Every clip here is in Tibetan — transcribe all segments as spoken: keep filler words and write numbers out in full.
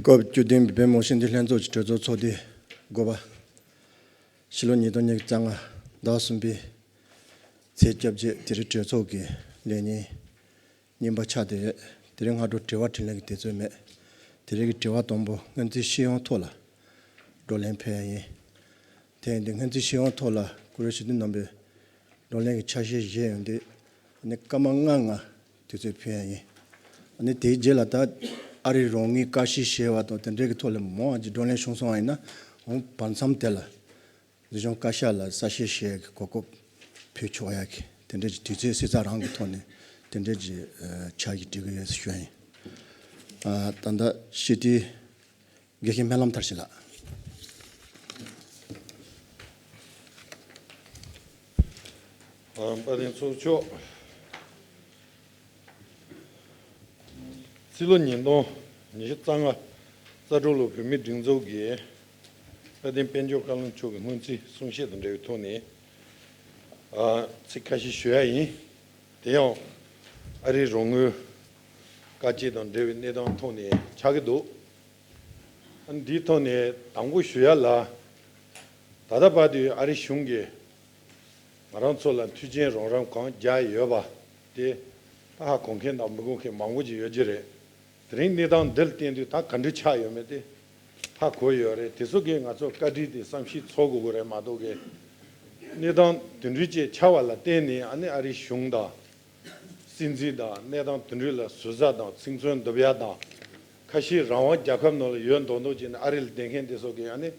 སྐབས་བཅུ་བདུན་པའི་བོད་མི་མང་སྤྱི་འཐུས་ལྷན་ཚོགས་ཀྱི་གྲོས་ཚོགས་ཚོགས་དུས་དགུ་པ། ཕྱི་ལོ་ཉིས་སྟོང་ཉི་ཤུ་རྩ་ལྔ་ཟླ་གསུམ་པའི་ཚེས་བཅོ་བརྒྱད། དེ་རིང་གྲོས་ཚོགས་ཀྱི་ལས་ཉིན་གཉིས་པ་ཆགས་བསྡད་ཡོད། དེ་རིང་སྔ་དྲོ་དྲི་བ་དྲིས་ལན་གྱི་དུས་ཚོད་མེད། དེ་རིང་གི་དྲི་བ་དང་པོ་སྔོན་རྩིས་ཤེས་ཡོན་ཐོག་ལ་བགྲོ་གླེང་ཕེབས་ཡ་ཡིན། དེ་ཡིན་དུས་སྔོན་རྩིས་ཤེས་ཡོན་ཐོག་ལ་བཀུར་འོས་ཞུ་དུས་རྣམ་པས་བགྲོ་གླེང་གི་ཆ་ཤས་བཞེས་ཡོང་དུས། ཨ་ནི་སྐར་མ་ལྔ་ལྔ་དུས་ཚོད་ཕུལ་ཡ་ཡིན། ཨ་ནི་དེའི་རྗེས་ལ་ད་ཨ་རི་རང་ངོས་བཀའ་ཤག་བཞེས་པ་དང་དེ་འབྲེལ་གྱི་ཐོག་ལ་མང་ང་ཅིག་བགྲོ་གླེང་བྱུང་སོང་བ་ཡིན་ན། འོང་བར་མཚམས་དེ་ལ་འཛིན་སྐྱོང་བཀའ་ཤག་ལ་གསལ་བཤད་བྱེད་ཡ་གི་གོ་སྐབས་ཕུལ་ཆོག་ཡ་གི་དེ་འབྲེལ་གྱི་དུས་ཚོད་གཟིགས་ཚད་རང་གི་ཐོག་ནས་དེ་འབྲེལ་གྱི་ཆ་ཞིག་སྒྲིག་གི་ཡོད་ཞུ་ཡ་ཡིན། ཨ། ད་ལྟ་སྤྱི་འཐུས་དགེ་བཤེས་སྨོན་ལམ་མཐར་ཕྱིན་ལགས། ཨ། དཔལ་ལྡན་ཚོགས་གཙོ་མཆོག། ཕྱི་ལོ་ཉིས་སྟོང་ཉི་ཤུ་རྩ་ལྔ་རྩ་དྲུག་ལོ་བོད་མིའི་སྒྲིག་འཛུགས་ཀྱི་དཔལ་ལྡན་དཔལ་འབྱོར་བཀའ་བློན་མཆོག་གི་སྔོན་རྩིས་གསུང་བཤད་དང་འབྲེལ་བའི་ཐོག་ནས། ཨ། ཚིག་ཁ་ཤས་ཞུ་ཡ་ཡིན། དེ་ཡང་ཨ་རིའི་རོགས་དངུལ་བཀག་སྐྱིལ་དང་འབྲེལ་བའི་གནས་སྟངས་ཐོག་ནས་ཆགས་ཀྱི་འདུག། ཨ། འདིའི་ཐོག་ནས་དང་པོ་ཞུ་ཡ་ལ། ད་ལྟ་བར་དུ་ཨ་རི་གཞུང་གིས་ང་རང་ཚོ་ལ་མཐུན་རྐྱེན་རོགས་རམ་གང་རྒྱག་ཡོད་པ་དེ་ད་ཧ་གོ་མཁན་དང་མི་གོ་མཁན་མང་པོ་ཅིག་ཡོད་ཀྱི་རེད། དེ་རིང་གནས་སྟངས་འདི་ལ་བརྟེན་དུས་ད་ག་འདྲ་ཆགས་ཡོད་མེད་དེ་ཧ་གོ་ཡོད་རེད། དེ་ཚོ་གིས་ང་ཚོ་བཀའ་དྲིན་དེ་བསམ་ཤེས་ཚོར་དགོས་ཀྱི་རེད་མ་གཏོགས་གི། གནས་སྟངས་དེ་འདྲ་ཅིག་ཆགས་པ་ལ་བརྟེན་ནས་ཨ་ནི་ཨ་རིའི་གཞུང་དང་། སྲིད་འཛིན་དང་གནས་སྟངས་དེ་འདྲ་ལ་ཟུར་ཟ་དང་ཚིག་མཚོན་འདེབས་ཡ་དང་། ཁ་ཤས་རང་དབང་རྒྱལ་ཁབ་ནང་ལ་ཡོད་མདོག་མདོག་བྱས་ནས་ཨ་རི་ལ་བསྡད་མཁན་དེ་ཚོ་གིས་ཨ་ནི་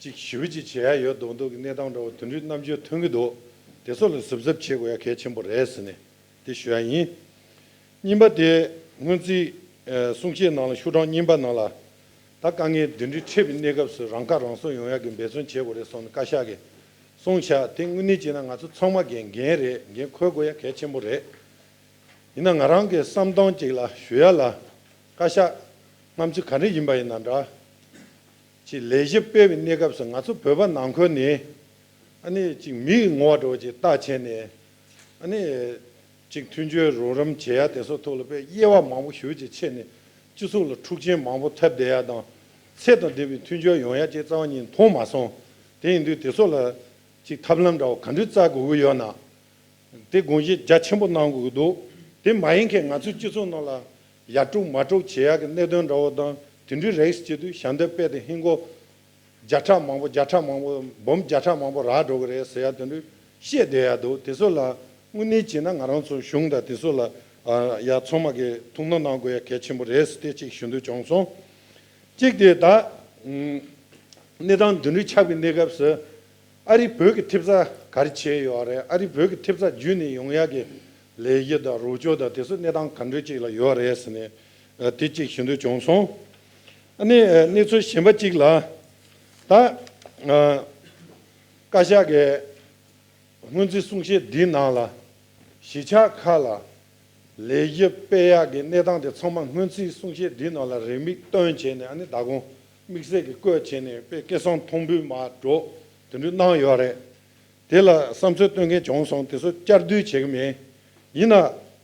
ཅིག་ཞེ་པོ་ཅིག་བྱེད་ཡ་ཡོད་མདོག་མདོག་གི་གནས་སྟངས་འདྲ་བོ་དེ་འདྲའི་རྣམ་འགྱུར་ཐོན་གྱི་འདུག། དེ་ཚོ་ལ་གཟབ་གཟབ་བྱེད་དགོས་ཡ་གལ་ཆེན་པོ་རེད་ཟེར་ནས་དེ་ཞུ་ཡ་ཡིན། གཉིས་པ་དེ་སྔོན་རྩིས་ཨ་གསུང་བཤད་ནང་ལ་ཤོག་གྲངས་གཉིས་པ་ནང་ལ་ད་དཀའ་ངལ་འདི་འདྲའི་འཕྲད་པའི་གནས་སྐབས་སུ་རང་ཁ་རང་གསོ་ཡོང་ཡ་གི་འབད་བརྩོན་བྱེད་དགོས་རེད་གསུངས་ནས་བཀའ་ཤག་གིས་གསུངས་ཤག། དེ་དངོས་གནས་བྱས་ན་ང་ཚོ་ཚང་མ་གིས་འགན་རེད། འགན་འཁུར་དགོས་ཡ་གལ་ཆེན་པོ་རེད། ཡིན་ན་ང་རང་གི་བསམ་སྟངས་གཅིག་ལ་ཞུ་ཡ་ལ། བཀའ་ཤག་སྔ་ཕྱི་ག་རེ་ཡིན་པ་ཡིན་ན་འདྲ། ཅིག་ལས་གཞི་སྤེལ་བའི་གནས་སྐབས་སུ་ང་ཚོ་བོད་པ་ནང་ཁུལ་ནས་ཨ་ནི་ཅིག་མི་ཡི་ངོ་བོ་འདྲ་བོ་ཅིག་བལྟ་བྱས་ནས། ཨ་ནི་ཅིག་མཐུན་སྦྱོར་རོགས་རམ་བྱེད་ཡ་དེ་ཚོ་ཐོག་ལ་དཔེ་དབྱེ་བ་མང་པོ་ཞེ་པོ་ཅིག་ཕྱེ་ནས་སྤྱི་ཚོགས་ལ་འཁྲུག་རྐྱེན་མང་པོ་ཐེབས་བསྡད་ཡ་དང་། ཚད་དང་ལྡན་པའི་མཐུན་སྦྱོར་ཡོང་ཡ་ཅིག་རྩ་བ་ཉིད་མཐོང་མ་སོང་། དེ་ཡིན་དུས་དེ་ཚོ་ལ་ཅིག་ཐབས་ལམ་འདྲ་བོ་ག་འདྲ་བཙལ་དགོས་ཀྱི་ཡོད་ན། དེ་དགོངས་བཞེས་རྒྱ་ཆེན་པོ་གནང་དགོས་ཀྱི་འདུག། དེ་མ་ཡིན་མཁན་ང་ཚོའི་སྤྱི་ཚོགས་ནང་ལ་ཡར་དཀྲུག་མར་དཀྲུག་བྱེད་ཡག་གི་གནད་དོན་འདྲ་བོ་དང་དེ་འདྲའི་རིགས་བྱེད་དུས་ཞབས་འདེགས་དཔེ་དེ་ཧིན་སྒོར་བརྒྱ་ཕྲག་མང་པོ་བརྒྱ་ཕྲག་མང་པོ་འབུམ་བརྒྱ་ཕྲག་མང་པོ་རག་འགྲོ་གི་རེད་ཟེར་ཡ་དེ་འདྲ་བཤད་བསྡད་ཡ་འདུག། དེ་ཚོ་ལ་དངོས་གནས་བྱས་ན་ང་རང་ཚོ་གཞུང་དང་དེ་ཚོ་ལ་ཡ་ཚང་མ་གིས་ཐུགས་སྣང་གནང་དགོས་ཡ་གལ་ཆེན་པོ་རེད་ཟེར་དེ་གཅིག་ཞུ་འདོད་བྱུང་སོང་། གཅིག་དེ་ད་གནས་སྟངས་འདི་འདྲ་ཆགས་པའི་གནས་སྐབས་སུ། ཨ་རི་བོད་ཀྱི་ཐེབས་རྩ་ག་རེ་བྱས་ཡོད་རེད། ཨ་རི་བོད་ཀྱི་ཐེབས་རྩ་བརྒྱུད་ནས་ཡོང་ཡག་གི་ལས་གཞི་དང་རོགས་སྐྱོར་དང་དེ་ཚོ་གནས་སྟངས་ག་འདྲ་ཅིག་ལ་ཡོད་རེད་ཟེར་ནས་དེ་གཅིག་ཞུ་འདོད་བྱུང་སོང་། ཨ་ནི་གནས་ཚུལ་གཞན་པ་གཅིག་ལ་ད་བཀའ་ཤག་གི་སྔོན་རྩིས་གསུང་བཤད་འདིའི་ནང་ལ་གཞིས་ཆགས་ཁག་ལ་ལས་གཞི་སྤེལ་ཡག་གི་གནས་སྟངས་དེ་ཚང་མ་སྔོན་རྩིས་གསུང་བཤད་འདིའི་ནང་ལ་རེའུ་མིག་བཏོན་བྱས་ནས་ཨ་ནི་ད་དགོང་དམིགས་བསལ་གྱི་བཀོད་བྱས་ནས་དཔེ་སྐད་གསང་མཐོན་པོས་མར་འགྲོ་དེ་འདྲ་གནང་ཡོད་རེད། དེ་ལ་བསམ་ཚུལ་བཏོན་མཁན་བྱུང་སོང་། དེ་ཚོ་བསྐྱར་ཟློས་བྱེད་ཀྱི་མེད། ཡིན་ན་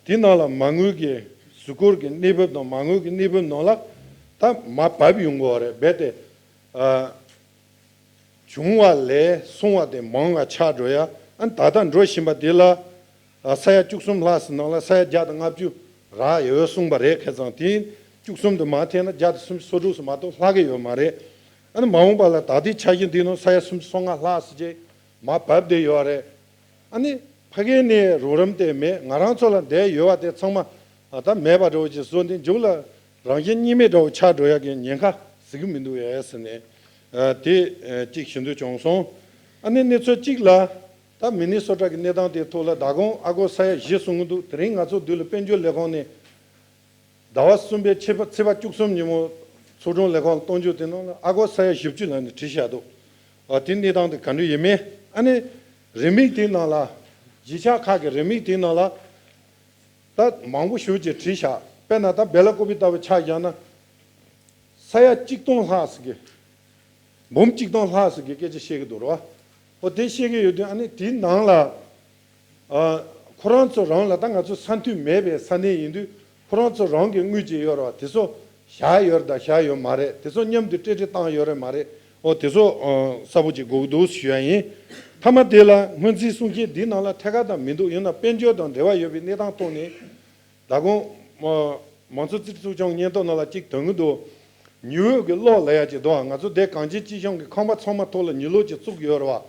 དེའི་ནང་ལ་མ་དངུལ་གྱི་གཟུགས་སྐོར་གྱི་གནས་བབ་དང་མ་དངུལ་གྱི་གནས་བབ་ནང་ལ་ད་མར་བབས་ཡོང་དགོས་པ་རེད། རྦད་དེ་ཨ། བྱུང་བ་ལས་སོང་བ་དེ་མང་བ་ཆགས་འགྲོ་ཡ། ཨ་ནི་ད་ལྟ་འགྲོ་བཞིན་པ་དེ་ལ་ཨ་ས་ཡ་བཅུ་གསུམ་ལྷག་ཙམ་ནང་ལ་ས་ཡ་བརྒྱ་དང་ལྔ་བཅུ་རག་ཡོད་གསུངས་པ་རེད། ཁ་སང་དེ་བཅུ་གསུམ་དུ་མ་ཐེན་ན་བརྒྱ་དང་སུམ་ཅུ་སོ་དྲུག་ཙམ་མ་གཏོགས་ལྷག་གི་ཡོད་མ་རེད། ཨ་ནི་མ་འོངས་པ་ལ་ད་ལྟའི་འཆར་གཞི་འདི་ནང་ས་ཡ་སུམ་ཅུ་སོ་ལྔ་ལྷག་ཙམ་ཅིག་མར་བབས་བསྡད་ཡོད་རེད། ཨ་ནི་ཕ་གི་ནས་རོགས་རམ་དེ་མེད། ང་རང་ཚོ་ལ་འདས་ཡོད་པ་དེ་ཚང་མ་ཨ་ད་མེད་པ་འདྲ་བོ་ཅིག་བཟོ་འདི་མཇུག་ལ་རང་བཞིན་གཉིས་མེད་འདྲ་བོ་ཆགས་འགྲོ་ཡ་གི་ཉེན་ཁ་ཟེར་གི་མི་འདུག་ཨེ་ཟེར་ནས་ཨ་དེ་ཨ་གཅིག་ཞུ་འདོད་བྱུང་སོང་། ཨ་ནི་གནས་ཚུལ་གཅིག་ལ་ད་མི་ནི་སོ་ཊ་གི་གནས་སྟངས་དེའི་ཐོག་ལ་ཟླ་གོང་ཨ་སྒོར་ས་ཡ་བཞི་གསུང་གི་འདུག། དེ་རིང་ང་ཚོ་འདི་ལ་དཔལ་འབྱོར་ལས་ཁུངས་ནས་ཟླ་བ་གསུམ་པའི་ཕྱི་པ་ཚེས་པ་བཅུ་གསུམ་ཉིན་མོ་ཚོགས་དྲུང་ལས་ཁུངས་ལ་གཏོང་རྒྱུ་དེ་ནང་ལ་ཨ་སྒོར་ས་ཡ་བཞི་བཅུ་ལབ་ནས་བྲིས་བཞག་འདུག། ཨ་དེ་གནས་སྟངས་དེ་ག་འདྲ་ཡིན་མིན། ཨ་ནི་རེའུ་མིག་དེའི་ནང་ལ་གཞིས་ཆགས་ཁག་གི་རེའུ་མིག་དེའི་ནང་ལ་ད་མང་པོ་ཞེ་པོ་ཅིག་བྲིས་བཞག། དཔེར་ན་ད་སྦེ་ལ་ཀོ་པི་ལྟ་བུ་ཆ་བཞག་ན་ས་ཡ་གཅིག་སྟོང་ལྷག་ཙམ་གྱི་འབུམ་གཅིག་སྟོང་ལྷག་ཙམ་གྱི་སྐད་ཆ་བཤད་ཀྱི་འདུག་རེད་བ། འོ་དེ་བཤད་ཀྱི་ཡོད་དུས་ཨ་ནི་དེའི་ནང་ལ་ཨ་ཁོ་རང་ཚོ་རང་ལ་ད་ང་ཚོ་ས་མཐུན་མེད་པའི་ས་གནས་ཡིན་དུས་ཁོ་རང་ཚོ་རང་གི་དངུལ་ཅིག་ཡོད་རེད་བ། དེ་ཚོ་ བཞག་ཡོད་རེད་དང་བཞག་ཡོད་མ་རེད། དེ་ཚོ་མཉམ་དུ་སྤྲེལ་སྤྲེལ་བཏང་ཡོད་རེད་མ་རེད། ཨོ་དེ་ཚོ་ཨ་གསལ་པོ་ཅིག་དགོས་ཀྱི་འདུག་ཞུ་ཡ་ཡིན། མཐའ་མ་དེ་ལ་སྔོན་རྩིས་གསུང་མཁན་འདིའི་ནང་ལ་ཐད་ཀར་དང་མི་འདུག་ཡིན་ན་དཔལ་འབྱོར་དང་འབྲེལ་བ་ཡོད་པའི་གནས་སྟངས་ཐོག་ནས། ད་དགོང་མ་མང་གཙོ་རྩིས་ཚོགས་ཆུང་སྙན་ཐོ་ནང་ལ་གཅིག་དོན་གྱི་འདུག་ཉི་འོད་ཀྱི་གློག་ལབ་ཡ་ཅིག་འདུག་ང་ཚོ་འདས་གངས་ཅན་སྐྱིད་གཤོངས་ཀྱི་ཁང་པ་ཚང་མ་ཐོག་ལ་ཉི་གློག་ཅིག་བཙུགས་ཡོད་རེད་བ།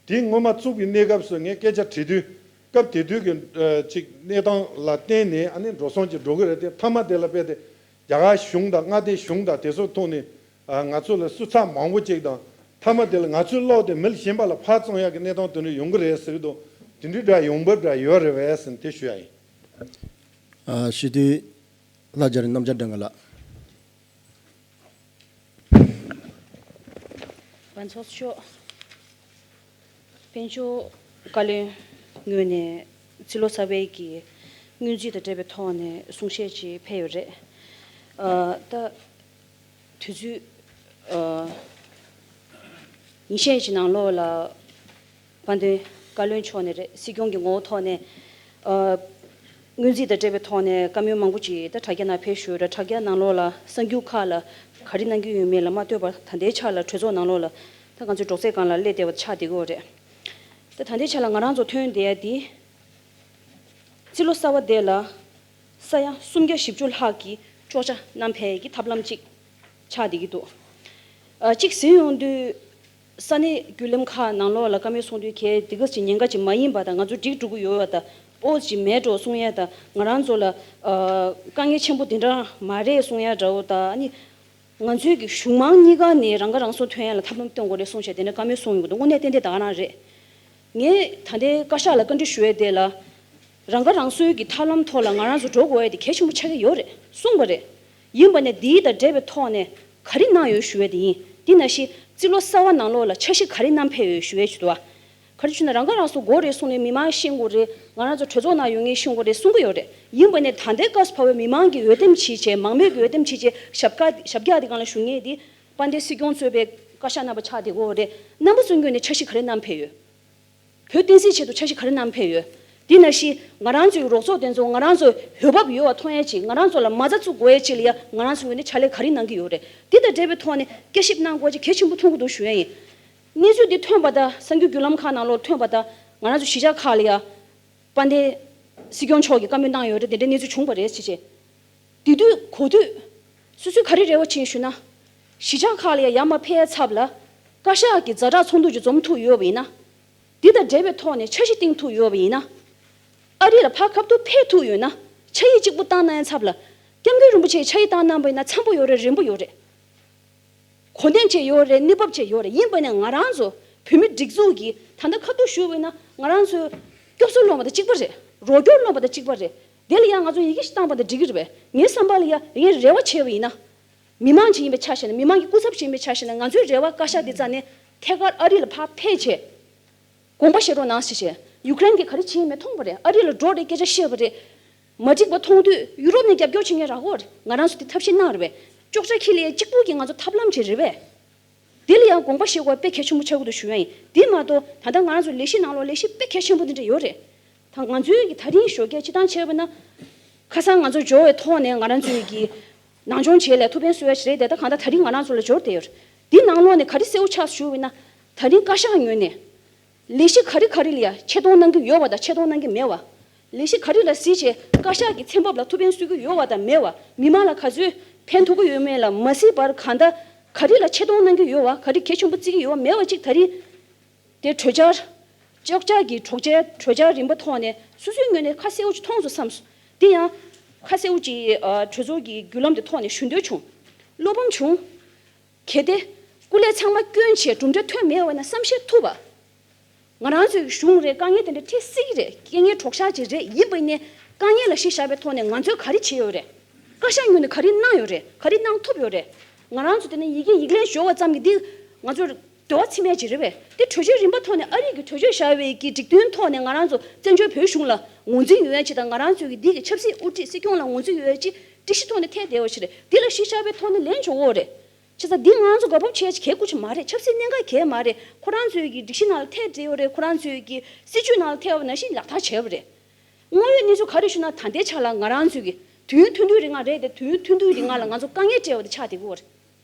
དེ་སྔོན་མ་བཙུགས་པའི་གནས་སྐབས་སུ་ངས་སྐད་ཆ་དྲིས་དུས། སྐབས་དེ་དུས་ཀྱི་ཨ་ཅིག་གནས་སྟངས་ལ་བརྟེན་ནས་ཨ་ནི་འགྲོ་སོང་ཅིག་འགྲོ་གི་རེད་དེ། མཐའ་མ་དེ་ལ་དཔེ་དེ་རྒྱ་གར་གཞུང་དང་མངའ་སྡེ་གཞུང་དང་དེ་ཚོའི་ཐོག་ནས་ཨ་ང་ཚོ་ལ་བསུ་ཚགས་མང་པོ་ཅིག་དང་། མཐའ་མ་དེ་ལ་ང་ཚོའི་གློག་དེ་མི་གཞན་པ་ལ་ཕར་བཙོང་ཡག་གི་གནས་སྟངས་དེ་འདྲ་ཡོང་གི་རེད་ཟེར་གི་འདུག་དེ་འདྲའི་འདྲ་ཡོང་འབབ་འདྲ་ཡོད་རེད་བས་ཟེར་ནས་དེ་ཞུ་ཡ་ཡིན། ཨ་སྤྱི་འཐུས་ལྷ་རྒྱ་རི་རྣམ་རྒྱལ་སྒྲོལ་དཀར་ལགས། ང་ཚོ་ཤོག་དཔལ་འབྱོར་བཀའ་བློན་ངོས་ནས་རྩིས་ལོ་གསར་པའི་གི་སྔོན་རྩིས་དང་འབྲེལ་བའི་ཐོག་ནས་གསུང་བཤད་ཅིག་ཕེབས་ཡོད་རེད། ཨ་ད་དུས་ཚོད་ཨ་ཉིན་ཤས་ཀྱི་ནང་ལོགས་ལ་དཔལ་ལྡན་བཀའ་བློན་མཆོག་ནས་རེད། སྲིད་སྐྱོང་གི་ངོ་བོ་ཐོག་ནས་ཨ་སྔོན་རྩིས་དང་འབྲེལ་བའི་ཐོག་ནས་བཀའ་མོལ་མང་པོ་ཅིག་ད་དྲ་རྒྱ་ནང་ཕེབས་ཞུས་རེད། དྲ་རྒྱ་ནང་ལོགས་ལ་གསར་འགྱུར་ཁག་ལ་ག་རེ་གནང་གི་ཡོད་མེད་ལ་མ་ལྟོས་པར་ད་ལྟའི་ཆ་ལ་གྲོས་ཚོགས་ནང་ལོགས་ལ་ད་ང་ཚོའི་སྒྲོག་ཙེ་སྒང་ལ་སླེབས་བསྡད་པ་ཆགས་བསྡད་ཀྱི་ཡོད་རེད། ད་ད་ལྟའི་ཆ་ལ་ང་རང་ཚོ་ཐོན་བསྡད་ཡ་འདི་རྩིས་ལོ་གསར་པ་དེ་ལ་ས་ཡ་སུམ་བརྒྱ་བཞི་བཅུ་ལྷག་གིས་གཅོག་ཆ་བསྣམས་ཕེབས་ཀྱི་ཐབས་ལམ་གཅིག་ཆགས་བསྡད་ཀྱི་འདུག་ཨ་གཅིག་ཟེར་ཡོང་དུས། ས་གནས་བརྒྱུད་ལམ་ཁག་ནང་ལོགས་ལ་བཀའ་མོལ་གསུང་དུས་གལ་དེ་ག་ཅིག་ཉེན་ཁ་ཅིག་མ་ཡིན་པ་དང་། ང་ཚོ་འགྲིག་འགྲོ་གི་ཡོད་པ་དང་། ཨོ་ཅིག་མེད་འགྲོ་གསུང་ཡ་དང་། ང་རང་ཚོ་ལ་ཨ་དཀའ་ངལ་ཆེན་པོ་དེ་འདྲ་མ་རེད་གསུང་ཡ་འདྲ་བོ་དང་། ཨ་ནི་ང་ཚོའི་གི་གཞུང་མང་གཉིས་ཀ་ནས་རང་ཁ་རང་གསོ་ཐོན་ཡ་ལ་ཐབས་ལམ་སྟོན་དགོས་རེད་གསུང་བྱས་དེ་འདྲ་བཀའ་མོལ་གསུང་ཡོང་གི་འདུག་དངོས་གནས་ཏན་ཏན་ད་ག་རང་རེད། ངས་ད་ལྟའི་བཀའ་ཤག་ལ་བཀའ་འདྲི་ཞུ་ཡས་དེ་ལ། རང་ཁ་རང་གསོའི་གི་ཐབས་ལམ་ཐོག་ལ་ང་རང་ཚོ་འགྲོ་དགོས་ཡས་དེ་གལ་ཆེན་པོ་ཆགས་ཀྱི་ཡོད་རེད་གསུངས་པ་རེད། ཡིན་པ་ནས་འདིའི་དང་འབྲེལ་བའི་ཐོག་ནས་ག་རེ་གནང་ཡོད་ཞུ་ཡས་དེ་ཡིན། དེ་ནང་བཞིན་རྩིས་ལོ་གསར་བ་ནང་ལོགས་ལ་འཆར་གཞི་ག་རེ་བསྣམས་ཕེབས་ཡོད་ཞུ་ཡས་ཅིག་འདུག་ཨ། ག་རེ་ཞུ་ན་རང་ཁ་རང་གསོ་དགོས་རེད་གསུངས་ནས་མི་མང་ཤེས་དགོས་རེད། ང་རང་ཚོ་གྲོས་ཚོགས་ནང་ཡོད་མཁན་ཤེས་དགོས་རེད་གསུང་གི་ཡོད་རེད། ཡིན་པ་ནས་ད་ལྟའི་སྐབས་སུ་བབས་པའི་མི་མང་གི་འོས་འདེམས་བྱས་བྱས། མང་མོས་ཀྱི་འོས་འདེམས་བྱས་བྱས་ཞབས་ཀྱག་ཞབས་ཀྱག་དེ་སྒང་ལ་ཞུ་མཁན་དེ། དཔལ་ལྡན་སྲིད་སྐྱོང་གཙོས་པའི་བཀའ་ཤག་རྣམ་པ་ཆགས་བསྡད་ཀྱི་ཡོད་རེད། རྣམ་པ་ཚོའི་ངོས་ནས་འཆར་གཞི་ག་རེ་བསྣམས་ཕེབས་ཡོད། བོད་བསྟན་སྲིད་ཆེད་དུ་འཆར་གཞི་ག་རེ་བསྣམས་ཕེབས་ཡོད། དེ་ནང་བཞིན་ང་རང་ཚོའི་རོགས་ཚོགས་དེ་ཚོ་ང་རང་ཚོ་འོས་བབ་ཡོད་པ་མཐོང་ཡས་ཅིག་ང་རང་ཚོ་ལ་མ་རྩ་བཙུགས་དགོས་ཡས་ཅིག་ལ་ཡ་ང་རང་ཚོའི་ངོས་ནས་ཕྱག་ལས་ག་རེ་གནང་གི་ཡོད་རེད། དེ་དང་འབྲེལ་བའི་ཐོག་ནས་བསྐྱར་ཞིབ་གནང་དགོས་ཅིག་གལ་ཆེན་པོ་མཐོང་གི་འདུག་ཞུ་ཡས་ཡིན། གནས་ཚུལ་འདི་ཐོན་པ་དང་། གསར་འགྱུར་བརྒྱུད་ལམ་ཁག་ནང་ལོགས་ཐོན་པ་དང་། ང་རང་ཚོ་གཞིས་ཆགས་ཁག་ལ་ཡ་དཔལ་ལྡན་སྲིད་སྐྱོང་མཆོག་གིས་བཀའ་མོལ་གནང་ཡོད་རེད། དེ་འདྲའི་གནས་ཚུལ་བྱུང་བ་རེད་ཅེས་བྱས། དེ་དུས་གོ་དུས་སོ་སོའི་ག་རེ་རེ་བ་བྱས་ཞུ་ན། གཞིས་ཆགས་ཁག་ལ་ཡ་ཡར་མར་ཕེབས་ཚབ་ལ་བཀའ་ཤག་གི་ཛ་དྲག་ཚོགས་འདུ་ཅིག་འཛོམས་ཐུབ་ཡོད་པ་ཡིན་ན། འདི་དང་འབྲེལ་བའི་ཐོག་ནས་འཆར་གཞི་བཏིང་ཐུབ་ཡོད་པ་ཡིན་ན། ཨ་རི་ལ་ཕར་ཁ་ཐུག་ཕེབས་ཐུབ་ཡོད་ན། ཕྱག་ཡིག་གཅིག་པུ་བཏང་གནང་ཡ་ཚབ་ལ། སྐྱབས་མགོན་རིན་པོ་ཆེས་ཕྱག་ཡིག་བཏང་གནང་པ་ཡིན་ན་འཚམ་པོ་ཡོད་རེད། རན་པོ་ཡོད་རེད། གོ་གནས་བཅས་ཡོད་རེད། གནས་བབ་བཅས་ཡོད་རེད། ཡིན་པ་ནས་ང་རང་ཚོ་བོད་མི་སྒྲིག་འཛུགས་ཀྱིས་ད་ལྟ་ཁ་ཐུག་ཞུས་པ་ཡིན་ན། ང་རང་ཚོའི་སྐྱོབ་གསོ་སློང་བ་དང་གཅིག་པ་རེད། རོགས་སྐྱོར་སློང་བ་དང་གཅིག་པ་རེད། དེ་ལ་ཡང་ང་ཚོ་ཡི་གེ་ཞིག་བཏང་པ་དང་འགྲིག་གི་རེད་པས། ངའི་བསམ་པ་ལ་ཡ་ངས་རེ་བ་བྱས་པ་ཡིན་ན། མི་མང་ཅིག་ཡིན་པའི་ཆ་བཞག་ན། མི་མང་གི་སྐུ་ཚབ་ཅིག་ཡིན་པའི་ཆ་བཞག་ན། ང་ཚོའི་རེ་བ་བཀའ་ཤག་འདི་རྩ་ནས་ཐད་ཀར་ཨ་རི་ལ་ཕར་ཕེབས་བྱས། དགོངས་པ་བཞེས་རོགས་གནང་ཞེས་བྱས། ཡུ་ཀེ་རེན་གྱིས་ག་རེ་བྱས་ཡིན་མེད་མཐོང་བ་རེད། ཨ་རི་ལ་འགྲོ་རེད། སྐད་ཆ་བཤད་པ་རེད། མ་འགྲིག་པ་མཐོང་དུས་ཡུ་རོབ་ནས་རྒྱབ་སྐྱོར་བྱེད་མཁན་རག་གོ་རེད། ང་རང་ཚོ་དེ་ཐབས་ཤེས་གནང་རེད་པས། ཅོག་ཆ་ཁྱི་ལས་གཅིག་པུ་གིས་ང་ཚོ་ཐབས་ལམ་བྱེད་རེད་པས། དེ་ལ་ཡང་དགོངས་པ་བཞེས་དགོས་དཔེ་གལ་ཆེན་པོ་ཆགས་ཀྱི་འདུག་ཞུ་ཡ་ཡིན། དེ་མ་གཏོགས་ད་ལྟ་ང་རང་ཚོ་ལས་གཞི་ནང་ལོགས་ལས་གཞི་དཔེ་གལ་ཆེན་པོ་འདི་འདྲ་ཡོད་རེད། ད་ང་ཚོའི་གི་ད་རིང་ཞོགས་ཀས་སྤྱི་བཏང་བྱས་པ་ན། ཁ་སང་ང་ཚོ་འབྱོར་བའི་ཐོག་ནས་ང་རང་ཚོའི་གི་ནང་སྦྱོང་བྱས་ལ་ཐུགས་ཕན་གསོས་ཡ་ཞིག་རེད་དེ། ད་གང་ལྟར་ད་རིང་ང་རང་ཚོ་ལ་འབྱོར་བསྡད་ཡོད་རེད། འདི་ནང་ལོགས་ནས་ག་རེ་གསལ་པོ་ཆགས་ཞུ་བས་ན། ད་རིང་བཀའ་ཤག་ངོས་ནས་ལས་གཞི་ག་རེ་ག་རེ་ལ་ཡ་ཆེ་མཐོང་གནང་གི་ཡོད་པ་དང་ཆེ་མཐོང་གནང་གི་མེད་པ། ལས་གཞི་ག་རེ་ལ་གཟིགས་བྱས་བཀའ་ཤག་གི་ཚན་བབ་ལ་ཐུགས་ཕན་གསོས་ཀྱི་ཡོད་པ་དང་མེད་པ། མི་མང་ལ་ག་ཚོད་ཕན་ཐོགས་ཀྱི་ཡོད་མེད་ལ་མ་གཟིགས་པར། གང་ལྟར་ག་རེ་ལ་ཆེ་མཐོང་གནང་གི་ཡོད་པ། ག་རེ་གལ་ཆེན་པོ་བརྩི་གི་ཡོད་པ་མེད་པ་ཅིག་ད་རིང་དེ་གྲོས་འཆར། གཅོག་ཆ་གི་གྲོས་འཆར། གྲོས་འཆར་རིམ་པ་ཐོག་ནས་སོ་སོའི་ངོས་ནས་ཁ་གསལ་པོ་ཅིག་མཐོང་སོང་བསམ་སོང་། དེ་ཡང་ཁ་གསལ་པོ་ཅིག་ཨ་གྲོས་ཚོགས་ཀྱི་བརྒྱུད་ལམ་དེ་ཐོག་ནས་ཞུ་འདོད་བྱུང་། བློ་ཕམ་བྱུང་། གལ་ཏེ་སྐུ་ལས་ཚང་མ་བསྐྱོན་བྱས་གྲུབ་འབྲས་ཐོན་མེད་པ་ན་བསམ་ཤེས་ཐུབ་པ། ང་རང་ཚོའི་གཞུང་རེད། དཀའ་ངལ་དེ་འདྲ་འཕྲད་སྲིད་ཀྱི་རེད། རྐྱེན་ངན་གྲོགས་ཤག་ཅིག་རེད། ཡིན་པ་ཡིན་ནའི་དཀའ་ངལ་ལ་གཞི་བཞག་པའི་ཐོག་ནས་ང་ཚོས་ག་རེ་བྱས་ཡོད་རེད། བཀའ་ཤག་ངོས་ནས་ག་རེ་གནང་ཡོད་རེད། ག་རེ་གནང་ཐུབ་ཡོད་རེད། ང་རང་ཚོ་དེ་ནས་ཡི་གེ་ཡིག་ལན་ཞུ་བ་ཙམ་གྱིས་འདི་ང་ཚོར་འདོད་པ་ཚིམ་ཡས་ཅིག་རེད་པས། དེ་གྲོས་ཆོད་རིམ་པ་ཐོག་ནས་ཨ་རི་གི་གྲོས་ཆོད་བཞག་པའི་གི་སྒྲིག་དོན་ཐོག་ནས་ང་རང་ཚོ་བཙན་བྱོལ་བོད་གཞུང་ལ་ངོས་འཛིན་ཡོད་ཡས་ཅིག་དང་། ང་རང་ཚོའི་གི་འདི་གི་ཆབ་སྲིད་དབུ་ཁྲིད་སྲིད་སྐྱོང་ལ་ངོས་འཛིན་ཡོད་ཡས་ཅིག་སྒྲིག་གཞི་ཐོག་ནས་ཐད་བསྡད་པ་ཞིག་རེད། འདི་ལ་གཞི་བཞག་པའི་ཐོག་ནས་ལན་འཇོག་དགོས་རེད། བྱས་ཙང་འདི་ང་ཚོ་དགའ་སྤོབས་བྱེད་ཡ་ཅིག་གལ་དགོས་ཅིག་མ་རེད། ཆབ་སྲིད་གནད་འགག་གལ་མ་རེད། ཁོ་རང་ཚོའི་གི་སྒྲིག་གཞི་ནང་ལ་ཐད་བསྡད་ཡོད་རེད། ཁོ་རང་ཚོའི་གི་སྲིད་བྱུས་ནང་ལ་ཐད་པ་ནང་བཞིན་ལག་བསྟར་བྱས་པ་རེད། དངོས་ཡོད་གནས་ཚུལ་ག་རེ་ཞུ་ན། ད་ལྟའི་ཆ་ལ་ང་རང་ཚོའི་གི་ དུས་ཡུན་ཐུང་ཐུང་རིང་ང་རེད་དེ། དུས་ཡུན་ཐུང་ཐུང་རིང་ང་ལ་ང་ཚོ་དཀའ་ངལ་སྤྲད་པ་དེ་ཆགས་བསྡད་ཀྱི་ཡོད་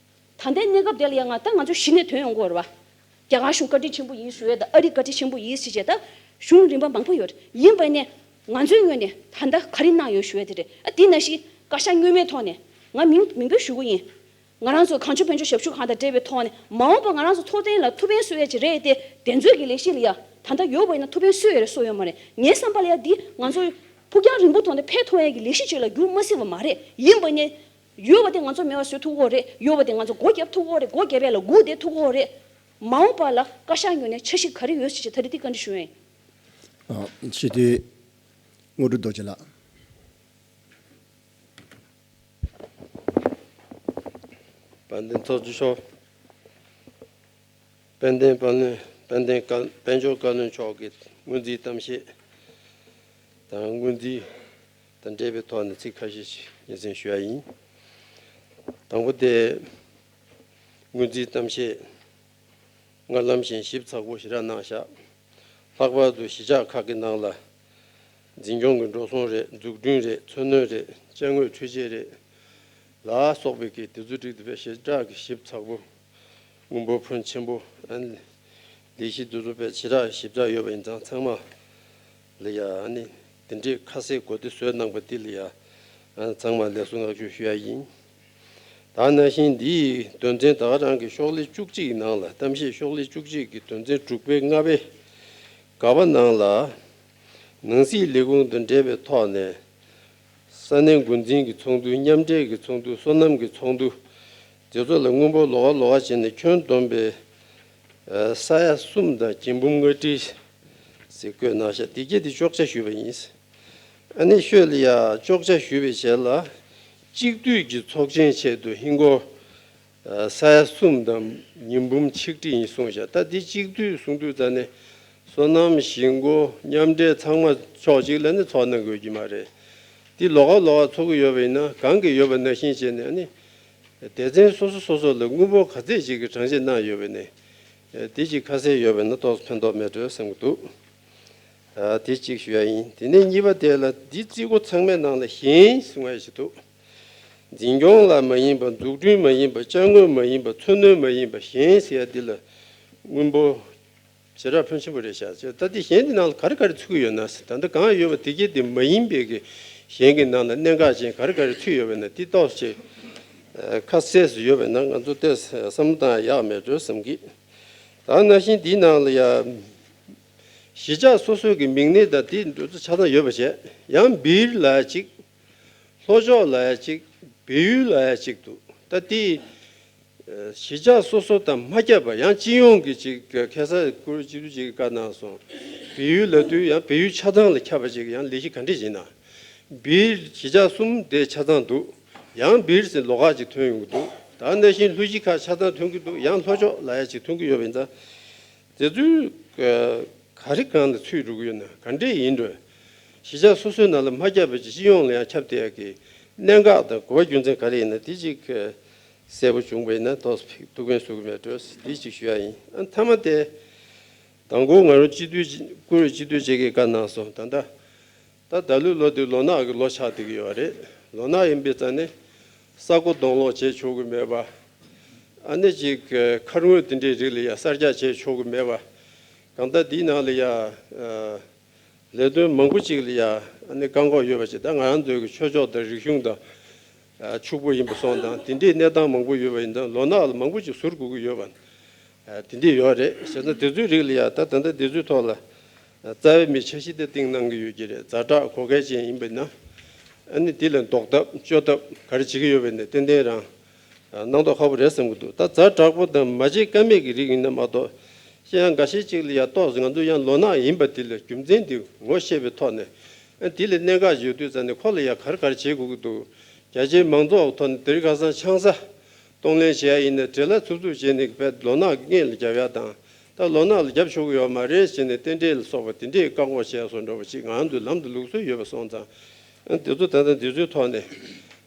རེད། ད་ལྟའི་གནས་སྐབས་དེ་ལ་ཡང་ང་ད་ང་ཚོ་གཞི་ནས་ཐོན་ཡོང་གི་ཡོད་རེད་བ། རྒྱ་གར་གཞུང་བཀའ་དྲིན་ཆེན་པོ་ཡིན་ཞུ་ཡས་དང་། ཨ་རི་བཀའ་དྲིན་ཆེན་པོ་ཡིན་ཞུ་བྱས། ད་གཞུང་རིམ་པ་མང་པོ་ཡོད་རེད། ཡིན་པ་ནས་ང་ཚོའི་ངོས་ནས་ད་ལྟ་ག་རེ་གནང་ཡོད་ཞུ་ཡས་དེ་རེད། ཨ་དེ་ནང་བཞིན་བཀའ་ཤག་སྔོན་མའི་ཐོག་ནས་ང་མིང་མིང་འབོད་ཞུ་གི་ཡིན། ང་རང་ཚོ་གང་བྱུང་ཕན་ཆུང་ཞབས་ཞུ་གང་དང་འབྲེལ་བའི་ཐོག་ནས། མ་འོངས་པ་ང་རང་ཚོ་ཚོགས་ཐེངས་ལ་ཐུགས་ཕན་གསོས་ཡས་ཅིག་རེད་དེ། དེ་ཚོའི་གི་ལས་གཞི་ལ་ཡ་ད་ལྟ་ཡོད་པ་ཡིན་ན་ཐུགས་ཕན་གསོས་ཡས་རེད་གསོས་ཡོད་མ་རེད། ངའི་བསམ་པ་ལ་ཡ་འདི་ང་ཚོ་ཕུགས་རྒྱང་རིང་པོ་ཐོག་ནས་ཕན་ཐོགས་ཡས་ཀྱི་ལས་གཞི་ཅིག་ལ་འགྱུར་མ་སྲིད་པ་མ་རེད། ཡིན་པ་ནས་ཡོད་པ་དེ་ང་ཚོ་མེད་པ་བཟོ་ཐུབ་ཀྱི་ཡོད་རེད། ཡོད་པ་དེ་ང་ཚོ་སྒོ་རྒྱབ་ཐུབ་ཀྱི་ཡོད་རེད། སྒོ་རྒྱབ་ཡས་ལ་སྒུག་བསྡད་ཐུབ་ཀྱི་ཡོད་རེད། མ་འོངས་པ་ལ་བཀའ་ཤག་ངོས་ནས་འཆར་གཞི་ག་རེ་ཡོད་ཟེར་ཅིག་ད་རེས་འདི་བཀའ་འདྲི་ཞུ་ཡས་ཡིན། ཨ། སྤྱི་འཐུས་དངོས་གྲུབ་རྡོ་རྗེ་ལགས། དཔལ་ལྡན་ཚོགས་གཙོ་མཆོག་དཔལ་ལྡན་དཔལ་ལྡན་དཔལ་ལྡན་བཀའ་དཔལ་འབྱོར་བཀའ་བློན་མཆོག་གི་སྔོན་རྩིས་གཏམ་བཤད་དང་། སྔོན་རྩིས་དང་འབྲེལ་བའི་ཐོག་ནས་ཚིག་ཁ་ཤས་ཤིག་སྙན་སེང་ཞུ་ཡ་ཡིན། དང་པོ་དེ། སྔོན་རྩིས་གཏམ་བཤད་སྔར་ལམ་བཞིན་ཞིབ་ཚགས་པོ་ཞེ་དྲག་གནང་བཞག་ལྷག་པར་དུ་གཞིས་ཆགས་ཁག་གི་ནང་ལ་འཛིན་སྐྱོང་གི་འགྲོ་སོང་རེད། འཛུགས་སྐྲུན་རེད། མཚོ་སྣོན་རེད། ཅ་དངོས་འཕྲུལ་ཆས་རེད། ལ་སོགས་པའི་གི་དེ་ཚོ་སྒྲིག་དེ་བས་ཞེ་དྲག་གི་ཞིབ་ཚགས་པོ། དངུལ་འབོར་ཕོན་ཆེན་པོ། ཨ་ནི་ལས་གཞི་དེ་ཚོ་བས་ཞེ་དྲག་ཞིབ་ཚགས་ཡོད་པ་ཡིན་ཙང་། ཚང་མ་ལ་ཡ་ཨ་ནི་དེ་འདྲའི་ཁ་གསལ་གོ་བདེ་བཟོས་གནང་པ་འདི་ལ་ཡ་ཨ་ཚང་མ་ལ་ལེགས་སོ་བསྔགས་བརྗོད་ཞུ་ཡ་ཡིན། ད་ནང་བཞིན་འདིའི་དོན་ཚན་ད་ག་རང་གི་ཤོག་ལྷེ་བཅུ་གཅིག་གི་ནང་ལ། གཏམ་བཤད་ཤོག་ལྷེ་བཅུ་གཅིག་གི་དོན་ཚན་དྲུག་པའི་ལྔ་པའི་ག་པ་ནང་ལ། ནང་སྲིད་ལས་ཁུངས་དང་འབྲེལ་བའི་ཐོག་ནས་ས་གནས་འགོ་འཛིན་གྱི་ཚོགས་འདུ། མཉམ་འབྲེལ་གྱི་ཚོགས་འདུ། སོ་ནམ་གྱི་ཚོགས་འདུ། དེ་ཚོ་ལ་དངུལ་འབོར་ལོགས་ཀ་ལོགས་ཀ་བྱས་ནས་ཁྱོན་བསྡོམས་པའི་ས་ཡ་གསུམ་དང་བརྒྱད་འབུམ་ལྔ་ཁྲི་ཟེར་བཀོད་གནང་བཞག་འདི་གས་དེ་གཅོག་ཆ་ཞུས་པ་ཡིན། ཨ་ནི་ཤོག་ལྷེ་ཡ་གཅོག་ཆ་ཞུས་པའི་རྗེས་ལ། གཅིག་སྡུད་ཀྱི་ཚོགས་ཆེན་ཆེད་དུ་ཧིན་སྒོར་ས་ཡ་གསུམ་དང་ཉིས་འབུམ་ཆིག་ཁྲི་ཡིན་གསུངས་བཞག་ད་འདི་གཅིག་སྡུད་གསུང་དུས་ཙ་ནས་སོ་ནམ་ཞིང་སྒོ་མཉམ་འབྲེལ་ཚང་མ་ཕྱོགས་གཅིག་ལ་ནི་ཚོགས་གནང་དགོས་ཀྱི་མ་རེད། འདི་ལོགས་ཀ་ལོགས་ཀ་ཚོགས་ཀྱི་ཡོད་པ་ཡིན་ན། གང་གི་ཡོད་པ་ནང་བཞིན་བྱས་ནས། ཨ་ནི་སྡེ་ཚན་སོ་སོ་སོ་སོ་ལ་དངུལ་འབོར་ག་ཚད་ཅིག་གི་གྲངས་བཤེར་གནང་ཡོད་པ་ནས། དེ་ཅིག་ཁ་གསལ་ཡོད་པ་ན་ཏོག་ཙམ་ཕན་ཐོགས་མེད་འགྲོ་བསམ་གྱི་འདུག་ཨ། དེ་གཅིག་ཞུ་ཡ་ཡིན། དེ་ནས་གཉིས་པ་དེ་ལ། འདི་རྩིས་འགོ་ཚང་མའི་ནང་ལ་གཞན་གསུང་ཡ་ཞིག་འདུག་འཛིན་སྐྱོང་ལ་མ་ཡིན་པ། འཛུགས་སྐྲུན་མ་ཡིན་པ། ཅ་དངོས་མ་ཡིན་པ། མཚོ་སྣོན་མ་ཡིན་པ། གཞན་ཟེར་ཡ་འདི་ལ་དངུལ་འབོར་ཞེ་དྲག་ཕོན་ཆེན་པོ་རེད་བཞག་ད་འདི་གཞན་འདི་ནང་ལ་ག་རེ་ག་རེ་ཚུད་ཀྱི་ཡོད་ན། ད་ལྟ་གང་ཡོད་པ་དེ་གས་དེ་མ་ཡིན་པའི་གི་གཞན་གྱི་ནང་ལ་གནད་འགག་ཅན་ག་རེ་ག་རེ་ཚུད་ཡོད་པ་ན། འདི་ཏོག་ཙམ་ཁ་གསལ་སུ་ཡོད་པ་ན་ང་ཚོ་ཏོག་ཙམ་བསམ་བློ་བཏང་ཡག་མེད་འགྲོ་བསམ་གི་ད་ནང་བཞིན་འདིའི་ནང་ལ་ཡ། གཞིས་ཆགས་སོ་སོའི་གི་མིང་གནས་དང་དེ་འདྲ་ཚོ་ཆ་ཚང་ཡོད་པ་བྱས། ཡང་སྦིར་ལབ་ཡ་གཅིག་ལྷོ་ཕྱོགས་ལབ་ཡ་གཅིག་བལ་ཡུལ་ལབ་ཡ་གཅིག་འདུག་ད་དེ་གཞིས་ཆགས་སོ་སོ་དང་མ་ཁྱབ་པ། ཡང་སྤྱི་ཡོངས་ཀྱི་ཅིག་ཁ་སང་བཀུར་སྤྱི་འཐུས་ཅིག་གིས་བཀའ་གནང་སོང་། བལ་ཡུལ་ལབ་དུས་ཡང་བལ་ཡུལ་ཆ་ཚང་ལ་ཁྱབ་པ་ཅིག་ཡང་ལས་གཞི་ག་འདྲས་ཡིན་ན། སྦིར་གཞིས་ཆགས་གསུམ་དེ་ཆ་ཚང་འདུག་ཡང་སྦིར་ཟེར་ལོགས་ཀ་ཅིག་ཐོན་ཡོང་གི་འདུག་ད་ནང་བཞིན་ལྷོ་གཞིས་ཁག་ཆ་ཚང་ཐོན་གྱི་འདུག་ཡང་ལྷོ་ཕྱོགས་ལབ་ཡ་ཅིག་ཐོན་གྱི་ཡོད་པ་ཡིན་ཙང་། དེ་ཚོའི་ག་རེ་གང་ལ་ཚུད་འགྲོ་གི་ཡོད་ན། ག་འདྲས་ཡིན་འགྲོ། གཞིས་ཆགས་སོ་སོའི་ནང་ལ་མ་ཁྱབ་པ་ཅིག་སྤྱི་ཡོངས་ལ་ཡང་ཁྱབ་བསྡད་ཡ་གི་གནད་འགག་དང་གོ་བ་རྒྱུ་མཚན་ག་རེ་ཡིན་ན། དེ་ཅིག་གསལ་པོ་བྱུང་བ་ཡིན་ན་ཏོག་ཙམ་ཐུགས་ཕན་གསོས་ཀྱི་མེད་འགྲོ། དེ་ཅིག་ཞུ་ཡ་ཡིན། ཨ། མཐའ་མ་དེ། དང་པོ་ང་རང་སྤྱི་འཐུས་བཀུར་འོས་སྤྱི་འཐུས་ཅིག་གིས་བཀའ་གནང་སོང་། ད་ལྟ་ད་ད་ལོའི་ལོ་འདི་ལོ་ནག་གི་ལོ་ཆགས་བསྡད་ཀྱི་ཡོད་རེད། ལོ་ནག་ཡིན་པའི་རྩ་ནས་ས་རྐོ་རྡུང་སློག་བྱེད་ཆོག་གི་མེད་པ། ཨ་ནི་ཅིག་མཁར་དངོས་དེ་འདྲའི་རིགས་ལ་ཡ་གསར་རྒྱག་བྱེད་ཆོག་གི་མེད་པ། གང་ལྟར་འདིའི་ནང་ལ་ཡ་ལས་དོན་མང་པོ་ཅིག་ལ་ཡ་ཨ་ནི་བཀག་འགོག་ཡོད་པ་ཅིག་ད་ང་རང་ཚོའི་གི་ཆོས་ཕྱོགས་དང་རིག་གཞུང་དང་ཕྱུག་པོ་ཡིན་པ་སོང་ཙང་། དེ་འདྲའི་གནས་སྟངས་མང་པོ་ཡོད་པ་ཡིན་ཙང་། ལོ་ནག་ལ་མང་པོ་ཅིག་ཟུར་དགོས་ཀྱི་ཡོད་པ། དེ་འདྲས་ཡོད་རེད། བྱས་ཙང་དེ་ཚོའི་རིགས་ལ་ཡ་ད་ད་ལྟ་དེ་ཚོའི་ཐོག་ལ་རྩ་བའི་མི་འཆར་གཞི་དེ་བཏིང་གནང་གི་ཡོད་ཀྱི་རེད། ཛ་དྲག་གོ་སྐལ་ཅན་ཡིན་པ་ཡིན་ན། ཨ་ནི་དེ་ལ་ཟློག་ཐབས་གཅོད་ཐབས་ག་རེ་བྱེད་ཀྱི་ཡོད་པ་ཡིན་ན་ཏན་ཏན་རང་གནང་མདོག་ཁ་པོ་རེད་བསམ་གྱི་འདུག་ད་ཛ་དྲག་པོ་དང་མ་བྱེད་ཀ་མེད་ཀྱི་རིགས་ཡིན་ན་མ་གཏོགས། ཤེས་ཡང་འགའ་ཤས་ཅིག་ལ་ཡ་ཏོག་ཙམ་ང་ཚོ་ཡང་ལོ་ནག་ཡིན་པ་དེ་ལ་རྒྱུ་མཚན་དེ་ངོ་ཤེས་པའི་ཐོག་ནས། ཨ། དེ་ལ་གནད་འགག་ཡོད་དུས་ཙ་ནས་ཁོ་ལ་ཡ་ག་རེ་ག་རེ་བྱེད་དགོས་ཀྱི་འདུག་རྒྱ་ཆེའི་མང་ཚོགས་ཐོག་ནས་དེ་རིང་ཁ་སང་ཆང་ས་གཏོང་ལེན་བྱེད་ཡ་ཡིན་ན་བྲེལ་བ་འཚུབ་འཚུབ་བྱས་ནས་དཔེ་ལོ་ནག་གི་སྔོན་ལ་རྒྱབ་ཡ་དང་། ད་ལོ་ནག་ལ་རྒྱབ་ཆོག་གི་ཡོད་མ་རེད་ཟེར་ནས་རྟེན་འབྲེལ་ལ་སོགས་པ་དེ་འདྲས་བཀག་འགོག་བྱས་སོགས་འདྲ་བོ་ཅིག་ང་ཚོའི་ལམ་དུ་ལུགས་སྲོལ་ཡོད་པ་སོང་ཙང་། ཨ། དེ་ཚོ་ད་ལྟ་འདི་ཚོའི་ཐོག་ནས་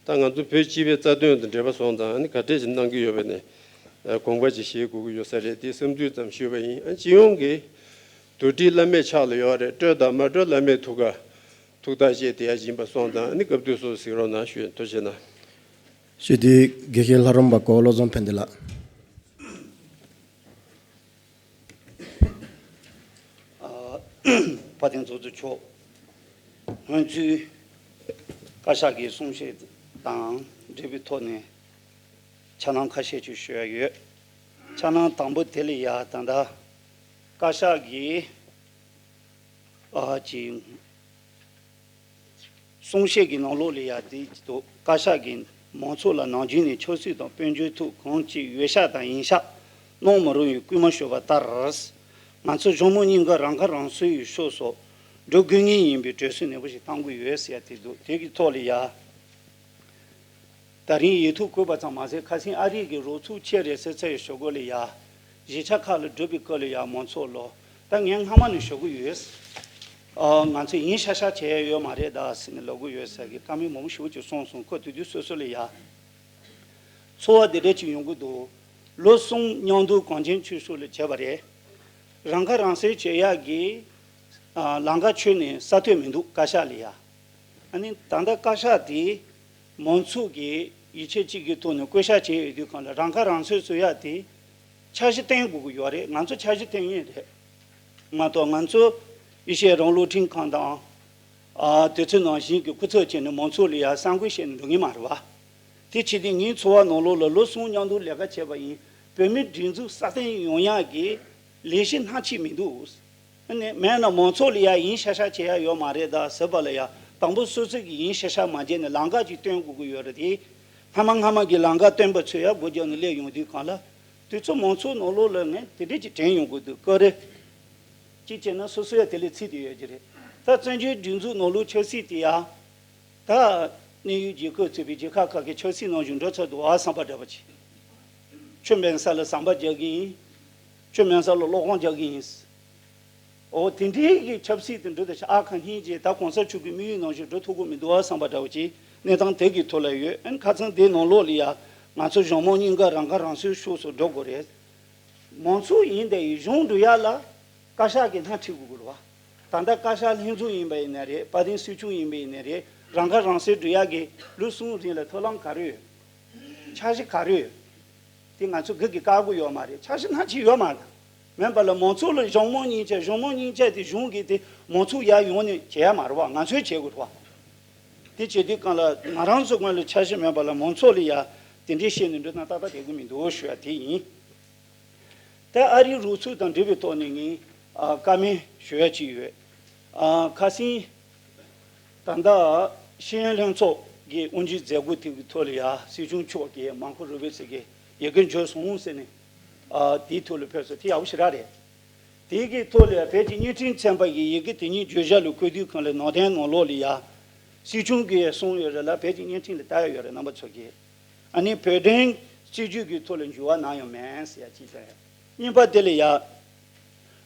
ད་ང་ཚོ་བོད་སྤྱི་པའི་རྩ་དོན་དང་འབྲེལ་བ་སོང་ཙང་། ཨ་ནི་ག་འདྲས་ཞིག་གནང་གི་ཡོད་པ་ནས་དགོངས་པ་ཅིག་བཞེས་དགོས་ཀྱི་ཡོད་ས་རེད། དེ་བསམ་ཚུལ་ཙམ་ཞུས་པ་ཡིན། ཨ། སྤྱི་ཡོངས་ཀྱི་དུ་སྒྲིལ་བླ་མེད་ཕྱག་ལ་ཡོད་རེད། སྤྲོད་དང་མ་སྤྲོད་བླ་མེད་ཐུགས་ཀ། ཐུགས་ཐག་བཅད་དེ་ཡ་ཡིན་པ་སོང་དང་ནི་སྐབས་དུས་སུ་གཟིགས་རོགས་གནང་ཞུ། ཐུགས་རྗེ་གནང་། ཞུ་དུས་དགེ་བཤེས་ལྷ་རམས་པ་གོ་བློ་བཟང་ཕན་བདེ་ལགས། ཨ། དཔལ་ལྡན་རྫོགས་སྤྱོད་མཆོག་སྔོན་ཚུད་བཀའ་ཤག་གི་གསུང་བཤད་དང་འབྲེལ་བའི་ཐོག་ནས་ཕྱག་ལན་ཁ་ཤས་ཅིག་ཞུ་ཡ་ཡོད། ཕྱག་ལན་དང་པོ་དེ་ལ་ཡ་ད་ལྟ་བཀའ་ཤག་གི་ཨ་ཅིག་གསུང་བཤད་ཀྱི་ནང་ལོགས་ལ་ཡ་དེ་འདུག་བཀའ་ཤག་གིས་མང་ཚོགས་ལ་ནམ་རྒྱུན་ནས་ཆབ་སྲིད་དང་དཔལ་འབྱོར་ཐོག་གང་ཅི་འོས་ཤག་དང་ཡིན་ཤག་གནང་མི་རུང་བའི་སྐུལ་མ་ཞུས་པ་ལྟར། ང་ཚོ་གཞུང་མང་གཉིས་ཀ་རང་ཁ་རང་གསོའི་ཕྱོགས་སུ་འགྲོ་དགོས་ངེས་ཡིན་པའི་གྲོས་སུ་ནན་པོ་ཞིག་གཏང་དགོས་ཡོད་ཟེར་ཡ་དེ་འདུག་དེ་གི་ཐོག་ལ་ཡ། ད་རིང་ཡིག་ཐོག་བཀོད་པ་ཙམ་མ་ཟད་ཁ་སང་ཨ་རི་གི་རོགས་ཚོགས་ཆེད་རེད་ཟེར་ཚར་ཡོད་ཞུ་དགོས་ལ་ཡ། གཞིས་ཆགས་ཁག་ལ་འགྲོ་བའི་སྐབས་ལ་ཡ་མང་ཚོགས་ལ་ད་ངས་སྔ་མ་ནས་ཞུ་གི་ཡོད། ཨ། ང་ཚོས་ཡིན་ཤག་ཤག་བྱས་ཡོད་མ་རེད་ད་ཟེར་ནས་ལབ་གི་ཡོད་ཟེར་གི་བཀའ་མོལ་མང་པོ་ཞེ་པོ་ཅིག་གསུངས་སོང་། ཁོ་དུས་དུས་སོ་སོ་ལ་ཡ། ཚོར་བ་འདི་འདྲ་ཅིག་ཡོང་གི་འདུག་ལོ་གསུམ་མཉམ་དུ་གངས་ཅན་ཆོས་ཕྱོགས་ལ་བྱས་པ་རེད། རང་ཁ་རང་གསོ་བྱེད་ཡག་གི་ཨ། ལམ་ཁ་ཁྱོན་ནས་གསལ་ཐོན་མི་འདུག་བཀའ་ཤག་ལ་ཡ། ཨ་ནི་ད་ལྟ་བཀའ་ཤག་དེ་མང་ཚོགས་ཀྱི་ཡིད་ཆེས་གཅིག་གི་ཐོག་ནས་བསྐོ་བཞག་བྱས་ཡོད་དུས་གང་ལ་རང་ཁ་རང་གསོ་བཟོ་ཡག་དེ་འཆར་གཞི་བཏིང་དགོས་ཀྱི་ཡོད་རེད། ང་ཚོ་འཆར་གཞི་བཏིང་ངེས་རེད། མ་གཏོགས་ང་ཚོ་ཡེ་ཤེས་རང་ལུགས་ཁྲིམས་ཁང་དང་ཨ། དེ་ཚོ་ནང་བཞིན་གྱི་སྐུ་ཚབ་བྱས་ནས་མང་ཚོགས་ལ་ཡ་གསར་འགོད་བྱས་ནས་འགྲོ་ངེས་མ་རེད་བ། དེ་བྱས་ཏེ་ངའི་ཚོར་བ་ནང་ལོགས་ལ་ལོ་གསུམ་མཉམ་དུ་ལས་ཀ་བྱས་པ་ཡིན། བོད་མིའི་སྒྲིག་འཛུགས་སྲ་བརྟན་ཡོང་ཡག་གི་ལས་གཞི་སྣ་གཅིག་མི་འདུག་ཨ་ནི་མེད་ན་མང་ཚོགས་ལ་ཡ་ཡིན་ཤག་ཤག་བྱེད་ཡ་ཡོད་མ་རེད་ད་ཟེར་བ་ལ་ཡ། དང་པོ་སོ་སོ་གིས་ཡིན་ཤག་ཤག་མ་བྱས་ནས་ལམ་ཁ་ཅིག་སྟོན་དགོས་ཀྱི་ཡོད་རེད་དེ། སྔ་མ་སྔ་མ་གི་ལམ་ཁ་སྟོན་པ་ཚོ་ཡ་སྒོ་རྒྱག་ནས་སླེབས་ཡོང་དུས་གང་ལ། དུས་ཚོད་མང་ཚོགས་ནང་ལོགས་ལ་ངས་དེ་འདྲས་ཀྱི་དྲན་ཡོང་གི་འདུག་ཀ་རེ། གཅིག་བྱས་ན་སོ་སོ་ཡ་དེ་ལས་ཚིག་དེ་ཡོད་ཀྱི་རེད། ད་བཙན་བྱོལ་སྒྲིག་འཛུགས་ནང་ལོགས་ཆབ་སྲིད་དེ་ཡ། ད་གནས་ཡུལ་རྒྱལ་ཁབ་ཚུད་པའི་རྒྱལ་ཁབ་ཁག་གི་ཆབ་སྲིད་ནང་བཞིན་འགྲོ་ཚར་འདུག་ཨ་བསམ་པ་འདྲ་པོ་ཅིག་ཆོས་མེད་ས་ལ་ཟམ་པ་རྒྱག་གི་ཡིན། ཆོས་མེད་ས་ལ་སློབ་དཔོན་རྒྱག་གི་ཡིན། འོ་དེ་འདྲའི་གི་ཆབ་སྲིད་དེ་འགྲོ་དེ་ཤ་ཨ་ཁ་སྙིང་རྗེ། ད་གོང་ས་མཆོག་གི་དམིགས་ཡུལ་ནང་བཞིན་འགྲོ་ཐུབ་ཀྱི་མི་འདུག་ཨ་བསམ་པ་འདྲ་བོ་ཅིག་གནས་སྟངས་དེ་གི་ཐོག་ལ་ཡོད། ཨན་ཁ་སང་དེ་ནང་ལོགས་ལ་ཡ་ང་ཚོ་གཞུང་མང་གཉིས་ཀ་རང་ཁ་རང་གསོའི་ཕྱོགས་སུ་འགྲོ་དགོས་རེད། མང་ཚོགས་ཡིན་དེ་ཡི་གཞུང་འགྲོ་ཡ་ལ་བཀའ་ཤག་གི་སྣེ་ཁྲིད་དགོས་ཀྱི་རེད་བ། ད་ལྟ་བཀའ་ཤག་ལྷན་ཚོགས་ཡིན་པ་ཡིན་ན་རེད། དཔལ་ལྡན་སྲིད་སྐྱོང་ཡིན་པ་ཡིན་ན་རེད། རང་ཁ་རང་གསོའི་འགྲོ་ཡ་གི་ལོ་གསུམ་རིང་ལ་ཐབས་ལམ་ག་རེ་ཡོད། འཆར་གཞི་ག་རེ་ཡོད། དེ་ང་ཚོ་སྒེར་གྱི་བཀག་དགོས་ཡོད་མ་རེད། འཆར་གཞི་སྣ་གཅིག་ཡོད་མ་རེད། མེད་པ་ལ་མང་ཚོགས་ལ་གཞུང་མང་གཉིས་ཆ་གཞུང་མང་གཉིས་ཆ་དེ་གཞུང་གིས་དེ་མང་ཚོགས་ཡར་ཡོང་ནས་བྱེད་ཡ་མ་རེད་བ། ང་ཚོས་བྱེད་དགོས་རེད་བ། དེ་བྱེད་དུས་གང་ལ་ང་རང་ཚོ་སྔོན་ལ་འཆར་གཞི་མེད་པ་ལ་མང་ཚོགས་ལ་ཡ་དེ་འདྲའི་བཤད་ནས་འགྲོ་ན་ཏག་ཏག་བསྡད་ཀྱི་མི་འདུག་ཞུ་ཡ་དེ་ཡིན། ད་ཨ་རིའི་རོགས་ཚོགས་དང་འབྲེལ་བའི་ཐོག་ནས་ངས་ཨ་བཀའ་མོལ་ཞུ་ཡ་ཅིག་ཡོད། ཨ་ཁ་སང་ད་ལྟ་ཤེས་ཡོན་ལྷན་ཚོགས་ཀྱི་དབུ་འབྱེད་མཛད་སྒོ་དེ་གི་ཐོག་ལ་ཡ་སྲིད་སྐྱོང་མཆོག་གིས་མར་ཁོ་རུ་བེ་སི་གི་ཡི་གེ་འབྱོར་སོང་ཟེར་ནས་ཨ་དེའི་ཐོག་ལ་ཕེབས་སོང་། དེ་ཡག་པོ་ཞེ་དྲག་རེད། དེ་གི་ཐོག་ལ་ཡ་བོད་ཀྱི་བརྙན་འཕྲིན་ཚན་པ་གི་ཡི་གེ་དེ་ཉིད་བརྗོད་བྱ་ལ་བཀོད་དུས་གང་ལ་ནང་བསྟན་ནང་ལོགས་ལ་ཡ་སྲིད་སྐྱོང་གིས་གསུངས་ཡོད་རེད་ལ། བོད་ཀྱི་བརྙན་འཕྲིན་ལ་ལྟ་ཡ་ཡོད་རེད། རྣམ་པ་ཚོ་གིས། ཨ་ནི་བོད་དོན་སྲིད་ཇུས་ཀྱི་ཐོག་ལ་འགྱུར་བ་གནང་ཡོད་མེད་ཟེར་ཡ་གཅིག་དང་། གཉིས་པ་དེ་ལ་ཡ།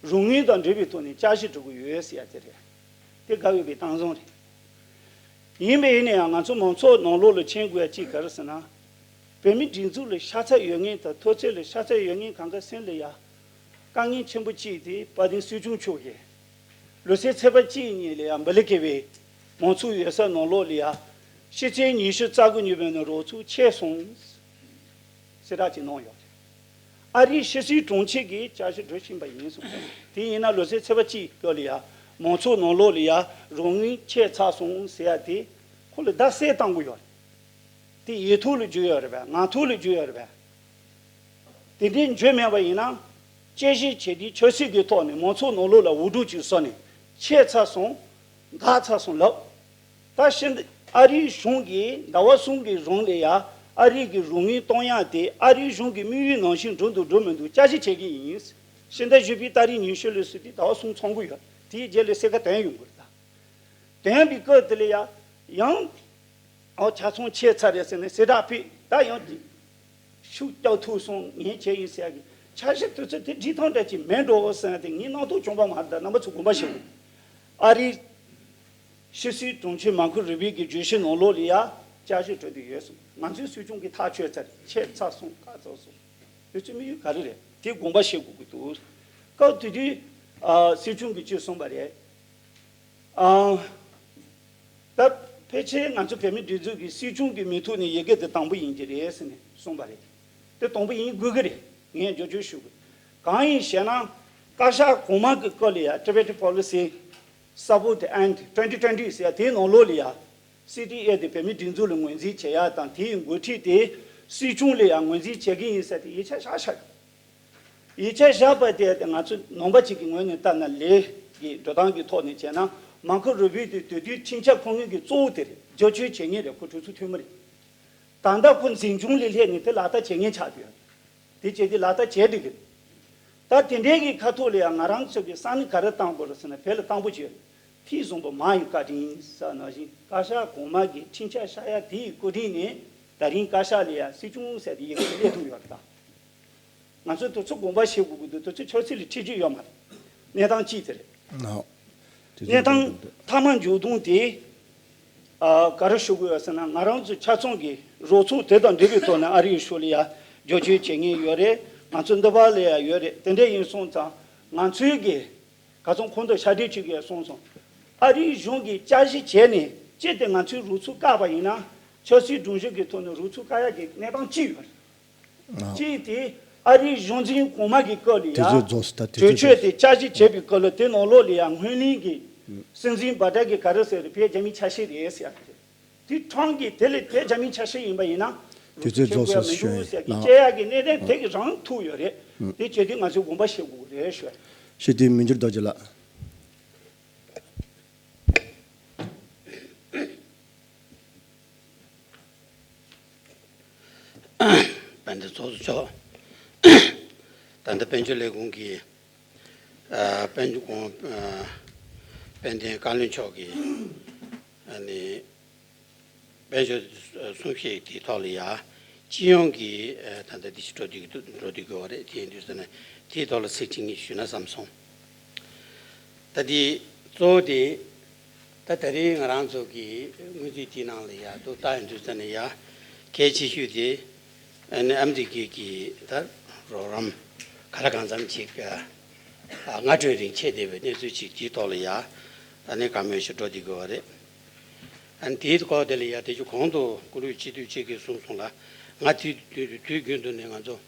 རོགས་དངུལ་དང་འབྲེལ་བའི་ཐོག་ནས་བསྐྱར་ཞིབ་འགྲོ་གི་ཡོད་ཟེར་ཡ་དེ་རེད། དེ་དགའ་འོས་པའི་གཏམ་བཟང་རེད། ཡིན་པས་ཡིན་ན་ཡང་ང་ཚོ་མང་ཚོགས་ནང་ལོགས་ལ་མཁྱེན་དགོས་ཡ་གཅིག་ག་རེ་ཟེར་ན། བོད་མི་སྒྲིག་འཛུགས་ལ་ཤ་ཚ་ཡོད་མཁན་དང་མཐོ་ཚད་ལ་ཤ་ཚ་ཡོད་མཁན་གང་ག་སེམས་ལ་ཡ། དཀའ་ངལ་ཆེན་པོ་གཅིག་དེ་དཔལ་ལྡན་སྲིད་སྐྱོང་མཆོག་གིས། ལོ་སའི་ཚེས་པ་གཅིག་ཉིན་ལ་ཡང་འབུ་ལི་ཁེ་བའི་མང་ཚོགས་ཡོད་ས་ནང་ལོགས་ལ་ཡ། ཕྱི་ཚེས་ཉི་ཤུ་རྩ་དགུ་ཉིན་བོད་ནས་རོགས་ཚོགས་ཆད་སོང་། གསལ་བསྒྲགས་ཅིག་གནང་ཡོད་རེད། ཨ་རིའི་ཕྱི་སྲིད་དྲུང་ཆེ་གིས་བསྐྱར་ཞིབ་འགྲོ་བཞིན་པ་ཡིན་གསུངས། དེ་ཡིན་ན་ལོ་སའི་ཚེས་པ་གཅིག་སྐབས་ལ་ཡ། མང་ཚོགས་ནང་ལོགས་ལ་ཡ་རོགས་དངུལ་ཆད་ཚར་སོང་ཟེར་ཡ་དེ་ཁོ་ལ་བརྡ་གསལ་བཏང་གི་ཡོད་རེད། དེ་ཡིག་ཐོག་ལ་བརྗོད་ཡོད་རེད་པས། ངག་ཐོག་ལ་བརྗོད་ཡོད་རེད་པས། དེ་འདྲའི་བརྗོད་མེད་པ་ཡིན་ན། དཔྱད་ཞིབ་བྱས་ཏེ་ཆབ་སྲིད་ཀྱི་ཐོག་ནས་མང་ཚོགས་ནང་ལོགས་ལ་འུར་སྒྲོག་ཅིག་བཟོས་ནས་ཆད་ཚར་སོང་། འགག་ཚར་སོང་ལབ། ད་ཕྱིན་ཨ་རིའི་གཞུང་གིས་ཟླ་བ་གསུམ་གྱི་རིང་ལ་ཡ་ཨ་རིའི་གི་རོགས་དངུལ་གཏོང་ཡག་དེ་ཨ་རིའི་གཞུང་གི་དམིགས་ཡུལ་ནང་བཞིན་འགྲོ་འདུག་འགྲོ་མི་འདུག་བསྐྱར་ཞིབ་བྱེད་ཀྱི་ཡིན། ཕྱི་ཟླ་བཞི་པའི་ཏ་རིག་ཉི་ཤུ་ལ་སོང་སྟེ་ཟླ་བ་གསུམ་ཚང་གི་ཡོད། དེའི་རྗེས་ལ་གསལ་ཁ་བཏོན་ཡོང་གི་རེད་ད། དེ་ཡང་པའི་སྐབས་དེ་ལ་ཡ། ཡང་། ཨོ་ཆ་ཚང་ཆད་ཚར་རེད་ཟེར་ནས་གསལ་བསྒྲགས་ཕུལ། ད་ཡང་། ཤུགས་རྒྱག་ཐུབ་སོང་། ངས་བྱས་ཡིན་ཟེར་ཡ་གི་འཆར་གཞི་དུས་ཚོད་དེ་སྒྲིག་སྟངས་འདྲ་ཅིག་མེད་འགྲོ་ཟེར་ཡ་དེ་ངའི་རྣམ་རྟོག་བྱུང་བ་མ་རེད། ད་རྣམ་པ་ཚོ་དགོངས་པ་བཞེས་དགོས། ཨ་རིའི་ཕྱི་སྲིད་དྲུང་ཆེ་མར་ཁོ་རུ་བི་གི་བརྗོད་གཞི་ནང་ལོགས་ལ་ཡ་བསྐྱར་ཞིབ་འགྲོ་དུས་ཡོད་སོང་། ང་ཚོའི་སྲིད་སྐྱོང་གིས་ཐག་ཆོད་ཚར་རེད། ཆད་ཚར་སོང་། བཀག་ཚར་སོང་། དུས་ཚོད་དམིགས་ཡུལ་ག་རེ་རེད། དེ་དགོངས་པ་བཞེས་དགོས་ཀྱི་འདུག་སྐབས་དེ་དུས་ཨ་སྲིད་སྐྱོང་གིས་ཅིག་གསུངས་པ་རེད། ཨ། ད་ཕལ་ཆེར་ང་ཚོ་བོད་མིའི་སྒྲིག་འཛུགས་ཀྱི་སྲིད་སྐྱོང་གི་མིང་ཐོག་ནས་ཡི་གེ་དེ་དང་པོ་ཡིན་གྱི་རེད་ཟེར་ནས་གསུངས་པ་རེད། དེ་དང་པོ་ཡིན་དགོས་ཀྱི་རེད། ངས་བསྒྱུར་བཅོས་ཞུ་དགོས། གང་ཡིན་ཞེ་ན། བཀའ་ཤག་གོང་མ་གི་སྐབས་ལ་ཡ་Tibet Policy Support and twenty twenty ཟེར་ཡ་དེའི་ནང་ལོགས་ལ་ཡ། སི་ཊི་ཨེ་དེ་བོད་མིའི་སྒྲིག་འཛུགས་ལ་ངོས་འཛིན་བྱེད་ཡ་དང་དེའི་འགོ་ཁྲིད་དེ་སྲིད་སྐྱོང་ལ་ཡ་ངོས་འཛིན་བྱེད་ཀྱི་ཡིན་ཟེར་ཏེ་ཡིག་ཆ་བཞག་བཞག་ཡོད། ཡིག་ཆ་བཞག་པ་དེ་ང་ཚོ་ནང་པ་གཅིག་གི་ངོས་ནས་ལྟ་ན་ལས་ཀྱི་འགྲོ་སྟངས་ཀྱི་ཐོག་ནས་བྱས་ན་མར་ཁོ་རུ་བི་དེ་དེ་དུས་ཁྲིམས་འཆར་ཁོ་ངོས་ཀྱི་གཙོ་བོ་དེ་རེད། བསྒྱུར་བཅོས་བྱེད་མཁན་རེད། ཁོ་གྲོས་ཚོགས་འཐུས་མི་རེད། ད་ལྟ་ཁོ་འཛིན་སྐྱོང་ལས་སླེབས་ནས་དེ་ལག་བསྟར་བྱེད་མཁན་ཆགས་བསྡད་ཡོད། དེ་བྱས་དེ་ལག་བསྟར་བྱས་བསྡད་ཀྱི་རེད། ད་དེ་འདྲའི་གི་ཁ་ཐོག་ལ་ཡང་ང་རང་ཚོ་གི་བསམ་བློ་ག་རེ་བཏང་དགོས་རེད་ཟེར་ན་བོད་ལ་བཏང་པོ་བྱོས། ཐིག་བཟང་པོ་མ་ཡི་བཀའ་དྲིན་ཟེར་ནང་བཞིན་བཀའ་ཤག་གོང་མ་གི་ཁྲིམས་འཆར་ཤར་ཡ་དེ་ཡི་བཀའ་དྲིན་ནས་ད་རིང་བཀའ་ཤག་ལ་ཡ་སྲིད་སྐྱོང་ཟེར་དེ་ཡི་གེ་སླེབས་ཐུབ་ཡོད་རེད་ད། ང་ཚོས་དུས་ཚོད་དགོངས་པ་བཞེས་དགོས་ཀྱི་འདུག་དུས་ཚོད་ཆབ་སྲིད་ལ་ཁྲིད་རྒྱུ་ཡོད་མ་རེད། གནས་སྟངས་གཅིག་དེ་རེད། ཨོ། དེ་གནས་ཚོ་སྟངས་འགྲོ་འདུག་མཐའ་མ་མཇུག་སྡོམ་དེ། ཨ། ག་རེ་ཞུ་དགོས་ཡོད་ཟེར་ན་ང་རང་ཚོ་ཆ་ཚང་གི་རོགས་ཚོགས་དེ་དང་འབྲེལ་བའི་ཐོག་ནས་ཨ་རིའི་ཕྱོགས་ལ་ཡ་བསྒྱུར་བཅོས་བྱེད་མཁན་ཡོད་རེད། ང་ཚོ་འདི་པར་ལ་ཡ་ཡོད་རེད། དེ་འདྲ་ཡིན་སོང་ཙང་ང་ཚོའི་གི་ག་ཚོད་གོང་དུ་ཕྱག་བྲིས་ཅིག་ཡོད་གསུངས་སོང་། ཨ་རིའི་གཞུང་གིས་བསྐྱར་ཞིབ་བྱས་ནས་སྤྱིར་དེ་ང་ཚོའི་རོགས་ཚོགས་བཀག་པ་ཡིན་ན་ཆབ་སྲིད་སྒྲོམ་གཞི་གི་ཐོག་ནས་རོགས་ཚོགས་བཀག་ཡ་གི་གནས་སྟངས་གཅིག་ཡོད་རེད། གཅིག་དེ་ཨ་རིའི་གཞུང་འཛིན་གོང་མ་གི་སྐབས་ལ་ཡ་དེ་ཚོའི་རྫོགས་སུ་ད་དེ་གྲོས་ཚོའི་ཆོད་དེ་བསྐྱར་ཞིབ་བྱས་པའི་སྐབས་ལ་དེ་ནང་ལོགས་ལ་ཡ་སྔོན་གླེང་གི་སྲིད་འཛིན་བྷ་ཏྲ་གི་ག་རེ་ཟེར་རེད། བོད་རྒྱ་མིའི་ཆ་ཤས་རེད་ཟེར་ཡ་དེ་རེད། དེ་ཁྲང་གིས་དེ་ལས་བོད་རྒྱ་མིའི་ཆ་ཤས་ཡིན་པ་ཡིན་ན་དེ་ཚོའི་རྫོགས་སུ་ཤོད་ཡིན་ཟེར་གི་ལགས། བཅད་ཡ་གི་གནད་དོན་དེ་གི་རང་ཐུག་ཡོད་རེད། དེ་བྱས་དུས་ང་ཚོས་དགོངས་པ་བཞེས་དགོས་རེད་ཞུ། ཞུ་དེ་མི་འགྱུར་རྡོ་རྗེ་ལགས། དཔལ་ལྡན་ཚོགས་གཙོ་མཆོག་ད་ལྟ་དཔལ་འབྱོར་ལས་ཁུངས་ཀྱི་ཨ། དཔལ་འབྱོར་གོང་ཨ། དཔལ་ལྡན་བཀའ་བློན་མཆོག་གིས་ཨ་ནི་དཔལ་འབྱོར་གསུང་བཤད་དེའི་ཐོག་ལ་ཡ་སྤྱི་ཡོངས་ཀྱི་ཨ། ད་ལྟ་འདི་ཞིག་འགྲོ་བསྡད་ཀྱི་འདུག་འགྲོ་བསྡད་ཀྱི་ཡོད་རེད། དེ་ཡིན་དུས་ཙ་ན་དེའི་ཐོག་ལ་ཚིག་གཅིག་གཉིས་ཞུས་ན་བསམ་སོང་། ད་འདི་གཙོ་བོ་དེ་ད་ད་རེས་ང་རང་ཚོ་གི་སྔོན་རྩིས་དེའི་ནང་ལ་ཡ་འདུག་ལྟ་ཡོང་དུས་ཙ་ན་ཡ་གལ་ཆེ་ཤོས་དེ་ཨ་ནི་ཨ་མི་རི་ཀའི་གི་ད་རོགས་རམ་ག་ལ་གང་འཚམ་ཅིག་ཨ། སྔ་དྲོའི་རིང་ཆད་བསྡད་པའི་གནས་ཚུལ་ཅིག་དེའི་ཐོག་ལ་ཡ་ཨ་ནི་བཀའ་མོལ་ཞིག་འགྲོ་བསྡད་ཀྱི་ཡོད་རེད། ཨ་ནི་དེའི་སྐོར་དེ་ལ་ཡ་དེ་ཚོ་གོང་དུ་སྐུ་ལུས་སྤྱི་འཐུས་གཅིག་གིས་གསུངས་སོང་ལ། ང་དུས་དུས་དུས་རྒྱུན་དུ་ནས་ང་ཚོ་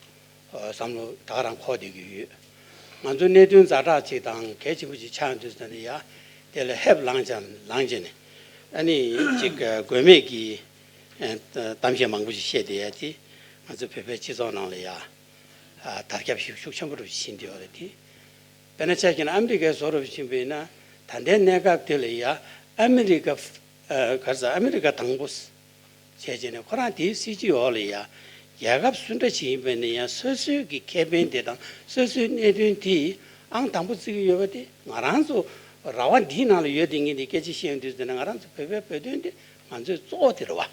བསམ་བློ་ད་ག་རང་འཁོར་བསྡད་ཀྱི་ཡོད། ང་ཚོ་གནད་དོན་ཛ་དྲག་ཅིག་དང་གལ་ཆེན་པོ་ཅིག་ཆགས་ཡོང་དུས་ཙ་ན་ཡ་དེ་ལ་ཧེབ་ལངས་ཀྱང་ལངས་བྱས་ནས་ཨ་ནི་ཅིག་དགོས་མེད་ཀྱི་གཏམ་བཤད་མང་པོ་ཞིག་བཤད་བསྡད་ཡ་དེ་ང་ཚོ་བོད་པའི་སྤྱི་ཚོགས་ནང་ལ་ཡ་དར་ཁྱབ་ཤུགས་ཤུགས་ཆེན་པོ་རུ་ཕྱིན་བསྡད་ཡོད་རེད་དེ། དཔེར་ན་ཆ་བཞག་ན་ཨ་མི་རི་ཀའི་བཟོ་འདྲ་ཕྱིན་པ་ཡིན་ན་ད་ལྟའི་གནས་སྐབས་དེ་ལ་ཡ་ཨ་མི་རི་ཀ་ག་རེ་ཟེར་ཨ་མི་རི་ཀ་དང་པོ་བྱས་བྱས་ནས་ཁོ་རང་དེའི་སྲིད་ཇུས་འོག་ལ་ཡ་རྒྱལ་ཁབ་སུ་འདྲ་ཞིག་ཡིན་པ་ཡིན་ན་ཡང་སོ་སོའི་གི་ཁེ་ཕན་དེ་དང་སོ་སོའི་གནད་དོན་དེ་ཨང་དང་པོ་བརྩི་གི་ཡོད་པ་དེ་ང་རང་ཚོ་ར་བ་འདིའི་ནང་ལ་ཡོད་དེ་ངས་འདི་སྐད་ཆ་བཤད་ཡོང་དུས་ཙ་ན་ང་རང་ཚོ་བོད་པའི་བོད་དོན་དེ་ང་ཚོའི་གཙོ་བོ་དེ་རེད་བ།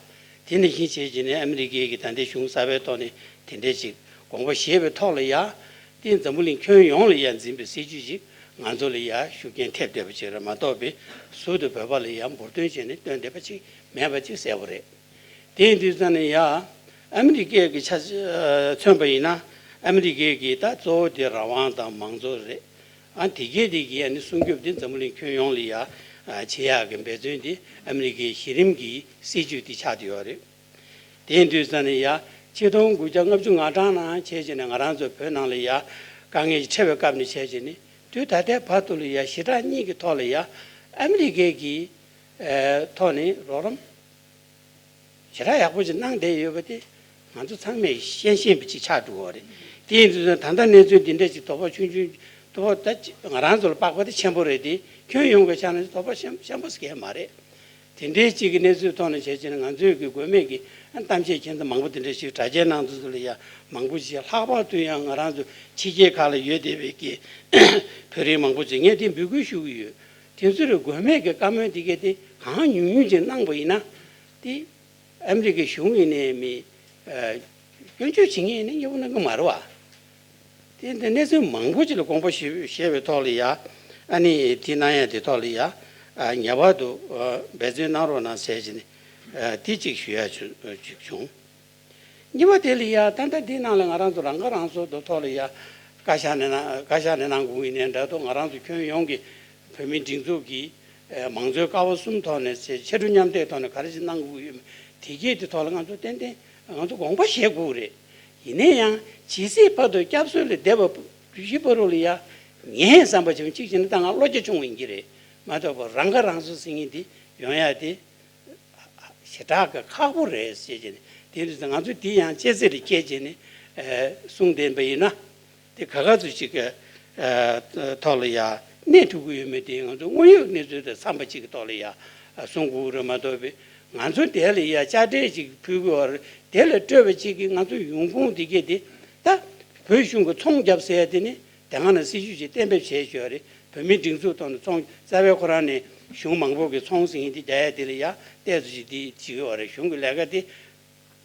དེ་ནང་བཞིན་བྱས་བྱས་ནས་ཨ་མི་རི་ཀའི་གི་ད་ལྟའི་གཞུང་གསར་པའི་ཐོག་ནས་དེ་འདྲས་ཅིག་དགོངས་པ་བཞེས་པའི་ཐོག་ལ་ཡ། དེ་འཛམ་བུ་གླིང་ཁྱོན་ཡོངས་ལ་ཡ་འཛིན་པའི་སྲིད་ཇུས་ཤིག་ང་ཚོ་ལ་ཡ་ཤུགས་རྐྱེན་ཐེབས་བསྡད་པ་ཅིག་རེད་མ་གཏོགས་པའི་ཟུར་དུ་བོད་པ་ལ་ཡ་འབུར་འདོན་བྱས་ནས་བཏོན་བསྡད་པ་ཅིག་མེད་པ་ཅིག་གསལ་པོ་རེད། དེ་ཡིན་དུས་ཙང་ནས་ཡ་ཨ་མི་རི་ཀའི་གི་ཆ་མཚོན་པ་ཡིན་ན་ཨ་མི་རི་ཀའི་གི་ད་གཙོ་བོ་དེ་རང་དབང་དང་མང་གཙོ་རེད། ཨ་དེ་གས་དེ་གི་ཨ་ནི་སྲུང་སྐྱོབ་དེ་འཛམ་བུ་གླིང་ཁྱོན་ཡོངས་ལ་ཡ་བྱེད་ཡག་གི་འབད་བརྩོན་དེ་ཨ་མི་རི་ཀའི་གཞི་རིམ་གྱི་སྲིད་ཇུས་དེ་ཆགས་བསྡད་ཡོད་རེད། དེ་ཡིན་དུས་ཙང་ནས་ཡ་ཆིག་སྟོང་དགུ་བརྒྱ་ལྔ་བཅུ་ང་གྲངས་ནང་བྱས་བྱས་ནས་ང་རང་ཚོ་བོད་ནང་ལ་ཡ་དཀའ་ངལ་འཕྲད་པའི་སྐབས་ནས་བྱས་བྱས་ནས་དུས་ད་ལྟའི་བར་དུ་ལ་ཡ་ཞེ་དྲག་གཉིས་ཀྱི་ཐོག་ལ་ཡ་ཨ་མི་རི་ཀའི་གི་ཐོག་ནས་རོགས་རམ་ཞེ་དྲག་ཡག་པོ་ཅིག་གནང་བསྡད་ཡོད་པ་དེ་ང་ཚོ་ཚང་མས་ཤེས་ཤེས་པ་ཅིག་ཆགས་འགྲོ་གི་རེད། དེ་ཡིན་དུས་ད་ལྟ་གནས་ཚུལ་འདི་འདྲ་ཅིག་དོ་ཕོག་ཆུང་ཆུང་དོ་ཕོག་ད་ང་རང་ཚོ་ལ་དཔག་པ་དེ་ཆེན་པོ་རེད་དེ་ཁྱོན་ཡོངས་ཀྱི་ཆ་ནས་དོ་ཕོག་ཆེན་ཆེན་པོ་ཟེར་མཁན་མ་རེད། དེ་འདྲའི་གཅིག་གི་གནས་ཚུལ་ཐོག་ནས་བྱས་ཙང་ང་ཚོས་ཀྱི་དགོས་མེད་ཀྱི་གཏམ་བཤད་ཁྱེད་ཚོ་མང་པོ་དེ་འདྲ་ཞིག་དྲ་རྒྱའི་ནང་དུ་ཚོ་ལ་ཡང་མང་པོ་ཞིག་ལྷག་པར་དུ་ཡང་ང་རང་ཚོ་ཕྱི་རྒྱལ་ཁག་ལ་ཡོད་བསྡད་པའི་ཀྱི་བོད་རིགས་མང་པོ་ཅིག་ངས་དེ་འབོད་སྐུལ་ཞུ་གི་ཡོད། དེ་ཚོ་ལ་དགོས་མེད་ཀྱི་བཀའ་མོལ་དེ་གས་དེ་གང་ཉུང་ཉུང་ཅིག་གནང་བ་ཡིན་ན་དེ་ཨ་མི་རི་ཀའི་གཞུང་ཡིན་ནའི་མི་སྐྱོན་བརྗོད་བྱེད་མཁན་ཡིན་ན་སྐྱོ་པོ་གནང་གི་མ་རེད་བ། དེ་འདི་གནས་ཚུལ་མང་པོ་ཅིག་ལ་དགོངས་པ་ཞུ་བཞེས་པའི་ཐོག་ལ་ཡ། ཨ་ནི་དེ་གནང་ཡ་དེ་ཐོག་ལ་ཡ། ཨ་ངེས་པར་དུ་ཨ་འབད་བརྩོན་གནང་རོགས་གནང་ཟེར་གྱི་ནི། ཨ་དེ་གཅིག་ཞུ་ཡ་ཅིག་བྱུང་། གཉིས་པ་དེ་ལ་ཡ་ད་ལྟ་འདི་ནང་ལ་ང་རང་ཚོ་རང་ཁ་རང་གསོ་དུ་ཐོག་ལ་ཡ། བཀའ་ཤག་ནས་གནང་བཀའ་ཤག་ནས་གནང་དགོས་ཡིན་ནའི་འདྲ་འདུག་ང་རང་ཚོ་ཁྱོན་ཡོངས་ཀྱི་བོད་མིའི་སྒྲིག་འཛུགས་ཀྱི་ མང་གཙོའི་ཀ་བ་གསུམ་ཐོག་ནས་ཕྱི་དྲོ་མཉམ་འདེགས་ཐོག་ནས་ག་རེ་ཞིག་གནང་དགོས་ཀྱི་ཡོད་མེད་དེ་གས་དེ་ཐོག་ལ་ང་ཚོ་ཏན་ཏན་ང་ཚོ་དགོངས་པ་བཞེས་དགོས་རེད། ཡིན་ན་ཡང་ཇི་སྲིད་བར་དུ་སྐྱབས་བཅོལ་ལ་བསྡད་པ་བཞི་པ་རུ་ལ་ཡ་ངས་བསམ་པ་བྱུང་གཅིག་བྱས་ན་ད་ང་བློ་རྒྱ་ཆུང་བ་ཡིན་གྱི་རེད་མ་གཏོགས་པ་རང་ཁ་རང་གསོ་ཟེར་མཁན་དེ་ཡོང་ཡ་དེ། ཞེ་དྲག་གི་ཁག་པོ་རེད་ཟེར་བྱས་ནས་དེ་འདྲ་ང་ཚོས་དེ་ཡང་ལྕེ་རྩེ་ལ་བཀལ་བྱས་ནས་གསུངས་བསྡད་པ་ཡིན་ན་དེ་ག་ག་ཚོད་ཅིག་གི་ཐོག་ལ་ཡ་གནས་ཐུབ་ཀྱི་ཡོད་མེད་དེ་ང་ཚོ་དངོས་ཡོད་གནས་ཚུལ་དང་འཚམས་པ་ཅིག་གི་ཐོག་ལ་ཡ་གསུང་དགོས་རེད་མ་གཏོགས་པའི་ང་ཚོ་དེ་ལ་ཡ་དཔྱ་ཁྲལ་ཅིག་ཕུལ་དགོས་པ་རེད། དེ་ལ་སྤྲོད་པ་ཅིག་གིས་ང་ཚོ་ཡོང་ཁུངས་དེ་གས་དེ་ད་བོད་གཞུང་གི་ཚོང་རྒྱབ་ཟེར་ཡ་དེ་ནི། དེ་སྔ་ནས་སྲིད་ཇུས་ཅིག་གཏན་འབེབས་བྱས་ཡོད་རེད། བོད་མིའི་སྒྲིག་འཛུགས་ཐོག་ནས་ཚོང་རྩ་བའི་ཁོ་རང་ནས་གཞུང་མང་པོ་གི་ཚོང་ཟིན་དེ་རྒྱག་ཡ་དེ་ལ་ཡ་ཏོག་ཙམ་ཅིག་དེ་བྱེད་ཀྱི་ཡོད་རེད། གཞུང་གི་ལས་ཀ་དེ་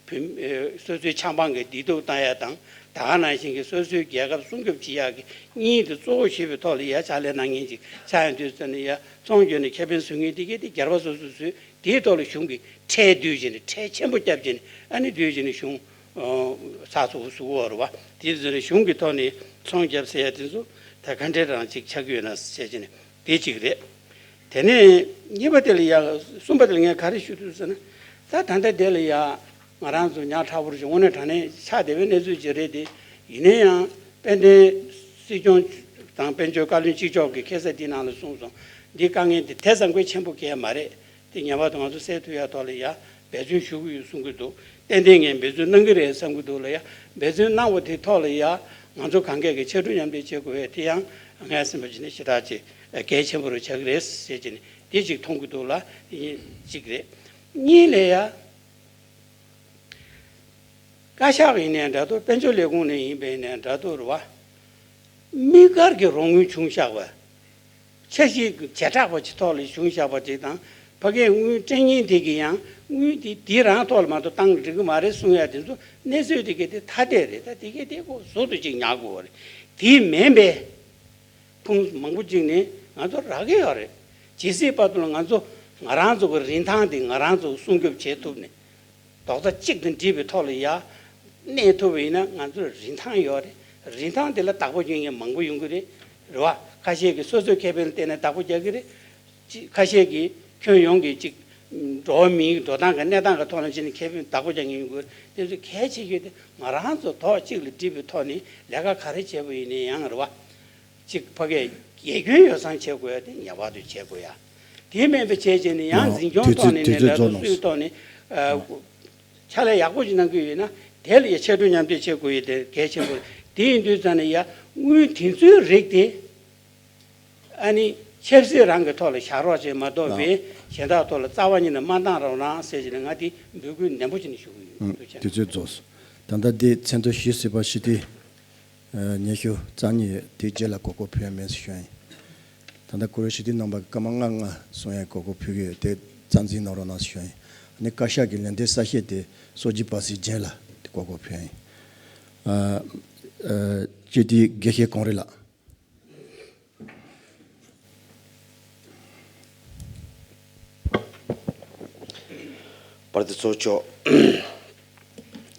བོད་སོ་སོའི་ཆབ་འབངས་ཀྱི་བདེ་སྡུག་བཏང་ཡ་དང་ད་ག་ནང་བཞིན་གྱི་སོ་སོའི་རྒྱལ་ཁབ་སྲུང་སྐྱོབ་བྱེད་ཡ་གི་གཉིས་དེ་གཙོ་བོ་བྱེད་པའི་ཐོག་ལ་ཡ་ཕྱག་ལས་གནང་མཁན་ཅིག་ཆགས་ཡོང་དུས་ཙམ་ནས་ཡ་ཚོང་བརྒྱུད་ནས་ཁེ་ཕན་བཟོ་མཁན་དེ་གས་དེ་སྒེར་པ་སོ་སོ་བཟོས། དེའི་ཐོག་ལ་གཞུང་གིས་ཁྲལ་བསྡུས་བྱས་ནས་ཁྲལ་ཆེན་པོ་བརྒྱབ་བྱས་ནས་ཨ་ནི་བསྡུས་བྱས་ནས་གཞུང་ཚགས་ཚུད་པོ་བཟོ་གི་ཡོད་རེད་བ། དེ་ཚོ་ནས་གཞུང་གི་ཐོག་ནས་ཚོང་བརྒྱབ་ཟེར་ཡ་དེ་ཚོ་ད་ག་འདྲས་རང་ཅིག་ཆགས་ཀྱི་ཡོད་ན་བྱས་བྱས་ནས་དེ་གཅིག་རེད། དེ་ནས་གཉིས་པ་དེ་ལ་ཡ་གསུམ་པ་དེ་ལ་ངས་ག་རེ་ཞུ་ཐུབ་ཟེར་ན་ད་ད་ལྟ་དེ་ལ་ཡ་ང་རང་ཚོ་ཉག་ཕྲ་བོར་ཞིག་དངོས་གནས་དྲང་གནས་ཆགས་བསྡད་པའི་གནས་ཚུལ་ཅིག་རེད་དེ། ཡིན་ན་ཡང་དཔལ་ལྡན་སྲིད་སྐྱོང་དང་དཔལ་འབྱོར་བཀའ་བློན་གཅིག་ལྕོགས་ཀྱིས་ཁ་སང་འདི་ནང་ལ་གསུངས་སོང་། འདི་དཀའ་ངལ་འདི་དེ་ཙམ་ཀའི་ཆེན་པོ་གང་ཡང་མ་རེད། དེ་ངེས་པར་དུ་ང་ཚོ་སེལ་ཐུབ་ཡ་ཐོག་ལ་ཡ་འབད་བརྩོན་ཞུ་གི་ཡོད་གསུང་གི་འདུག་ཏན་ཏན་ངས་འབད་བརྩོན་གནང་གི་རེད་བསམ་གི་འདུག་ལ་ཡ། འབད་བརྩོན་གནང་བ་དེ་ཐོག་ལ་ཡ་ང་ཚོ་གང་གས་ཀྱི་ཕྱར་གྲུ་མཉམ་འདེགས་བྱེད་དགོས་པས། དེ་ཡང་ངས་སེམས་པ་ཅིག་ནས་ཞེ་དྲག་ཅིག་གལ་ཆེན་པོ་རུ་ཆགས་ཀྱི་རེད་ཟེར་གྱི་ནས་དེ་ཅིག་མཐོང་གི་འདུག་ལ། དེ་གཅིག་རེད། གཉིས་ལ་ཡ། བཀའ་ཤག་ཡིན་ནའི་འདྲ་འདུག་དཔལ་འབྱོར་ལས་ཁུངས་ནས་ཡིན་པ་ཡིན་ནའི་འདྲ་འདུག་རེད་བ། དམིགས་བཀར་གྱི་རོགས་དངུལ་བྱུང་བཞག་པ། འཆར་གཞི་བྱེ་བྲག་པ་ཅིག་ཐོག་ལ་བྱུང་བཞག་པ་ཅིག་དང་ཕ་གིའི་དངུལ་སྤྲད་མཁན་དེ་གི་ཡང་དངུལ་དེ་དེ་རང་ཐོག་ལ་མ་གཏོགས་བཏང་འགྲིག་གི་མ་རེད་གསུང་ཡ་དེ་ཚོ་གནས་ཚུལ་དེ་གི་དེ་ཐ་དད་རེད། ད་དེ་གི་དེ་ཁོ་ཟུར་དུ་ཅིག་ཉར་དགོས་པ་རེད། དེ་མིན་པའི་ཁུངས་མང་པོ་ཅིག་ནས་ང་ཚོ་རག་གི་ཡོད་རེད། ཇི་སྲིད་བར་དུ་ལ་ང་ཚོ་ང་རང་ཚོ་གི་རིན་ཐང་དེ་ང་རང་ཚོ་སྲུང་སྐྱོབ་བྱེད་ཐུབ་ནས། རྡོག་རྩ་གཅིག་ཏུ་སྒྲིལ་བའི་ཐོག་ལ་ཡ་གནས་ཐུབ་པ་ཡིན་ན་ང་ཚོར་རིན་ཐང་ཡོད་རེད། རིན་ཐང་དེ་ལ་བདག་པོ་རྒྱག་མཁན་མང་པོ་ཡོང་གི་རེད། རེད་བ། ཁ་ཤས་ཀྱིས་སོ་སོའི་ཁེ་ཕན་ལ་བརྟེན་ནས་བདག་པོ་རྒྱག་གི་རེད། ཅི་ཁ་ཤས་ཀྱིས་ཁྱོན་ཡོངས་ཀྱི་ཅིག་འགྲོ་བ་མིའི་འགྲོ་སྟངས་ཀྱི་གནས་སྟངས་ཀྱི་ཐོག་ནས་བྱས་ནས་ཁེ་ཕན་བདག་པོ་རྒྱག་མཁན་ཡོང་གི་རེད། དེ་ཚོ་གལ་ཆེ་ཤོས་དེ་ང་རང་ཚོ་ཐོག་གཅིག་ལ་སྒྲིལ་བའི་ཐོག་ནས་ལས་ཀ་ག་རེ་བྱས་པ་ཡིན་ན་ཡང་རེད་བ། གཅིག་ཕ་གིའི་དགེ་སྐྱོན་ཡོ་བསྲང་བྱེད་དགོས་ཡ་དེ་ངེས་པར་དུ་བྱེད་དགོས་ཡ། དེ་མིན་པ་བྱས་བྱས་ནས་ཡང་འཛིན་སྐྱོང་ཐོག་ནས་ནས་འདྲ་ཐོག་སུའི་ཐོག་ནས་ཕྱག་ལས་ཡག་པོ་ཞིག་གནང་གི་ཡོད་ན་དེ་ལ་ཡ་ཕྱར་གྲུ་མཉམ་འདེགས་བྱེད་དགོས་ཡ་དེ་གལ་ཆེན་པོ་རེད། དེ་ཡིན་དུས་ཙང་ནས་ཡ་དངུལ་དེ་ཚོའི་རིགས་དེ་ཨ་ནི་ཆབ་སྲིད་རང་གི་ཐོག་ལ་བཞག་རོགས་བྱེད་མ་གཏོགས་པའི་གཞན་དག་ཐོག་ལ་རྩ་བ་ཉིད་ནས་མ་བཏང་རོགས་གནང་ཟེར་བྱས་ནས་ང་དེ་འབོད་སྐུལ་ནན་པོ་བྱས་ནས་ཞུ་གི་ཡོད། ཐུགས་རྗེ་ཆེ། དུས་ཚོད་རྫོགས་སོང་། ད་ལྟ་འདི་མཚན་ཐོ་བཞི་ཟེར་བ་ཞིག་དེ། ཉི་ཤུ་རྩ་གཉིས་དེ་རྗེས་ལ་གོ་སྐབས་ཕུལ་ཡ་མེད་ཟེར་ཞུ་ཡ་ཡིན། ད་ལྟ་གུ་རུ་ཞི་བདེ་རྣམ་པ་གི་སྐར་མ་ལྔ་ལྔ་གསུང་ཡ་གོ་སྐབས་ཕུལ་གི་ཡོད་དེ་རྩ་འཛིན་གནང་རོགས་གནང་ཟེར་ཞུ་ཡ་ཡིན། ཨ་ནི་བཀའ་ཤག་གི་ལན་འདེབས་གསལ་བཤད་དེ་སོ་བརྒྱད་པ་སེ་རྗེས་ལ་དེ་གོ་སྐབས་ཕུལ་ཡ་ཡིན། ཨ་ཨ་སྤྱི་འཐུས་དགེ་བཤེས་གངས་རི་ལགས། པར་དེ་ཚོ་ཆོག་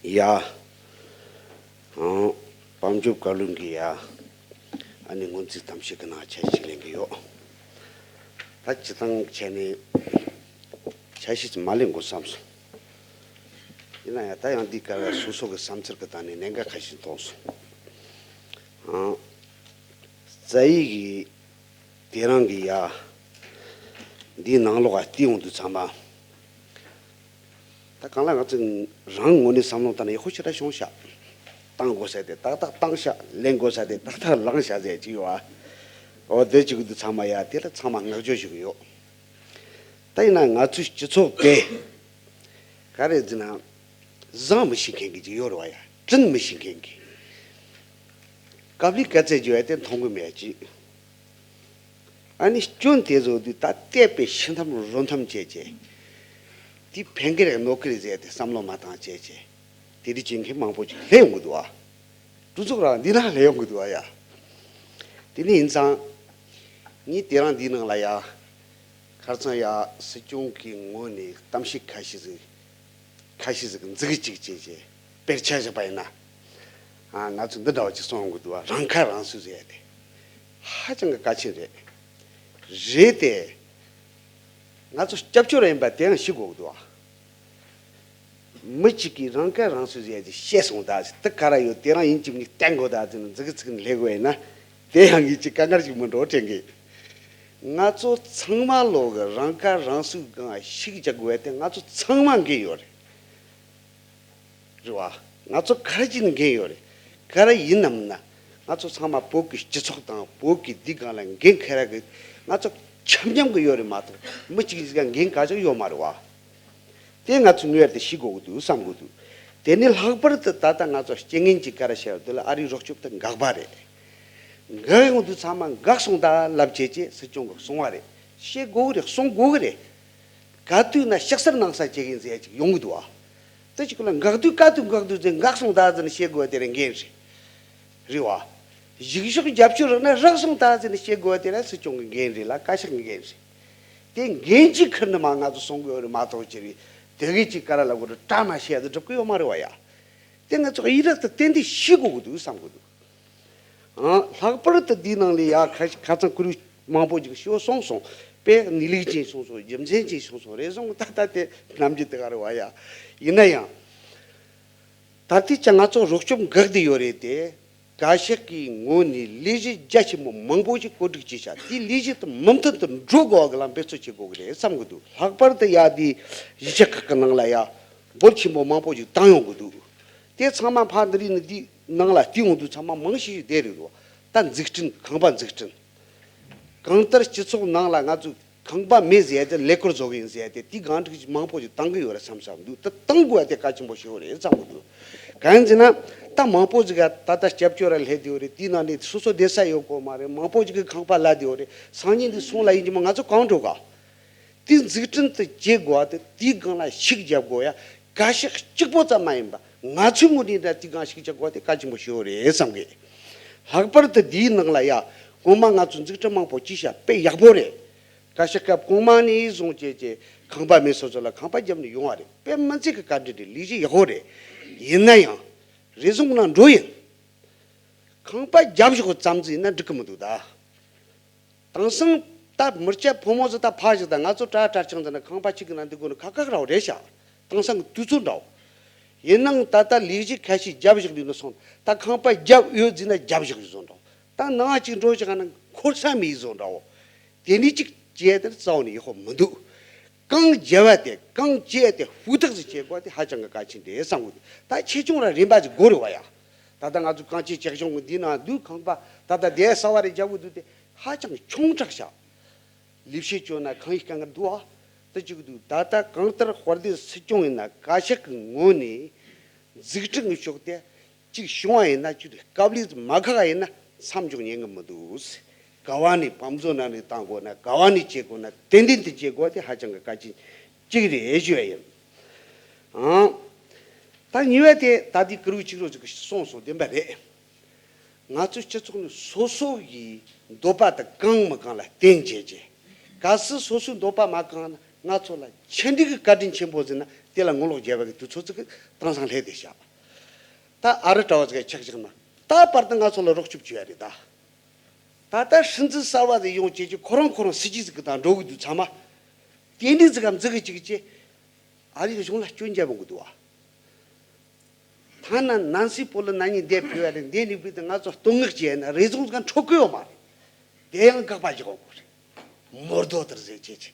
ཡ། ཨང་། དཔལ་འབྱོར་བཀའ་བློན་གྱིས་ཡ། ཨ་ནི་སྔོན་རྩིས་གཏམ་བཤད་ཀྱི་ནང་འཆར་གཞི་ལེན་གྱི་ཡོད། ད་སྤྱི་བཏང་བྱས་ནས་འཆར་གཞི་ཅིག་མ་ལེན་དགོས་བསམ་སོང་། ཡིན་ན་ཡང་ད་ཡང་འདི་ག་ལ་སོ་སོ་གི་བསམ་ཚུལ་གྱི་སྟེང་ནས་གནད་འགག་ཁ་ཤས་མཐོང་སོང་། ཨང་། རྩ་ཡིག་གི་དེ་རང་གི་ཡ། འདིའི་ནང་ལོགས་ལ་བལྟས་ཡོང་དུས་ཚང་མ། ད་གང་ལ་ང་ཚོ་རང་ངོས་ནས་བསམ་བློ་བཏང་ན་ཡག་པོ་ཞེ་དྲག་བྱུང་ཤག་བཏང་དགོས་ས་དེ་ཏག་ཏག་བཏང་ཤག་ལེན་དགོས་ས་དེ་ཏག་ཏག་ལངས་ཤག་ཟེར་གྱི་ཡོད་ཨ། འོ་དེ་བྱེད་ཀྱི་འདུག་ཚང་མ་ཡ་དེ་ལ་ཚང་མ་བསྔགས་བརྗོད་ཞུ་གི་ཡོད། ད་ཡིན་ན་ང་ཚོའི་སྤྱི་ཚོགས་དེ་ག་རེ་ཟེར་ན་བཟང་མི་ཤེས་མཁན་གྱི་ཅིག་ཡོད་རེད་བ་ཡ། དྲིན་མི་ཤེས་མཁན་གྱི། དཀའ་ལས་དཀའ་ཚེགས་བརྗོད་ཡ་དེ་མཐོང་གི་མེད་ཅིག་ཨ་ནི་སྐྱོན་དེ་ཚོ་དུས་ད་བལྟས་པའི་ཤི་འཐམ་རོ་འཐམ་བྱས་བྱས། དེ་ཕན་གི་རེད་གནོད་གི་རེད་ཟེར་ཏེ་བསམ་བློ་མ་བཏང་བྱས་བྱས། དེ་འདྲ་བྱེད་མཁན་མང་པོ་ཅིག་སླེབས་ཡོང་གི་འདུག་ཨ། གྲོས་ཚོགས་རང་འདི་ན་སླེབས་ཡོང་གི་འདུག་ཨ་ཡ། དེ་ནི་ཡིན་ཙང་། ངས་དེ་རང་འདིའི་ནང་ལ་ཡ། ཁར་ཚང་ཡ་སྲིད་སྐྱོང་གི་ངོས་ནས་གཏམ་བཤད་ཁ་ཤས་ཟིག་ཁ་ཤས་ཟིག་འཛུགས་ཅིག་བྱས་བྱས་དཔེར་ཆ་བཞག་པ་ཡིན་ན། ཨ་ང་ཚོ་འདི་འདྲ་བ་ཅིག་གསུང་ཡོང་གི་འདུག་བ། རང་ཁ་རང་གསོ་ཟེར་ཡ་དེ་ཧ་ཅང་གི་གལ་ཆེན་རེད། རེད་དེ། ང་ཚོ་སྐྱབས་བཅོལ་ཡིན་པ་དེ་ཡང་ཤེས་དགོས་ཀྱི་འདུག་ཨ། མི་གཅིག་གིས་རང་ཁ་རང་གསོ་ཟེར་ཏེ་བཤད་སོང་ད་ཟེར། དེ་ག་ར་ཡོད། དེ་རང་ཡིན་གཅིག་མིན་གཅིག་བསྟན་དགོས་ད་ཟེར་ནས་མཛུབ་གུ་ཚུགས་ནས་སླེབས་དགོས་ཡིན་ན། དེ་ཡང་ངས་ཅིག་དཀའ་ངལ་ཞིག་མིན་འགྲོ་དྲན་གི། ང་ཚོ་ཚང་མ་ལོག་གི་རང་ཁ་རང་གསོའི་སྒང་ཤུགས་རྒྱག་དགོས་ཡ་དེ་ང་ཚོ་ཚང་མ་འགན་ཡོད་རེད། རེད་བ། ང་ཚོ་ག་རེ་བྱས་ནས་འགན་ཡོད་རེད། ག་རེ་ཡིན་ནམ་ན། ང་ཚོ་ཚང་མ་བོད་ཀྱི་སྤྱི་ཚོགས་དང་བོད་ཀྱི་འདི་སྒང་ལ་འགན་འཁྱེར་ཡ་གི་ང་ཚོ་ཆ་མཉམ་གི་ཡོད་རེད་མ་གཏོགས། མི་གཅིག་གཅིག་ག་འགན་ག་ཅག་ཡོད་མ་རེད་བ། དེ་ང་ཚོ་ངེས་པར་དུ་ཤེས་དགོས་ཀྱི་འདུག་བསམ་གྱི་འདུག་དེ་ནི་ལྷག་པར་དུ་ད་ལྟ་ང་ཚོ་རྐྱེན་ངན་གྱིས་ག་རེ་བྱས་པ་འདི་ལ་ཨ་རིའི་རོགས་སྐྱོབ་དེ་འགག་པ་རེད། འགག་ཡོང་དུས་ཚང་མ་འགག་སོང་ད་ལབ་བྱས་བྱས་སྲིད་སྐྱོང་གིས་གསུང་བ་རེད། བཤད་དགོས་ཀྱི་རེད། གསུང་དགོས་ཀྱི་རེད། ག་དུས་ན་ཕྱག་སར་ནང་ས་བྱེད་ཀྱིན་ཟེར་ཡ་ཅིག་ཡོང་གི་འདུག་ཨ། ད་ཅིག་ལ་འགག་དུས་ག་དུས་འགག་དུས་ཚེ་འགག་སོང་ད་ཟེར་ནས་བཤད་དགོས་པ་དེ་རེད་འགན་རེད། རེད་བ། གཞུག་ཕྱོགས་རྒྱབ་སྐྱོར་རག་ན་རག་སོང་ད་ཟེར་ནས་བཤད་དགོས་པ་དེ་ལ་སྲིད་སྐྱོང་གི་འགན་རེད་ལ་བཀའ་ཤག་གི་འགན་རེད། དེ་འགན་ཅིག་ཁུར་ནས་མ་ང་ཚོ་སོང་དགོས་རེད་མ་གཏོགས་ཅི་རེད། དེ་གས་ཅིག་ག་ར་ལ་གོ་རེ་བཀྲ་མ་ཤེས་ཡ་དེ་སྒྲུབ་གི་ཡོད་མ་རེད་བ་ཡ། དེ་ང་ཚོ་ཡིད་རག་ཏུ་ཏན་ཏན་ཤེས་དགོས་ཀྱི་འདུག་བསམ་གྱི་འདུག་ཨང་། ལྷག་པར་དུ་འདིའི་ནང་ལ་ཡ་ཁ་ཁ་ཚང་ཁུ་རུ་མང་པོ་ཅིག་ཤོད་སོང་སོང་། དཔེ་གནས་ལུགས་ཅན་སོང་སོང་། རྒྱུ་མཚན་ཅན་སོང་སོང་། རེ་ཟུང་ད་ལྟ་དེ་ནམ་རྒྱུན་དེ་ག་རེད་བ་ཡ། ཡིན་ན་ཡང་། ད་ལྟའི་ཆ་ང་ཚོ་རོགས་སྐྱོབ་འགག་བསྡད་ཡོད་རེད་དེ། བཀའ་ཤག་གི་ངོས་ནས་ལས་གཞི་རྒྱ་ཆེན་པོ་མང་པོ་ཞིག་བཀོད་སྒྲིག་བྱས་ཤག་དེའི་ལས་གཞི་དེ་མུ་མཐུད་དུ་འགྲོ་དགོས་པ་གི་ལ་འབད་བརྩོན་བྱེད་དགོས་ཀྱི་རེད་བསམ་གྱི་འདུག་ལྷག་པར་དུ་ཡ་དེའི་གཞིས་ཆགས་ཁག་གི་ནང་ལ་ཡ་འབོར་ཆེན་པོ་མང་པོ་ཞིག་བཏང་ཡོང་གི་འདུག་དེ་ཚང་མ་ཕར་འདི་རིགས་ནི་འདི་ནང་ལ་བལྟས་ཡོང་དུས་ཚང་མ་མང་ཤོས་ཤིག་བསྡད་རེད་འདུག་ད་འཛུགས་སྐྲུན་ཁང་པ་འཛུགས་སྐྲུན། གང་ལྟར་སྤྱི་ཚོགས་ནང་ལ་ང་ཚོས་ཁང་པ་མེད་ཟེར་ཏེ་ལས་སྐོར་བཟོ་གི་ཡིན་ཟེར་ཏེ་དེ་གང་འགྲིག་ཅིག་མང་པོ་ཞིག་བཏང་གི་ཡོད་རེད་བསམ་བསམ་འདུག་དེ་བཏང་དགོས་ཡ་དེ་གལ་ཆེན་པོ་ཞིག་ཡོད་རེད་བསམ་གི་འདུག་གང་ཡིན་ཟེར་ན། ད་མང་པོ་ཞིག་ག་ད་ལྟ་སྐྱབས་བཅོལ་ར་སླེབས་བསྡད་ཡོད་རེད། དེའི་ནང་ནས་སོ་སོ་བསྡད་ས་ཡོད་གོ་མ་རེད། མང་པོ་ཞིག་གི་ཁང་པ་ལ་བསྡད་ཡོད་རེད། སང་ཉིན་འདི་སོང་ལ་ཡིན་གྱི་མ་ང་ཚོ་གང་འགྲོ་ག་དེ་འཛུགས་སྐྲུན་དུ་བྱེད་དགོས་པ་དེ་དེའི་སྒང་ལ་ཤུགས་རྒྱབ་དགོས་ཡ། བཀའ་ཤག་གཅིག་པོ་ཙམ་མ་ཡིན་པ་ང་ཚོའི་ངོས་ནས་ད་དེའི་སྒང་ཤུགས་རྒྱག་དགོས་པ་དེ་གལ་ཆེན་པོ་ཞིག་ཡོད་རེད་བསམ་གི། ལྷག་པར་དུ་དེའི་ནང་ལ་ཡ་གོང་མ་ང་ཚོ་འཛུགས་སྐྲུན་མང་པོ་བྱས་ཤག་དཔེ་ཡག་པོ་རེད། བཀའ་ཤག་སྐབས་གོང་མ་ནས་བཟུང་བྱས་བྱས་ཁང་པ་མེད་སོ་སོ་ལ་ཁང་པ་བརྒྱབ་ནས་ཡོང་བ་རེད། དཔེ་མི་སྲིད་ཀྱི་བཀའ་དྲིན་རེད། ལས་གཞི་ཡག་པོ་རེད། ཡིན་ན་ཡང་རེ་ཟུང་ནང་འགྲོ་ཡིན། ཁང་པ་བརྒྱབ་བཞག་ཙམ་ཟིག་ཡིན་ན་འགྲིག་གི་མི་འདུག་ད། དེང་སང་ད་མི་སྐྱ་ཕོ་མོ་ཚོ་ད་ཕ་ཞིག་ད་ང་ཚོ་དྲ་དྲ་ཆང་ཚ་ན་ཁང་པ་གཅིག་གི་ནང་འདུག་དགོས་ནི་ཁག་ཁག་ར་བ་རེད་ཤག་དེང་སང་གི་དུས་ཚོད་འདྲ་བོ། ཡིན་ནའང་ད་ལྟ་ལས་གཞི་ཁ་ཤས་བརྒྱབ་བཞག་ཡོད་ན་སོང་། ད་ཁང་པ་བརྒྱབ་ཡོད་ཟིན་ན་བརྒྱབ་བཞག་ཡོད་བཟོ་འདྲ་བོ། ད་ནང་གཅིག་འགྲོ་བཞག་ན་འཁོར་ས་མེད་བཟོ་འདྲ་བོ། དེ་འདྲའི་གཅིག་བྱས་ཏེ་རྩ་བ་ནས་ཡག་པོ་མི་འདུག་གང་བརྒྱབ་པ་དེ་གང་བྱས་ཏེ་ཧུར་ཐག་ཅིག་བྱེད་དགོས་དེ་ཧ་ཅང་གི་གལ་ཆེན་རེད་བསམ་གི་འདུག་ད་ཆེ་ཆུང་ར་རིམ་པ་ཅིག་དགོས་རེད་བ་ཡ། ད་ལྟ་ང་ཚོ་གངས་ཅན་ལྕགས་གཞུང་གི་འདི་ནང་འདུག་ཁང་པ་ད་ལྟ་དེ་གསར་བ་རེ་རྒྱག་གི་འདུག་དེ་ཧ་ཅང་ཆུང་དྲགས་ཤག་ལས་བྱེད་བཅོ་ན་གང་ཡིན་དཀའ་ངལ་འདུག་ཨ། དེ་གཅིག་འདུག་ད་ལྟ་གང་ལྟར་དཔལ་ལྡན་སྲིད་སྐྱོང་ཡིན་ན་བཀའ་ཤག་གི་ངོས་ནས་འཛུགས་སྐྲུན་གྱི་ཕྱོགས་དེ་གཅིག་བྱུང་བ་ཡིན་ན་ཅིག་སྐབས་ལས་མ་ཁག་ཡིན་ན་མཚམས་འཇོག་ཉན་གི་མི་འདུག་ག་བ་ནས་བམ་བཟོ་ན་ནས་བཏང་དགོས་ན་ག་བ་ནས་བྱེད་དགོས་ན་ཏན་ཏན་དུ་བྱེད་དགོས་དེ་ཧ་ཅང་གི་གལ་ཆེན་གཅིག་རེད་ཞུ་ཡ་ཡིན། ཨང་། ད་གཉིས་པ་དེ་ད་ལྟའི་ཀུ་རུ་ཆིག་རོ་ཟིག་གིས་གསུངས་སོང་བདེན་པ་རེད། ང་ཚོའི་སྤྱི་ཚོགས་ནི་སོ་སོ་ཡི་འདོད་པ་དང་གང་མི་གང་ལ་བརྟེན་བྱས་རྗེས། གལ་སྲིད་སོ་སོའི་འདོད་པ་མ་གང་ན་ང་ཚོ་ལ་ཆེ་འདྲིས་ཀྱི་བཀའ་དྲིན་ཆེན་པོ་ཟིན་ན་དེ་ལ་ངོ་ལོག་རྒྱབ་པ་གི་དུས་ཚོད་ཅིག་གི་དེང་སང་སླེབས་བསྡད་ཤག་ད་ཨ་རི་གྲྭ་བ་ཟིག་ག་ཆག་ཆག་ན་ད་བར་དུ་ང་ཚོ་ལ་རོགས་སྐྱོབ་བྱས་ཡ་རེད་ད། ད་ལྟ་སྲིད་འཛིན་གསར་བ་ཟིག་ཡོང་བྱས་ཀྱི་ཁོ་རང་ཁོ་རང་སྲིད་ཇུས་ཟིག་གི་དང་འགྲོ་གི་འདུག་ཚང་མ། དེ་འདྲའི་ཟིག་ག་འཛི་གི་ཅིག་ཅེ། ཨ་རིའི་གཞུང་ལ་སྐྱོན་བརྗོད་འོང་གི་འདུག་བ། ཐ་ན་ནན་སི་པོ་ལི་ན་ནི་འདས་ཕེབས་པ་རེད། འདས་ནི་བུ་དང་ང་ཚོ་བསྟོད་བསྔགས་བྱས་ན་རེ་ཟུང་ཟིག་འཕྲོད་གི་ཡོད་མ་རེད། དེ་ཡང་དགག་པ་བྱེད་དགོས་རེད། མོར་དོ་ལྟར་ཟེར་བྱེད་ཆེ།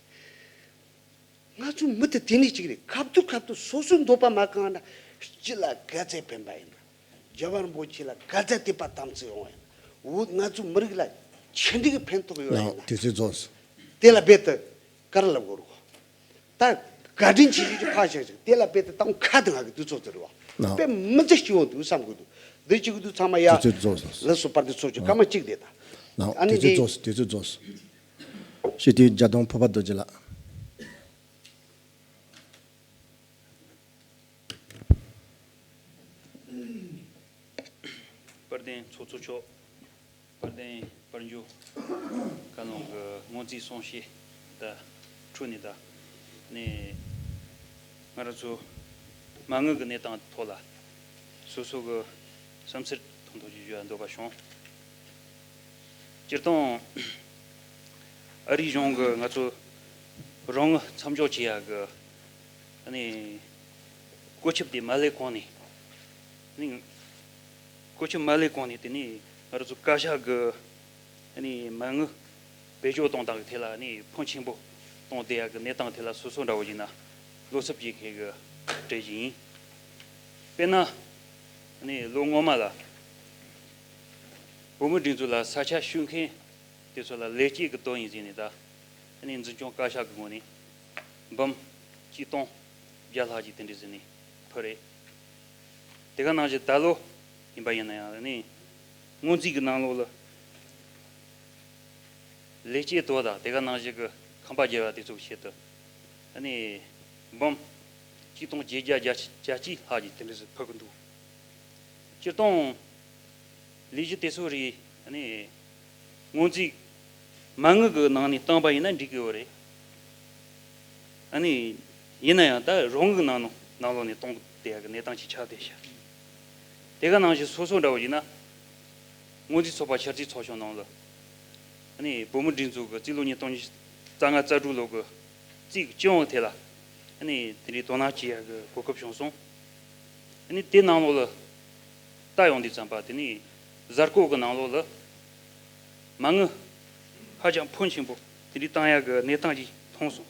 ང་ཚོའི་མི་དེ་དེ་ནས་གཅིག་རེད། ཁ་ཐུག་ཁ་ཐུག་སོ་སོའི་འདོད་པ་མ་གང་ན་སྤྱི་ལ་ག་ཚད་ཕན་པ་ཡིན་ན། རྒྱལ་བ་རིན་པོ་ཆེ་ལ་ག་ཚད་དད་པ་དམ་ཚིག་ཡོང་བ་ཡིན་ན། འོ་ང་ཚོའི་མི་རིགས་ལ་ཆེ་འདྲིས་ཀྱི་ཕན་ཐོགས་ཡོད་ཡིན་ན། དུས་ཚོད་རྫོགས་སོང་། དེ་ལ་རྦད་དེ་ག་རེ་ལབ་དགོས་རེད་གོ། ད་བཀའ་དྲིན་ཆེ་ཞུ་རྒྱུ་ཕར་བཞག་ཅིག་དེ་ལ་རྦད་དེ་ཏང་ཁ་དང་ང་གི་དུས་ཚོད་དེ་རེད་བ། དཔེ་མི་ཚེ་སྐྱིད་པོ་འདུག་བསམ་དགོས་འདུག་འདི་གཅིག་གི་འདུག་ཚང་མ་ཡ། དུས་ཚོད་རྫོགས་སོང་། ལགས་སོ་པར་དེ་ཚོགས་ཆོག་སྐར་མ་གཅིག་དེ་ད། ཨ་ནི་དུས་ཚོད་རྫོགས་སོང་། དུས་ཚོད་རྫོགས་སོང་། སྤྱི་འཐུས་རྒྱ་དོན་ཕུར་པ་རྡོ་རྗེ་ལགས། དཔལ་ལྡན་ཚོགས་གཙོ་མཆོག་དཔལ་ལྡན་དཔལ་འབྱོར་བཀའ་བློན་གྱི་སྔོན་རྩིས་གསུང་བཤད་དང་འཕྲོས་ནས་ད་ནས་ང་རང་ཚོ་མ་དངུལ་གྱི་གནས་སྟངས་ཐོག་ལ་སོ་སོ་གི་བསམ་ཚུལ་ཐུང་ཐུང་ཅིག་ཞུ་བ་འདོད་པ་བྱུང་། སྤྱིར་བཏང་ཨ་རིའི་གཞུང་གི་ང་ཚོ་ རོགས་དངུལ་མཚམས་འཇོག་བྱེད་ཡག་གི་ཨ་ནི་བཀོད་ཁྱབ་དེ་མ་སླེབས་གོང་ནས། ཨ་ནི་བཀོད་ཁྱབ་མ་སླེབས་གོང་ནས་དེ་ནས་ང་རང་ཚོ་བཀའ་ཤག་གི་ཨ་ནི་མ་དངུལ་བེད་སྤྱོད་གཏོང་སྟངས་ཀྱི་ཐད་ལ་ཨ་ནི་ཕོན་ཆེན་པོ་གཏོང་བསྡད་ཡག་གི་གནས་སྟངས་ཐད་ལ་སོ་སོ་འདྲ་བོ་ཡིན་ན་བློ་འཚབ་བྱེད་མཁན་གྱི་གྲས་ཤིག་ཡིན། དཔེར་ན་ཨ་ནི་ལོ་སྔོན་མ་ལ་བོད་མི་སྒྲིག་འཛུགས་ལ་ས་ཆ་བཤུག་མཁན་དེ་ཚོ་ལ་ལས་བྱེད་ཀྱི་དོན་ཡིན་ཟེར་ནས་ད། ཨ་ནི་འཛིན་སྐྱོང་བཀའ་ཤག་གི་ངོས་ནས་འབུམ་གཅིག་སྟོང་བརྒྱ་ལྷག་ཅིག་དེ་འདྲ་ཟིན་ནས་ཕུལ་རེད། དེ་ག་ནང་བཞིན་ད་ལོ་ཡིན་པ་ཡིན་ན་ཡང་ཨ་ནི་སྔོན་རྩིས་ཀྱི་ནང་ལོགས་ལ་ལས་བྱེད་དོ་དང་དེ་ག་ནང་བཞིན་གྱི་ཁང་པ་བརྒྱབ་ཡ་དེ་ཚོ་གི་ཆེད་དུ་ཨ་ནི་འབུམ་གཅིག་སྟོང་བརྒྱད་བརྒྱ་བརྒྱད་ཅུ་ལྷག་ཅིག་དེ་འདྲ་ཟིན་ཕུལ་གི་འདུག་སྤྱིར་བཏང་ལས་གཞི་དེ་ཚོ་རིགས་ཨ་ནི་སྔོན་རྩིས་མ་དངུལ་གྱི་ནང་ནས་བཏང་པ་ཡིན་ན་འགྲིག་གི་ཡོད་རེད། ཨ་ནི་ཡིན་ན་ཡང་ད་རོགས་དངུལ་གྱི་ནང་ནང་ནང་ལོགས་ནས་གཏོང་བསྡད་ཡག་གི་གནས་སྟངས་ཅིག་ཆགས་བསྡད་ཤག་དེ་ག་ནང་བཞིན་སོ་སོ་འདྲ་བོ་ཡིན་ན་སྔོན་རྩིས་ཚོགས་པ་ཕྱི་རྩིས་ཚོགས་ཆུང་ནང་ལ་ཨ་ནི་བོད་མི་སྒྲིག་འཛུགས་ཀྱི་རྩིས་ལོ་ཉིས་སྟོང་ཉི་ཤུ་རྩ་ལྔ་རྩ་དྲུག་ལོ་གི་རྩིས་ཀྱི་སྤྱི་ཡོངས་ཐད་ལ་ཨ་ནི་དེ་འདྲའི་དོ་སྣང་བྱེད་ཡག་གི་གོ་སྐབས་བྱུང་སོང་། ཨ་ནི་དེ་ནང་ལོགས་ལ་ལྟ་ཡོང་དུས་ཙམ་པ་དེ་ནི་གཟའ་སྐོར་གྱི་ནང་ལོགས་ལ་མ་དངུལ་ཧ་ཅང་ཕོན་ཆེན་པོ་དེ་འདྲའི་བཏང་ཡག་གི་གནས་སྟངས་ཅིག་མཐོང་སོང་།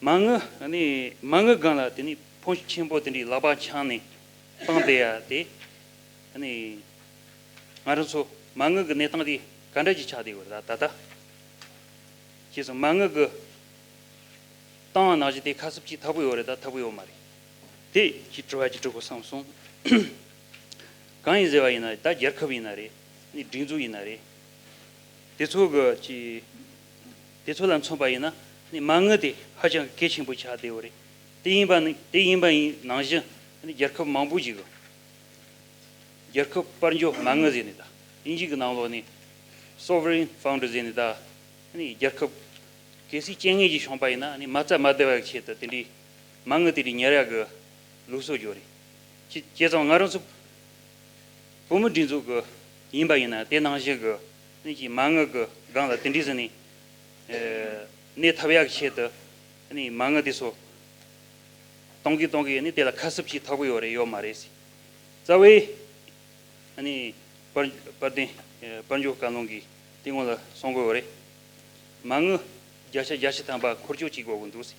མ་དངུལ་ཨ་ནི་མ་དངུལ་སྒང་ལ་དེ་ནི་ཕོན་ཆེན་པོ་དེ་འདྲའི་ལག་པ་འཆང་ནས་བཏང་བསྡད་ཡག་དེ་ཨ་ནི་ང་རང་ཚོ་མ་དངུལ་གྱི་གནས་སྟངས་དེ་ག་འདྲ་ཅིག་ཆགས་བསྡད་ཡོད་རེད་ད་ད་ལྟ། ཅེས་སོ་མ་དངུལ་གྱི་བཏང་བ་ནང་བཞིན་དེ་ཁ་གསབ་བྱེད་ཐུབ་ཀྱི་ཡོད་རེད་ད་ཐུབ་ཀྱི་ཡོད་མ་རེད། དེ་ཅིག་དྲི་བ་ཅིག་དྲི་དགོས་བསམ་སོང་། གང་ཡིན་ཟེར་བ་ཡིན་ན་ད་རྒྱལ་ཁབ་ཡིན་ན་རེད་ནི་སྒྲིག་འཛུགས་ཡིན་ན་རེད། དེ་ཚོ་གི་ཅིག་དེ་ཚོ་ལ་མཚོན་པ་ཡིན་ན་ནི་མ་དངུལ་དེ་ཧ་ཅང་གལ་ཆེན་པོ་ཆགས་བསྡད་ཡོད་རེད། དེ་ཡིན་པ་ནི་དེ་ཡིན་པ་ཡིན་ནང་བཞིན་ནི་རྒྱལ་ཁབ་མང་པོ་ཞིག་གི་རྒྱལ་ཁབ་དཔལ་འབྱོར་མ་དངུལ་ཟེར་ནི་ད་དབྱིན་ཇི་གི་ནང་ལོགས་ནི་sovereign fund ཟེར་ནི་ད་ནི་རྒྱལ་ཁབ་གལ་སྲིད་རྐྱེན་ངན་ཅིག་བྱུང་པ་ཡིན་ན་ནི་མ་རྩ་མ་བདེ་བའི་ཆེད་དུ་དེ་འདྲའི་མ་དངུལ་དེ་འདྲའི་ཉར་ཡག་གི་ལུགས་སྲོལ་ཡོད་རེད། ཅི་བྱས་ཙང་ང་རང་ཚོ་བོད་མི་སྒྲིག་འཛུགས་ཀྱི་ཡིན་པ་ཡིན་ན་དེ་ནང་བཞིན་གྱི་ནི་ཅིག་མ་དངུལ་གྱི་སྒང་ལ་དེ་འདྲའི་ཟེར་ནི་གནས་ཐབས་ཡག་གི་ཆེད་དུ་ནི་མ་དངུལ་དེ་ཚོ་གཏོང་གི་གཏོང་གི་ནི་དེ་ལ་ཁ་གསབ་བྱེད་ཐུབ་ཀྱི་ཡོད་རེད་ཡོད་མ་རེད་ཟེར། རྩ་བའི་ཨ་ནི་དཔལ་དཔལ་ལྡན་དཔལ་འབྱོར་བཀའ་བློན་གྱིས་དེ་སྔོན་ལ་གསུང་གི་ཡོད་རེད། མ་དངུལ་བརྒྱ་ཆ་བརྒྱད་ཅུ་ཐམ་པ་འཁོར་སྐྱོད་བྱེད་དགོས་ཀྱི་འདུག་ཟེར།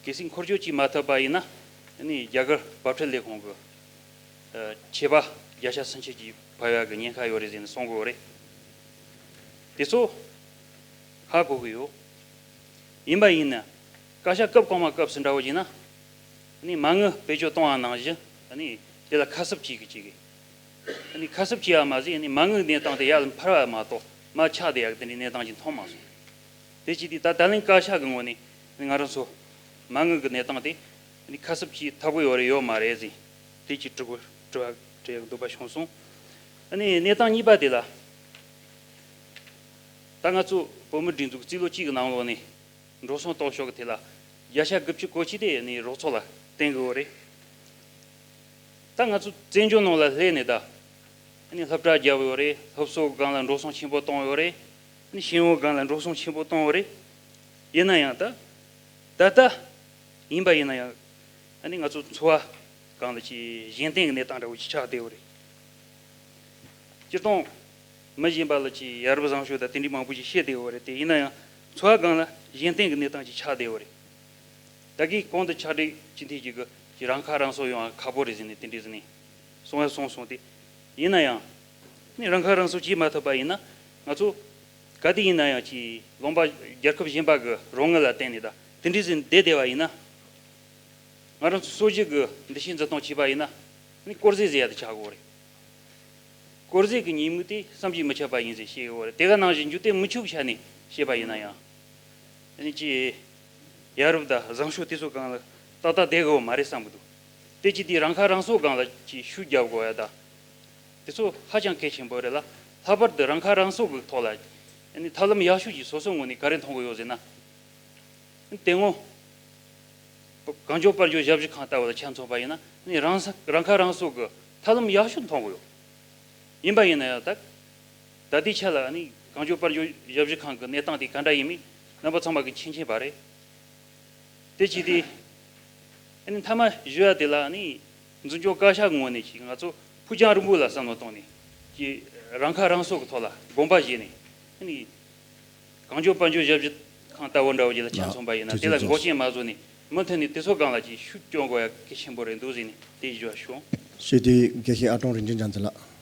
གལ་སྲིད་འཁོར་སྐྱོད་བྱེད་མ་ཐུབ་པ་ཡིན་ན་ཨ་ནི་རྒྱ་གར་འབབ་ཁྲལ་ལས་ཁུངས་ཀྱི་ཆད་པ་བརྒྱ་ཆ་སུམ་ཅུ་ཅིག་ཕབ་ཡག་གི་ཉེན་ཁ་ཡོད་རེད་ཟེར་ནས་གསུང་གི་ཡོད་རེད། དེ་ཚོ་ཧ་གོ་གི་ཡོད། ཡིན་པ་ཡིན་ན་བཀའ་ཤག་སྐབས་གོང་མ་སྐབས་སུ་འདྲ་བོ་ཡིན་ན་ནི་མ་དངུལ་བེད་སྤྱོད་གཏོང་བ་ནང་བཞིན་ནི་དེ་ལ་ཁ་གསབ་བྱེད་གི་བྱེད་གི་ནི་ཁ་གསབ་བྱེད་ཡ་མ་ཟད་ནི་མ་དངུལ་གནས་སྟངས་དེ་ཡར་ལ་འཕར་བ་མ་གཏོགས་མར་ཆག་བསྡད་ཡག་དེ་འདྲའི་གནས་སྟངས་ཅིག་མཐོང་མ་སོང་། དེ་བྱས་དུས་ད་ད་ལན་བཀའ་ཤག་གི་ངོས་ནས་ནི་ང་རང་ཚོ་མ་དངུལ་གི་གནས་སྟངས་དེ་ནི་ཁ་གསབ་བྱེད་ཐུབ་ཀྱི་ཡོད་རེད་ཡོད་མ་རེད་ཟེར་དེ་ཅིག་དྲི་བ་དྲི་བ་དྲི་ཡག་འདོད་པ་བྱུང་སོང་། ཨ་ནི་གནས་སྟངས་གཉིས་པ་དེ་ལ། ད་ང་ཚོ་བོད་མི་སྒྲིག་འཛུགས་རྩིས་ལོ་གཅིག་གི་ནང་ལོགས་ནས་འགྲོ་སོང་གཏོང་ཕྱོགས་ཀྱི་ཐད་ལ་བརྒྱ་ཆ་དགུ་བཅུ་གོ་གཅིག་དེ་ནི་རོགས་ཚོགས་ལ་བརྟེན་དགོས་རེད། ད་ང་ཚོ་བཙན་བྱོལ་ནང་ལ་སླེབས་ནས་ད་ནི་སློབ་གྲྭ་བརྒྱབ་ཡོད་རེད། སློབ་གསོ་སྒང་ལ་འགྲོ་སོང་ཆེན་པོ་བཏང་ཡོད་རེད། ནི་ཤེས་ཡོན་སྒང་ལ་འགྲོ་སོང་ཆེན་པོ་བཏང་ཡོད་རེད། ཡིན་ན་ཡང་ད་ད་ལྟ་ཡིན་པ་ཡིན་ན་ཡང་ཨ་ནི་ང་ཚོ་འཚོ་བ་སྒང་ལ་ཅིག་གཞན་བརྟེན་གྱི་གནས་སྟངས་འདྲ་བོ་ཅིག་ཆགས་བསྡད་ཡོད་རེད། སྤྱིར་བཏང་མི་གཞན་པ་ལ་ཅིག་ཡ་རབས་བཟང་སྤྱོད་དང་དེ་འདྲའི་མང་པོ་ཅིག་བཤད་བསྡད་ཡོད་རེད་དེ་ཡིན་ན་ཡང་འཚོ་བ་སྒང་ལ་གཞན་བརྟེན་གྱི་གནས་སྟངས་ཅིག་ཆགས་བསྡད་ཡོད་རེད། ད་གིན་གོང་དུ་ཕྱག་སྦྲེལ་སྤྱི་འཐུས་ཅིག་གིས་ཅིག་རང་ཁ་རང་གསོ་ཡོང་བ་ཁག་པོ་རེད་ཟེར་ནས་དེ་འདྲ་ཟེར་ནས་གསུང་ཡ་གསུངས་སོང་སྟེ། ཡིན་ན་ཡང་ནི་རང་ཁ་རང་གསོ་བྱེད་མ་ཐུབ་པ་ཡིན་ན་ང་ཚོ་ག་དུས་ཡིན་ན་ཡང་ཅིག་ལུང་པ་རྒྱལ་ཁབ་གཞན་པ་གི་རོགས་དངུལ་ལ་བརྟེན་ནས་ད་དེ་འདྲ་ཟེར་བསྡད་བསྡད་པ་ཡིན་ན། ང་རང་ཚོ་སྲོལ་རྒྱུན་གྱི་འདུ་ཤེས་འཛིན་སྟངས་བྱས་པ་ཡིན་ན་ནི་དཀོར་ཟས་ཟེར་ཡ་དེ་ཆགས་ཀྱི་ཡོད་རེད། དཀོར་ཟས་ཀྱི་ཉེས་དམིགས་དེ་བསམ་གྱིས་མི་ཁྱབ་པ་ཡིན་ཟེར་བཤད་ཀྱི་ཡོད་རེད། དེ་ག་ནང་བཞིན་འཇིག་རྟེན་མི་ཆོག་ཆ་ནས་བཤད་པ་ཡིན་ན་ཡང་། ཨ་ནི་ཅི། ཡ་རབས་དང་བཟང་སྤྱོད་དེ་ཚོ་སྒང་ལ་ཏག་ཏག་བསྡད་དགོས་པ་མ་རེད་བསམ་གྱི་འདུག་དེ་ཅི་དེ་རང་ཁ་རང་གསོ་སྒང་ལ་ཅི་ཤུགས་རྒྱབ་དགོས་ཡ་ད། དེ་ཚོ་ཧ་ཅང་གལ་ཆེན་པོ་རེད་ལ། ལྷག་པར་དུ་རང་ཁ་རང་གསོ་གི་ཐོག་ལ་ཨ་ནི་ཐབས་ལམ་ཡག་ཤོས་ཀྱི་སོ་སོའི་ངོས་ནས་ག་རེ་མཐོང་གི་ཡོད་ཟེར་ན། དེ་སྔོན། གངས་ལྗོངས་དཔལ་འབྱོར་ཞབས་ཞུ་ཁང་ལྟ་བུ་ལ་ཆ་མཚོན་པ་ཡིན་ན་ནི་རང་ས་རང་ཁ་རང་གསོ་གི་ཐབས་ལམ་ཡག་ཤོས་མཐོང་གི་ཡོད། ཡིན་པ་ཡིན་ན་ཡང་ད། ད་ལྟའི་ཆ་ལ་ནི་གངས་ལྗོངས་དཔལ་འབྱོར་ཞབས་ཞུ་ཁང་གི་གནས་སྟངས་དེ་ག་འདྲ་ཡིན་མིན་ རྣམ་པ་ཚང་མ་གི་མཁྱེན་མཁྱེན་པ་རེད། དེ་བྱས་ཏེ། ཨ་ནི་མཐའ་མ་ཞུ་ཡ་དེ་ལ་ནི་འཛིན་སྐྱོང་བཀའ་ཤག་ངོས་ནས་ཀྱི་ང་ཚོ་ཕུགས་རྒྱང་རིང་པོ་ལ་བསམ་བློ་བཏང་ནས་ཀྱི་རང་ཁ་རང་གསོ་གི་ཐོག་ལ་དགོངས་པ་བཞེས་ནས། ཨ་ནི་གང་བྱུང་དཔལ་འབྱོར་ཞབས་ཞུ་ཁང་ལྟ་བུ་འདྲ་བོ་ཅིག་ལ་ཆ་མཚོན་པ་ཡིན་ན། དེ་ལ་འགོག་རྐྱེན་མ་བཟོ་ནས་མུ་མཐུད་ནས་དེ་ཚོ་སྒང་ལ་ཀྱི་ཤུགས་སྐྱོན་དགོས་ཡ་གལ་ཆེན་པོ་རེད་འདུག་ཟེར་ནས་དེ་ཞུ་བ་ཞུ། ཞུས་ཏེ་དགེ་བཤེས་ཨ་ཀྲོང་རིག་འཛིན་རྒྱལ་མཚན་ལགས།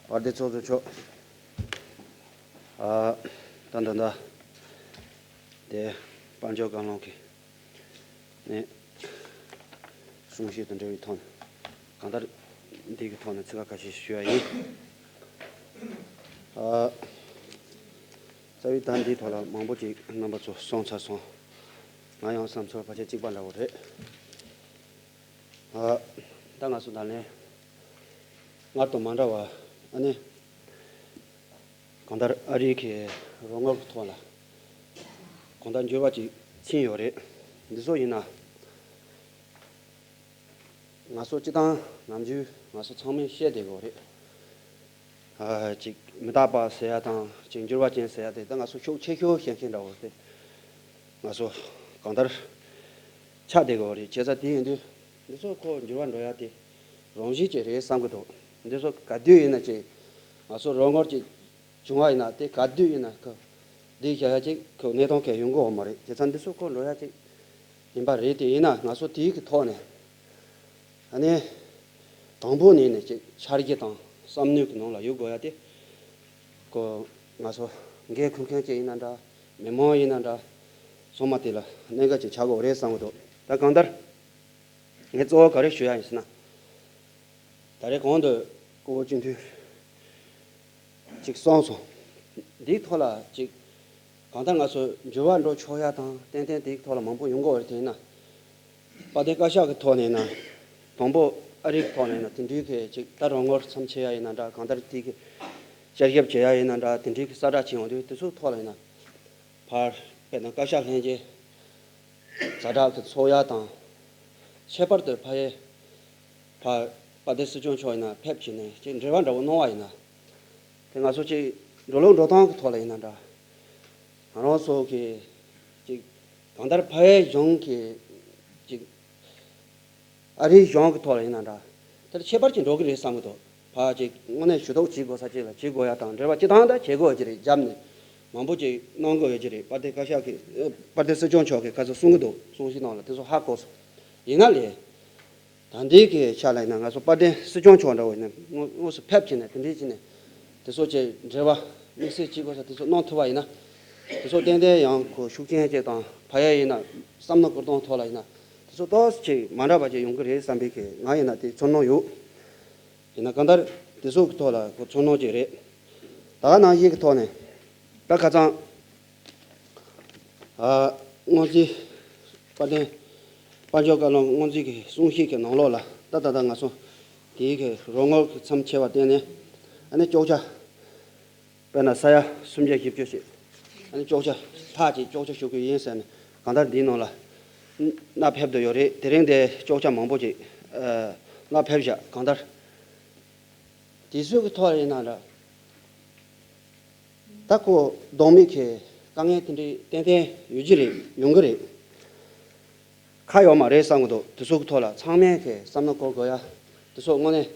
བར་དེ་ཚོགས་གཙོ་མཆོག་ཨ། ད་ད་ད། དེ་དཔལ་འབྱོར་བཀའ་བློན་གྱི་ནས་གསུང་བཤད་དང་འབྲེལ་བའི་ཐོག་ནས། གང་ལྟར་འདི་གི་ཐོག་ནས་ཚིག་ཁ་ཁ་ཤས་ཞུ་ཡ་ཡིན། ཨ། རྩ་བའི་ད་འདིའི་ཐོག་ལ་མང་པོ་ཅིག་རྣམ་པ་ཚོ་གསུངས་ཚར་སོང་། ང་ཡང་བསམ་ཚུལ་ཕལ་ཆེར་གཅིག་པ་འདྲ་བོ་རེད། ཨ། ད་ང་ཚོ་ད་ལན་སྔར་དང་མ་འདྲ་བ། ཨ་ནི་གང་ལྟར་ཨ་རིའི་གི་རོགས་དངུལ་གྱི་ཐོག་ལ་གང་ལྟར་འགྱུར་བ་ཅིག་ཕྱིན་ཡོད་རེད། འདི་ཚོ་ཡིན་ན་ང་ཚོ་སྤྱི་བཏང་ནམ་རྒྱུན་ང་ཚོ་ཚང་མས་བཤད་བསྡད་ཡོད་རེད། ཨ། ཅིག་མི་རྟག་པ་ཟེར་ཡ་དང་ཅིག་འགྱུར་བ་ཅན་ཟེར་ཡ་དེ་ད་ང་ཚོ་ཤུགས་ཆེ་ཤོས་བཤད་མཁན་འདྲ་བོ་དེ་ང་ཚོ་གང་ལྟར་ཆགས་བསྡད་ཡོད་རེད། བྱས་ཙང་དེ་ཡིན་དུས་འདི་ཚོ་ཁོ་འགྱུར་བ་འགྲོ་ཡ་དེ་རང་བཞིན་ཅིག་རེད་བསམ་གི་འདུག་འདི་ཚོ་ག་དུས་ཡིན་ན་ཅིག་ང་ཚོ་རོགས་དངུལ་ཅིག་བྱུང་བ་ཡིན་ན་དེ་ག་དུས་ཡིན་ན་ཁོ་འདི་བྱ་ཡ་ཅིག་ཁོ་གནས་སྟངས་གང་ཡོང་གི་ཡོད་མ་རེད། བྱས་ཙང་འདི་ཚོ་ཁོ་འགྲོ་ཡ་ཅིག་ཡིན་པ་རེད། དེ་ཡིན་ན་ང་ཚོ་དེའི་གི་ཐོག་ནས་ཨ་ནི་དང་པོ་ནས་ནས་ཅིག་འཆར་གཞི་དང་བསམ་མནོའི་གི་ནང་ལ་ཡོད་དགོས་ཡ་དེ་ཁོ་ང་ཚོ་འགན་འཁུར་མཁན་ཅིག་ཡིན་ན་འདྲ། མི་མང་ཡིན་ན་འདྲ། ཚང་མ་དེ་ལ་གནད་འགག་ཅིག་ཆགས་དགོས་རེད་བསམ་གི་འདུག་ད་གང་ལྟར་ངས་གཙོ་བོ་ག་རེ་ཞུ་ཡ་ཡིན་ཟེར་ན། ད་རེས་གོང་དུ་སྐུ་ངོ་སྤྱི་འཐུས་ཅིག་གསུངས་སོང་། འདིའི་ཐོག་ལ་ཅིག་གང་ལྟར་ང་ཚོ་འགྱུར་བ་འགྲོ་ཆོག་ཡ་དང་ཏན་ཏན་དེའི་ཐོག་ལ་མང་པོ་ཡོང་གི་ཡོད་རེད། དེ་ཡིན་ན་དཔལ་ལྡན་བཀའ་ཤག་གི་ཐོག་ནས་ཡིན་ན། དང་པོ་ཨ་རི་གི་ཐོག་ནས་ཡིན་ན་དེ་འདྲའི་གི་ཅིག་ད་རོགས་དངུལ་མཚམས་ཆད་ཡ་ཡིན་ན་འདྲ། གང་ལྟར་དེ་གི་དཔྱད་ཞིབ་བྱེད་ཡ་ཡིན་ན་འདྲ། དེ་འདྲའི་གི་གསལ་བསྒྲགས་བྱེད་ཡོང་དུས་དེ་ཚོའི་ཐོག་ལ་ཡིན་ན། ཕར་དཔེར་ན་བཀའ་ཤག་ལྷན་རྒྱས་ཛ་དྲག་གི་ཚོགས་ཡ་དང་། ཁྱད་པར་དུ་ཕ་ཡེ་ཕར་དཔལ་ལྡན་སྲིད་སྐྱོང་མཆོག་ཡིན་ན་ཕེབས་བྱས་ནས་ཅིག་འབྲེལ་བ་འདྲ་བོ་གནང་བ་ཡིན་ན། དེ་ང་ཚོ་ཅིག་འགྲོ་ལུགས་འགྲོ་སྟངས་ཀྱི་ཐོག་ལ་ཡིན་ན་འདྲ། ང་རང་ཚོ་གི་ཅིག་གང་ལྟར་ཕ་ཡེ་གཞུང་གི་ཅིག་ཨ་རིའི་གཞུང་གི་ཐོག་ལ་ཡིན་ན་འདྲ། དེར་ཁྱད་པར་ཅིག་འགྲོ་གི་རེད་བསམ་གི་འདུག་ཕ་ཅིག་དངོས་གནས་ཞུ་གཏུག་བྱེད་དགོས་ས་ཅིག་ལ་བྱེད་དགོས་ཡ་དང་འབྲེལ་བ་སྤྱི་བཏང་ད་བྱེད་དགོས་ཀྱི་རེད། རྒྱབ་ནས་མང་པོ་ཅིག་གནང་དགོས་ཀྱི་རེད། དཔལ་ལྡན་བཀའ་ཤག་གིས་ཨ། དཔལ་ལྡན་སྲིད་སྐྱོང་མཆོག་གིས་ག་ཚོད་གསུང་གི་འདུག་གསུང་བཤད་ནང་ལ་དེ་ཚོ་ཧ་གོ་སོང་། ཡིན་ན་ལས། ད་འདི་གི་ཆ་ལ་ཡིན་ན་ང་ཚོ་དཔལ་ལྡན་སྲིད་སྐྱོང་མཆོག་འདྲ་བོ་ཡིན་ན་དངོས་དངོས་སུ་ཕེབས་བྱས་ནས་དེ་འདྲས་བྱས་ནས་དེ་ཚོ་ཅིག་འབྲེལ་བ་དམིགས་བསལ་བྱེད་དགོས་ས་དེ་ཚོ་གནང་ཐུབ་པ་ཡིན་ན། དེ་ཚོ་ཏན་ཏན་ཡང་ཁོ་ཤུགས་རྐྱེན་ཅིག་དང་ཕ་ཡ་ཡིན་ན་བསམ་བློ་བསྐོར་སྟངས་ཐོག་ལ་ཡིན་ན་དེ་ཚོ་ཏོག་ཙམ་ཅིག་མ་འདྲ་བ་ཅིག་ཡོང་གི་རེད་བསམ་པའི་གི་ང་ཡིན་ན་དེ་ཚོར་སྣང་ཡོད། ཡིན་ན་གང་ལྟར་དེ་ཚོ་གི་ཐོག་ལ་ཁོ་ཚོར་སྣང་ཅིག་རེད། ད་ག་ནང་བཞིན་གི་ཐོག་ནས་ད་ཁ་སང་ཨ། སྔོན་རྩིས་དཔལ་ལྡན་དཔལ་འབྱོར་བཀའ་བློན་སྔོན་རྩིས་ཀྱི་གསུང་བཤད་ཀྱི་ནང་ལོགས་ལ་ད་ད་ལྟ་ང་ཚོ་དེའི་གི་རོགས་དངུལ་གྱི་མཚམས་ཆད་པ་བརྟེན་ནས་ཨ་ནི་གཅོག་ཆ་དཔེར་ན་ས་ཡ་སུམ་བརྒྱ་བཞི་བཅུ་ཞིག་ཨ་ནི་གཅོག་ཆ་ལྷག་ཅིག་གཅོག་ཆ་ཞུ་གི་ཡིན་ཟེར་ནས་གང་ལྟར་འདིའི་ནང་ལ་མནའ་ཕེབས་བསྡད་ཡོད་རེད། དེ་རིང་དེ་གཅོག་ཆ་མང་པོ་ཅིག་ཨ། མནའ་ཕེབས་བཞག་གང་ལྟར་དེ་ཚོའི་གི་ཐོག་ཡིན་ན་འདྲ། ད་ཁོ་ལྡོག་མེད་ཀྱི་དཀའ་ངལ་དེ་འདྲའི་ཏན་ཏན་ཡོད་ཀྱི་རེད། ཡོང་གི་རེད། ཁག་ཡོད་མ་རེད་བསམ་གི་འདུག་དེ་ཚོ་གི་ཐོག་ལ་ཚང་མས་ཀྱི་བསམ་བློ་འཁོར་དགོས་ཡ། དེ་ཚོ་དངོས་གནས་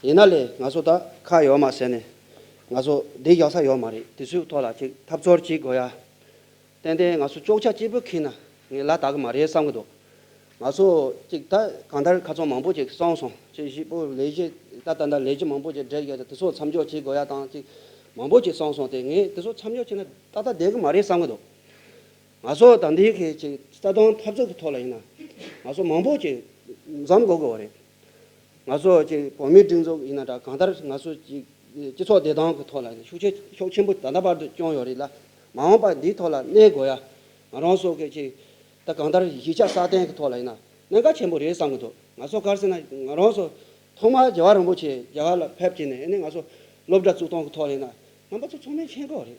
ཡིན་ན་ལས་ང་ཚོ་ད་ཁག་ཡོད་མ་ཟེར་ནས་ང་ཚོ་བསྡད་བཞག་ས་ཡོད་མ་རེད། དེ་ཚོའི་ཐོག་ལ་ཅིག་ཐབས་ཚོར་བྱེད་དགོས་ཡ། ཏན་ཏན་ང་ཚོ་གཅོག་ཆ་གཅིག་པུ་ཁྱེར་ན་ངས་ལ་དག་གི་མ་རེད་བསམ་གི་འདུག་ང་ཚོ་ཅིག་ད་གང་ལྟར་ཁ་ཚོན་མང་པོ་ཅིག་སོང་སོང་ཅིག་ཞིག་པོ་ལས་གཞི་ད་ད་ད་ལས་གཞི་མང་པོ་ཅིག་སྒྲིག་ཡོད། དེ་ཚོ་མཚམས་འཇོག་བྱེད་དགོས་ཡ་དང་ཅིག་མང་པོ་ཅིག་སོང་སོང་སྟེ་ངས་དེ་ཚོ་མཚམས་འཇོག་བྱས་ན་ཏག་ཏག་བསྡད་གི་མ་རེད་བསམ་གི་འདུག་ང་ཚོ་ད་འདི་གི་ཅིག་རྩ་དོན་འཐབ་རྩོད་ཀྱི་ཐོག་ལ་ཡིན་ན་ང་ཚོ་མང་པོ་ཅིག་འཛོམས་དགོས་དགོས་པ་རེད། ང་ཚོ་ཅིག་བོད་མིའི་སྒྲིག་འཛུགས་ཡིན་ན་འདྲ། གང་ལྟར་ང་ཚོ་ཅིག་སྤྱི་ཚོགས་བདེ་ཐང་གི་ཐོག་ལ་ཤུགས་ཆེ་ཤུགས་ཆེན་པོ་ད་ལྟ་བར་དུ་བསྐྱོན་ཡོད་རེད་ལ། མ་འོངས་པ་འདིའི་ཐོག་ལ་གནས་དགོས་ཡ། ང་རང་ཚོ་གི་ཅིག་ད་གང་ལྟར་གཞིས་ཆགས་སྲ་བརྟན་གི་ཐོག་ལ་ཡིན་ན་གནད་འགག་ཆེན་པོ་རེད་བསམ་གི་འདུག་ང་ཚོ་ག་རེ་ཟེར་ན་ང་རང་ཚོ་ཐོག་མར་རྒྱལ་བ་རིན་པོ་ཆེ་རྒྱ་གར་ལ་ཕེབས་བྱས་ནས་ཨ་ནི་ང་ཚོ་སློབ་གྲྭ་བཙུགས་སྟངས་གི་ཐོག་ལ་ཡིན་ན་རྣམ་པ་ཚོ་ཚང་མས་མཁྱེན་གི་རེད།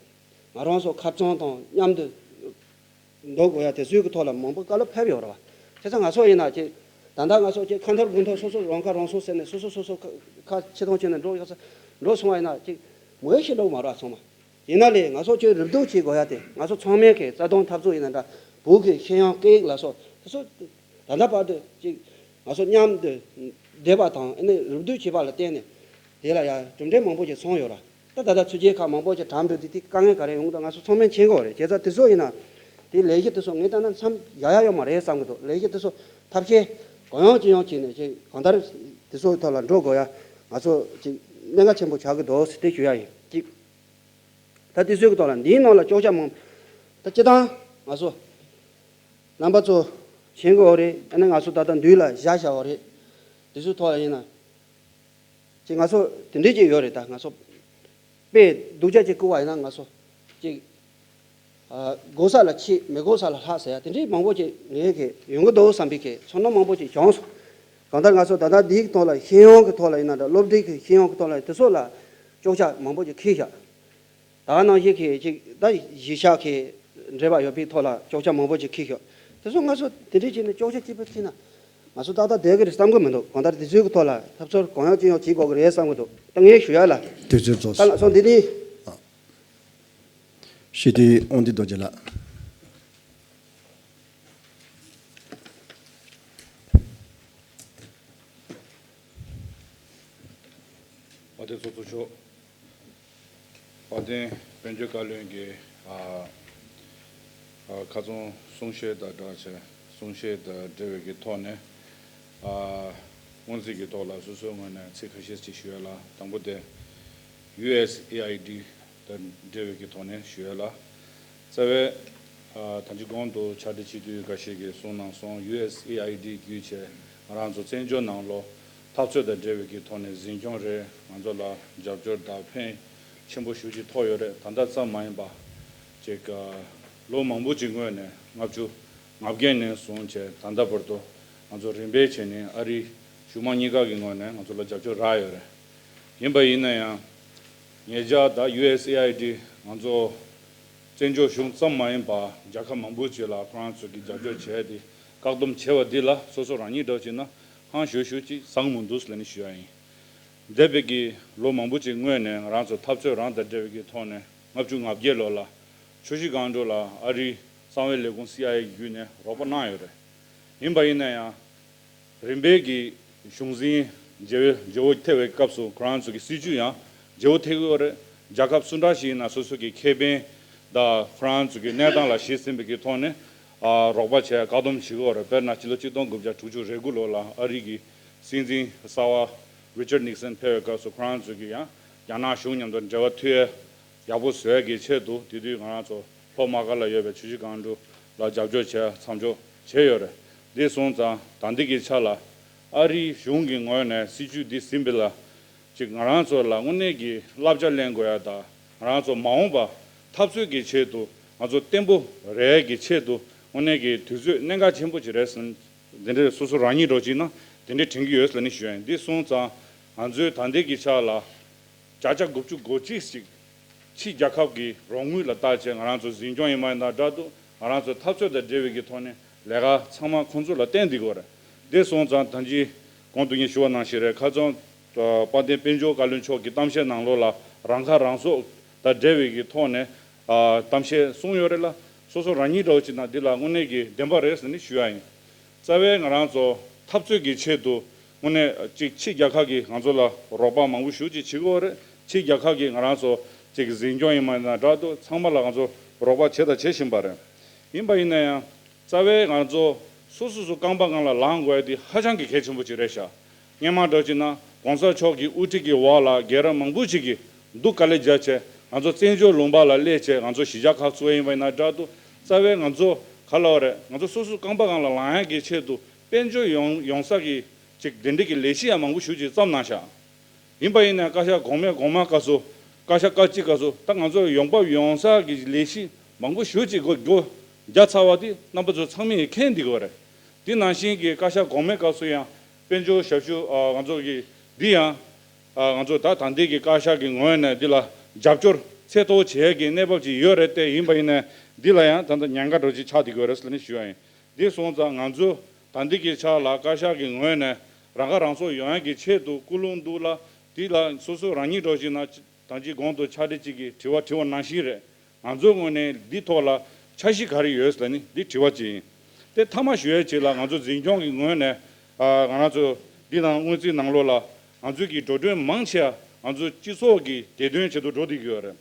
ང་རང་ཚོ་ཁ་རྩང་དང་མཉམ་དུ་འདུག་དགོས་ཡ་དེ་ཚོའི་གི་ཐོག་ལ་མང་པོ་བཀའ་སློབ་ཕེབས་ཡོད་རེད་བ། བྱས་ཙང་ང་ཚོ་ཡིན་ན་ཅིག་ ད་ལྟ་ང་ཚོ་ཅིག་ཁ་འཐོར་དགུ་འཐོར་སོ་སོ་རང་ཁ་རང་གསོ་ཟེར་ནས་སོ་སོ་སོ་སོ་ཁ་ཁ་ཕྱི་ཐོང་བྱས་ནས་འགྲོ་ཡོད་ས་འགྲོ་སོང་བ་ཡིན་ན་ཅིག་མོས་ཤེས་འགྲོ་གི་མ་རེད་ཚང་མ། ཡིན་ན་ལས་ང་ཚོ་ཅིག་རུབ་རྡུག་བྱེད་དགོས་ཡ་དེ་ང་ཚོ་ཚང་མས་ཀྱི་རྩ་དོན་འཐབ་རྩོད་ཡིན་ན་འདྲ། བོད་ཀྱི་ཤེས་ཡོན་སྐད་ཡིག་ལ་སོགས་དེ་ཚོ་ད་ལྟ་བར་དུ་ཅིག་ང་ཚོ་མཉམ་དུ་བསྡད་པ་དང་ཨ་ནི་རུབ་རྡུག་བྱེད་པ་ལ་བརྟེན་ནས་དེ་ལ་ཡ་གྲུབ་འབྲས་མང་པོ་ཞིག་སོང་ཡོད་ར། ད་ད་ལྟ་ཚུལ་རྗེས་ཁག་མང་པོ་ཞིག་གྲམ་འགྲོ་དུས་དེ་དཀའ་ངལ་ག་རེ་ཡོང་གི་འདུག་ང་ཚོ་ཚང་མས་མཁྱེན་གྱི་ཡོད་རེད། བྱས་ཙང་དེ་ཚོ་ཡིན་ན་དེ་ལས་གཞི་དེ་ཚོ་ངས་ལྟ་ན་མཚམས་བཞག་ཡ་ཡོད་མ་རེད་བསམ་གྱི་འདུག་ལས་གཞི་དེ་ཚོ་ཐབས་ཤེས་གང་ཡོང་ཅི་ཡོང་བྱས་ནས་ཅིག་གང་ལྟར་དེ་ཚོའི་ཐོག་ལ་འགྲོ་དགོས་ཡ་ང་ཚོ་ཅིག་གནད་འགག་ཆེན་པོ་ཆགས་ཀྱི་འདུག་ཟེར་དེ་ཞུ་ཡ་ཡིན། ཅིག་ད་དེ་ཚོའི་ཐོག་ལ་འདིའི་ནང་ལ་ཅོག་ཆ་མང་ད་སྤྱི་བཏང་ང་ཚོ་རྣམ་པ་ཚོ་མཁྱེན་གྱི་ཡོད་རེད། ཨ་ནི་ང་ཚོ་ད་ལྟ་མདུན་ལ་བཞག་བཞག་པ་རེད། དེ་ཚོའི་ཐོག་ལ་ཡིན་ན། ཅིག་ང་ཚོ་དེ་འདྲས་ཅིག་ཡོད་རེད། ད་ང་ཚོ་དཔེ་སྡུག་ཅག་ཅིག་བསྐུར་བ་ཡིན་ན་ང་ཚོ་ཅིག་ཨ་དགོས་ས་ལ་ཆེ་མི་དགོས་ས་ལ་ལྷག་ཟེར་ཡ་དེ་འདྲས་མང་པོ་ཅིག་ངས་གི་ཡོང་གི་འདུག་བསམ་པའི་གི་ཚོར་སྣང་མང་པོ་ཅིག་བྱུང་སོང་། གང་ལྟར་ང་ཚོ་ད་ལྟ་འདིའི་ཐོག་ལ་ཤེས་ཡོན་གི་ཐོག་ལ་ཡིན་ན་འདྲ། སློབ་གྲྭའི་གི་ཤེས་ཡོན་གི་ཐོག་ལ་དེ་ཚོ་ལ་ཅོག་ཆ་མང་པོ་ཅིག་འཁྱེར་བཞག་ད་ནང་བཞིན་གྱི་ཅིག་ད་གཞིས་ཆགས་ཀྱི་འབྲེལ་བ་ཡོད་པའི་ཐོག་ལ་ཅོག་ཆ་མང་པོ་ཅིག་འཁྱེར་ཤོག་དེ་ཚོ་ང་ཚོ་དེ་འདྲས་བྱས་ནས་ཅོག་ཆ་གཅིག་པ་འཁྱེར་ན་ང་ཚོ་ཏག་ཏག་བསྡད་ཀྱི་རེད་བསམ་གྱི་མི་འདུག་གང་ལྟར་དེ་ཚོའི་ཐོག་ལ་ཐབས་ཚོར་གང་ཡོང་ཅི་ཡོང་བྱེད་དགོས་ཀྱི་རེད་བསམ་གྱི་འདུག་ད་ངས་ཞུ་ཡ་ལ། དུས་ཚོད་རྫོགས་ད་ལ་སོང་འདི་ནི། ཞི་བདེའི་དབང་འདུས་རྡོ་རྗེ་ལགས། དཔལ་ལྡན་ཚོགས་གཙོ་མཆོག་དཔལ་ལྡན་དཔལ་འབྱོར་བཀའ་བློན་གྱི་ཨ་ཨ་ཁ་རྩང་གསུང་བཤད་དང་སྦྲགས་བྱས་གསུང་བཤད་དང་འབྲེལ་བའི་གི་ཐོག་ནས་ཨ་སྔོན་རྩིས་ཀྱི་ཐོག་ལ་སོ་སོའི་ངོས་ནས་ཚིག་ཁ་ཤས་ཅིག་ཞུ་ཡ་ལ། དང་པོ་དེ་ཡུ་ཨེས་ཨེ་ཨའི་ཌི་དང་འབྲེལ་བའི་གི་ཐོག་ནས་ཞུ་ཡ་ལ། རྩ་བའི་ཨ་ད་ཅི་གོང་དུ་ཕྱག་སྦྲེལ་སྤྱི་འཐུས་འགའ་ཤས་ཀྱིས་གསུངས་གནང་སོང་། ཡུ་ཨེས་ཨེ་ཨའི་ཌི་བརྒྱུད་བྱས་ང་རང་ཚོ་བཙན་བྱོལ་ནང་ལོགས་འཐབ་རྩོད་དང་འབྲེལ་བའི་གི་ཐོག་ནས་འཛིན་སྐྱོང་རེད། ང་ཚོ་ལ་རྒྱབ་སྐྱོར་དང་ཕན་ཆེན་པོ་ཞེ་ཅིག་ཐོགས་ཡོད་རེད། ད་ལྟ་ཙམ་མ་ཡིན་པ་ཅིག་ལོ་མང་པོ་ཅིག་སྔོན་ནས་ལྔ་བཅུ་ང་བརྒྱད་ནས་བཟུང་བྱས་ད་ལྟ་བར་དུ་ང་ཚོ་རིམ་པས་བྱས་ནས་ཨ་རིའི་གཞུང་མང་གཉིས་ཀ་གི་ངོས་ནས་ང་ཚོ་ལ་རྒྱབ་སྐྱོར་རག་ཡོད་རེད། ཡིན་པ་ཡིན་ན་ཡང་ཉེ་ཆར་ད་ཡུ་ཨེས་ཨེ་ཨའི་ཌི་ང་ཚོ་བཙན་བྱོལ་གཞུང་ཙམ་མ་ཡིན་པ་རྒྱལ་ཁབ་མང་པོ་ཅིག་ལ་ཁོ་རང་ཚོ་གི་རྒྱབ་སྐྱོར་བྱས་ཏེ་བཀག་སྡོམ་བྱས་པ་འདི་ལ་སོ་སོ་རང་ཉིད་འདྲ་བྱས་ན་ཧང་ཞུ་ཞུ་ཅིག་བཟང་མི་འདུག་ལབ་ནས་ཞུ་ཡ་ཡིན། འདས་པའི་གི་ལོ་མང་པོ་ཅིག་སྔོན་ནས་ང་རང་ཚོ་འཐབ་རྩོད་རང་དང་འབྲེལ་བའི་གི་ཐོག་ནས་ལྔ་བཅུ་ང་བརྒྱད་ལོ་ལ་ཆུ་བཞི་སྒང་དྲུག་ལ་ཨ་རིའི་གསང་བའི་ལས་ཁུངས་སི་ཨའི་ཨེ་བརྒྱུད་ནས་རོགས་པ་གནང་ཡོད་རེད། ཡིན་པ་ཡིན་ན་ཡང་རིམ་པས་ཀྱི་གཞུང་འཛིན་བརྗེ་བོ་བརྗེ་བོ་ཐེབས་པའི་སྐབས་སུ་ཁོ་རང་ཚོ་གི་སྲིད་བྱུས་ཡང་བརྗེ་བོ་ཐེབས་ཀྱི་ཡོད་རེད། རྒྱལ་ཁབ་སུ་འདྲ་ཞིག་ཡིན་ན་སོ་སོ་གི་ཁེ་ཕན་དང་ཁོ་རང་ཚོ་གི་གནས་སྟངས་ལ་གཞི་ཟིན་པའི་གི་ཐོག་ནས་ཨ་རོགས་པ་བྱས་བཀག་སྡོམ་བྱེད་ཀྱི་ཡོད་རེད། དཔེར་ན་ཕྱི་ལོ་གཅིག་སྟོང་དགུ་བརྒྱ་དྲུག་ཅུ་རེ་དགུ་ལོ་ལ་ཨ་རི་གི་སྲིད་འཛིན་གསར་པ་རི་ཅར་ནིག་སན་ཕེབས་པའི་སྐབས་སུ་ཁོ་རང་ཚོ་གི་ཡང་རྒྱ་ནག་གཞུང་མཉམ་དུ་འབྲེལ་བ་མཐུད་ཡ་ཡག་པོ་བཟོ་ཡ་གི་ཆེད་དུ་དེ་དུས་ང་རང་ཚོ་ལྷོ་དམག་སྒར་ལ་ཡོད་པའི་ཆུ་བཞི་སྒང་དྲུག་ལ་རྒྱབ་སྐྱོར་བྱས་མཚམས་འཇོག་བྱས་ཡོད་རེད། འདི་སོང་ཙང་ད་ལྟའི་གི་ཆ་ལ་ཨ་རིའི་གཞུང་གི་ངོས་ནས་སྲིད་བྱུས་འདི་ཟིན་པ་ལ་ཅིག་ང་རང་ཚོ་ལ་དངོས་གནས་ཀྱི་བསླབ་བྱ་ལེན་དགོས་ཡ་དང་ང་རང་ཚོ་མ་འོངས་པ་འཐབ་རྩོད་ཀྱི་ཆེད་དུ་ང་ཚོ་བརྟན་པོ་རེད་ཀྱི་ཆེད་དུ་དངོས་གནས་ཀྱི་དུས་ཚོད་གནད་འགག་ཆེན་པོ་ཅིག་རེད་ཟེར་འདི་འདྲའི་སོ་སོ་རང་ཉིད་འགྲོ་གཅིག་ན་དེ་འདྲའི་དྲན་གྱི་ཡོད་ཟེར་ནས་ཞུ་ཡ་ཡིན། འདི་སོང་ཙང་ང་ཚོའི་ད་ལྟའི་གི་ཆ་ལ་བརྒྱ་ཆ་དགུ་བཅུ་གོ་གཅིག་ཅིག་ཕྱི་རྒྱལ་ཁབ་ཀྱི་རོགས་དངུལ་ལ་བལྟ་བྱས་ང་རང་ཚོ་འཛིན་སྐྱོང་ཡིན་མ་ཡིན་དང་འདྲ་འདུག་ང་རང་ཚོ་འཐབ་རྩོད་དང་འབྲེལ་བའི་གི་ཐོག་ནས་ལས་ཀ་ཚང་མ་ཁོང་ཚོ་ལ་བརྟེན་བསྡད་ཀྱི་ཡོད་རེད། འདི་སོང་ཙང་ད་ཅི་གོང་དུ་ངས་ཞུ་བ་ནང་བཞིན་རེད། ཁ་རྩང་དཔལ་ལྡན་དཔལ་འབྱོར་བཀའ་བློན་མཆོག་གི་གཏམ་བཤད་ནང་ལོགས་ལ་རང་ཁ་རང་གསོ་དང་འབྲེལ་བའི་གི་ཐོག་ནས་ཨ་གཏམ་བཤད་གསུངས་ཡོད་རེད་ལ། སོ་སོ་རང་ཉིད་འདྲ་བོ་ཅིག་ན་འདི་ལ་དངོས་གནས་ཀྱི་བདེན་པ་རེད་ཟེར་ནས་ཞུ་ཡ་ཡིན། རྩ་བའི་ང་རང་ཚོ་འཐབ་རྩོད་ཀྱི་ཆེད་དུ་དངོས་གནས་ཅིག་ཕྱི་རྒྱལ་ཁག་གིས་ང་ཚོ་ལ་རོགས་པ་མང་པོ་ཞེ་ཅིག་བྱེད་ཀྱི་ཡོད་རེད། ཕྱི་རྒྱལ་ཁག་གིས་ང་རང་ཚོ་ཅིག་འཛིན་སྐྱོང་ཡིན་མ་ཡིན་ན་འདྲ་འདུག་ཚང་མ་ལ་ང་ཚོ་རོགས་པ་བྱས་དང་བྱེད་བཞིན་པ་རེད། ཡིན་པ་ཡིན་ན་ཡང་རྩ་བའི་ང་ཚོ་སོ་སོ་སོ་རྐང་པ་སྒང་ལ་ལངས་དགོས་ཡ་དེ་ཧ་ཅང་གི་གལ་ཆེན་པོ་ཅིག་རེད་ཤག་སྔོན་མ་འདྲ་བྱས་ན་གོང་ས་མཆོག་གི་དབུ་ཁྲིད་ཀྱི་འོག་ལ་རྒན་རབས་མང་པོ་ཅིག་གིས་སྡུག་དཀའ་ལས་རྒྱབ་བྱས་ང་ཚོ་བཙན་བྱོལ་ལུང་པ་ལ་སླེབས་བྱས་ང་ཚོ་གཞིས་ཆགས་ཁག་བཙུགས་ཡིན་པ་ཡིན་ན་འདྲ་འདུག་རྩ་བའི་ང་ཚོ་ག་ལབ་རེད། ང་ཚོ་སོ་སོ་རྐང་པ་སྒང་ལ་ལངས་ཡ་གི་ཆེད་དུ་དཔལ་འབྱོར་ཡོང་ཡོང་ས་གི་ཅིག་དེ་འདྲ་གི་ལས་གཞི་ཡང་མང་པོ་ཞེ་ཅིག་བརྩམས་གནང་ཤག་ཡིན་པ་ཡིན་ན་བཀའ་ཤག་གོང་མའི་གོང་མ་སྐབས་སུ་བཀའ་ཤག་བཀའ་སྤྱི་སྐབས་སུ་ད་ང་ཚོ་ཡོང་འབབ་ཡོང་ས་གི་ལས་གཞི་མང་པོ་ཞེ་ཅིག་སྒོ་སྒོ་རྒྱག་ཚར་བ་དེ་རྣམ་པ་ཚོ་ཚང་མས་མཁྱེན་བསྡད་ཀྱི་ཡོད་རེད། དེ་ནང་བཞིན་གྱི་བཀའ་ཤག་གོང་མའི་སྐབས་སུ་ཡང་དཔལ་འབྱོར་ཞབས་ཞུ་ཨ་ང་ཚོ་གི་འདི་ཡང་ཨ་ང་ཚོ་ད་ད་ལྟའི་གི་བཀའ་ཤག་གི་ངོས་ནས་འདི་ལ་རྒྱབ་སྐྱོར་ཚད་མཐོ་བྱེད་ཡས་ཀྱི་གནས་བབ་ཅིག་ཡོད་རེད་དེ། ཡིན་པ་ཡིན་ན་འདི་ལ་ཡང་ད་ལྟ་ཉེན་ཁ་འདྲ་ཅིག་ཆགས་བསྡད་ཀྱི་ཡོད་རེད་ཟེར་ནས་ཞུ་ཡ་ཡིན། འདི་སོང་ཙང་ང་ཚོ་ ད་འདི་གི་ཆ་ལ་བཀའ་ཤག་གི་ངོས་ནས་རང་ཁ་རང་གསོ་ཡོང་ཡག་གི་ཆེད་དུ་ཀུན་སློང་འདུག་ལ། དེ་ལ་སོ་སོ་རང་ཉིད་འགྲོ་བཞིན་ན་ད་ཅི་གོང་དུ་ཕྱག་སྦྲེལ་གཅིག་གིས་དྲི་བ་དྲིས་པ་ནང་བཞིན་རེད། ང་ཚོའི་ངོས་ནས་འདི་ཐོག་ལ་འཆར་གཞི་ག་རེ་ཡོད་ལ་ནི་འདི་དྲི་བ་ཅིག་ཡིན། དེ་མཐའ་མ་ཞུ་ཡས་ཅིག་ལ་ང་ཚོ་འཛིན་སྐྱོང་གི་ངོས་ནས་ཨ་ང་རང་ཚོ་འདི་ནང་སྔོན་རྩིས་ནང་ལོགས་ལ་ང་ཚོའི་གི་འགྲོ་གྲོན་མང་ཆེ་བ་ང་ཚོ་སྤྱི་ཚོགས་ཀྱི་བདེ་དོན་ཆེད་དུ་འགྲོ་བསྡད་ཀྱི་ཡོད་རེད།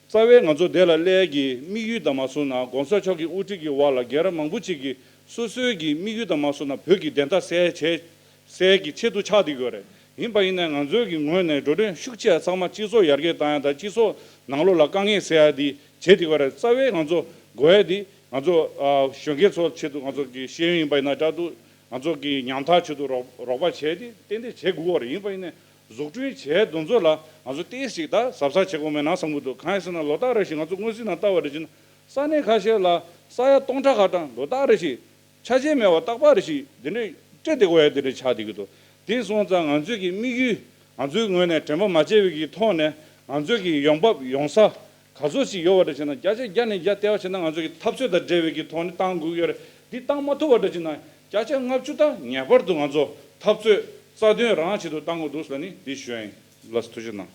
རྩ་བའི་ང་ཚོ་འདི་ལ་སླེབས་ཀྱི་དམིགས་ཡུལ་དང་མ་སོང་ན་༸གོང་ས་མཆོག་གི་དབུ་ཁྲིད་ཀྱི་འོག་ལ་སྒེར་མང་པོ་ཅིག་གིས་སོ་སོའི་གི་དམིགས་ཡུལ་དང་མ་སོང་ན་བོད་ཀྱི་བདེན་མཐའ་གསལ་བྱེད་གསལ་གྱི་ཆེད་དུ་ཆགས་བསྡད་ཡོད་རེད། ཡིན་པ་ཡིན་ནའི་ང་ཚོའི་གི་ངོས་ནས་འགྲོ་གྲོན་ཤུགས་ཆེ་ཚང་མ་སྤྱི་ཚོགས་ཡར་རྒྱས་བཏང་ཡ་དང་སྤྱི་ཚོགས་ནང་ལོགས་ལ་དཀའ་ངལ་སེལ་ཡ་དེ་བྱེད་བསྡད་ཡོད་རེད། རྩ་བའི་ང་ཚོ་དགོས་ཡ་དེ་ང་ཚོ་ཨ་གཞོན་སྐྱེས་ཚོ་ཆེད་དུ་ང་ཚོ་གི་ཤེས་ཡོན་ཡིན་པ་ཡིན་ན་འདྲ་འདུག་ང་ཚོ་གི་ཉམ་ཐག་ཆེད་དུ་རོགས་རོགས་པ་བྱས་ཏེ་ཏན་ཏན་བྱེད་དགོས་པ་རེད། ཡིན་པ་ཡིན་ནའི་བཟོ་སྐྲུན་བྱས་དེ་ཚོ་ལ་ང་ཚོ་ཏོག་ཙམ་ད་གཟབ་གཟབ་བྱེད་དགོས་མེད་ན་བསམ་གྱི་འདུག་གང་ཡིན་ཟེར་ན་ལོ་ལྟར་རེ་བཞིན་ང་ཚོ་སྔོན་རྩིས་ནང་ལྟ་བ་རེ་བཞིན་ས་གནས་ཁ་ཤས་ལ་ས་ཡ་སྟོང་ཕྲག་ཁ་གྲངས་ལོ་ལྟར་རེ་བཞིན་ཆ་རྐྱེན་མེད་པ་རྟག་པར་རེ་བཞིན་དེ་འདྲའི་སྤྲད་བསྡད་དགོས་ཡ་དེ་འདྲ་ཆགས་བསྡད་ཀྱི་འདུག་དེ་སོང་ཙང་ང་ཚོའི་གི་དམིགས་ཡུལ་ང་ཚོའི་ངོས་ནས་དྲན་པ་མ་བརྗེད་པའི་གི་ཐོག་ནས་ང་ཚོའི་གི་ཡོང་འབབ་ཡོང་ས་ག་ཚོད་ཅིག་ཡོད་པ་འདྲ་བྱས་ན་བརྒྱ་ཆ་བརྒྱ་ནས་བརྒྱ་བལྟས་པ་བྱས་ན་ང་ཚོ་གི་འཐབ་རྩོད་དང་འབྲེལ་བའི་གི་ཐོག་ནས་བཏང་དགོས་ཀྱི་ཡོད་རེད། འདི་བཏང་མ་ཐུབ་པ་འདྲ་བྱས་ན་བརྒྱ་ཆ་ལྔ་བཅུ་ད་ངེས་པར་དུ་ང་ཚོ་འཐབ་རྩོད་རྩ་དོན་རང་ཆེད་དུ་བཏང་དགོས་འདུག་ཟེར་ནས་འདི་ཞུ་ཡ་ཡིན། ལགས་སོ། ཐུགས་རྗེ་གནང་།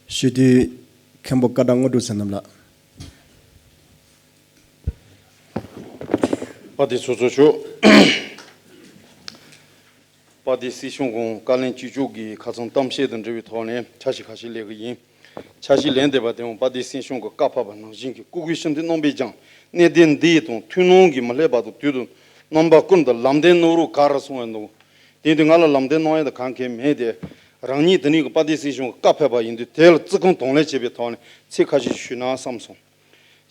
ཞུ་དུས་མཁན་པོ་ཀ་ཌ་དངོས་གྲུབ་བསོད་ནམས་ལགས། དཔལ་ལྡན་ཚོགས་གཙོ་མཆོག་དཔལ་ལྡན་སྲིད་སྐྱོང་གོང་བཀའ་བློན་ཁྲི་གཅིག་གིས་ཁ་སང་གཏམ་བཤད་དང་འབྲེལ་བའི་ཐོག་ནས་འཆར་གཞི་ཁ་ཤས་སླེབས་ཀྱི་ཡིན། འཆར་གཞི་ལན་འདེབས་པ་དེ་ཡང་དཔལ་ལྡན་སྲིད་སྐྱོང་གིས་བཀའ་ཕབ་པ་ནང་བཞིན་གྱི་སྐུ་སྒེར་ཤིན་ཏུ་རྣམ་པས་ཀྱང་གནད་དོན་འདི་ཡི་དང་ཐུགས་སྣང་གིས་མི་སླེབས་པ་དང་དུས་དང་རྣམ་པ་ཀུན་ཏུ་ལམ་སྟོན་གནང་རོགས་ག་རེ་གསུང་བ་འདུག་དེ་དུས་ང་ལ་ལམ་སྟོན་གནང་ཡ་དང་གང་གལ་མེད་དེ། རང་ཉིད་དེ་ནས་ཀྱི་དཔལ་ལྡན་སྲིད་སྐྱོང་གི་བཀའ་ཕེབས་པ་ཡིན་དུས་དེ་ལ་བརྩི་བཀུར་དང་ལེན་བྱེད་པའི་ཐོག་ནས་ཚིག་ཁ་ཤས་ཞུས་ན་བསམ་སོང་།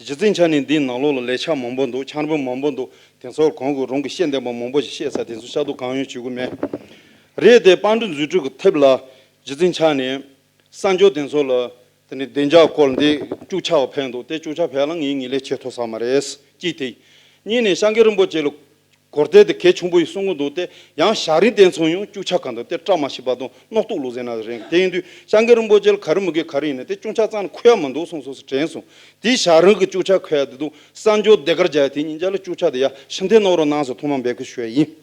གཞི་རྩའི་ཆ་ནས་འདིའི་ནང་ལོགས་ལ་ལས་འཆར་མང་པོ་འདུག་འཆར་འབུལ་མང་པོ་འདུག་དེ་ཚོར་གང་གི་རང་གི་བཤད་འདོད་པ་མང་པོ་ཞིག་བཤད་ས་དེ་ཚོ་བཤད་དུ་གང་ཡོང་བྱེད་དགོས་མེད། རེད་དེ་པར་འབྲི་འཛུགས་སྐྲུན་གྱི་ཐེབས་ལ་གཞི་རྩའི་ཆ་ནས་གསར་འགྱུར་དེ་ཚོ་ལ་དེ་ནས་བདེ་འཇགས་སྐོར་འདི་བཅུ་ཆ་བ་ཕེབས་འདུག་དེ་བཅུ་ཆ་ཕེབས་ལ་ངས་ངེས་ལེགས་བྱེད་ཐུབ་ས་མ་རེད། གཅིག་དེ། གཉིས་ནས་སྐྱབས་མགོན་རིན་པོ་ཆེ་ལ་གོ་བརྡ་དེ་གལ་ཆེན་པོ་ཡིན་གསུང་གི་འདུག་དེ་ཡང་ཞལ་རས་དེ་ཚོ་ཡང་བཅུ་ཆ་གང་འདུག་དེ་བཀྲ་མ་ཤིས་པ་དང་རྣོ་རྟུག་ལོ་ཟེར་ན་རེད། དེ་ཡིན་དུས་སྐྱབས་མགོན་རིན་པོ་ཆེ་ལ་ག་རེ་མི་དགོས་ག་རེ་ཡིན་ན་དེ་བཅུ་ཆ་རྩ་ནས་མཁོ་ཡ་མི་འདུག་གསུངས་སོང་ཟེར་དྲན་སོང་། དེའི་ཞལ་རས་ཀྱི་བཅུ་ཆ་མཁོ་ཡ་དེ་དང་གསར་འགྱུར་ཟློས་གར་རྒྱག་ཡ་དེ་གཉིས་ཆ་ལ་བཅུ་ཆ་དེ་ཡ་ཕྱིར་འཐེན་གནང་རོགས་གནང་ཟེར་ཐོག་མར་འབོད་སྐུལ་ཞུ་ཡ་ཡིན།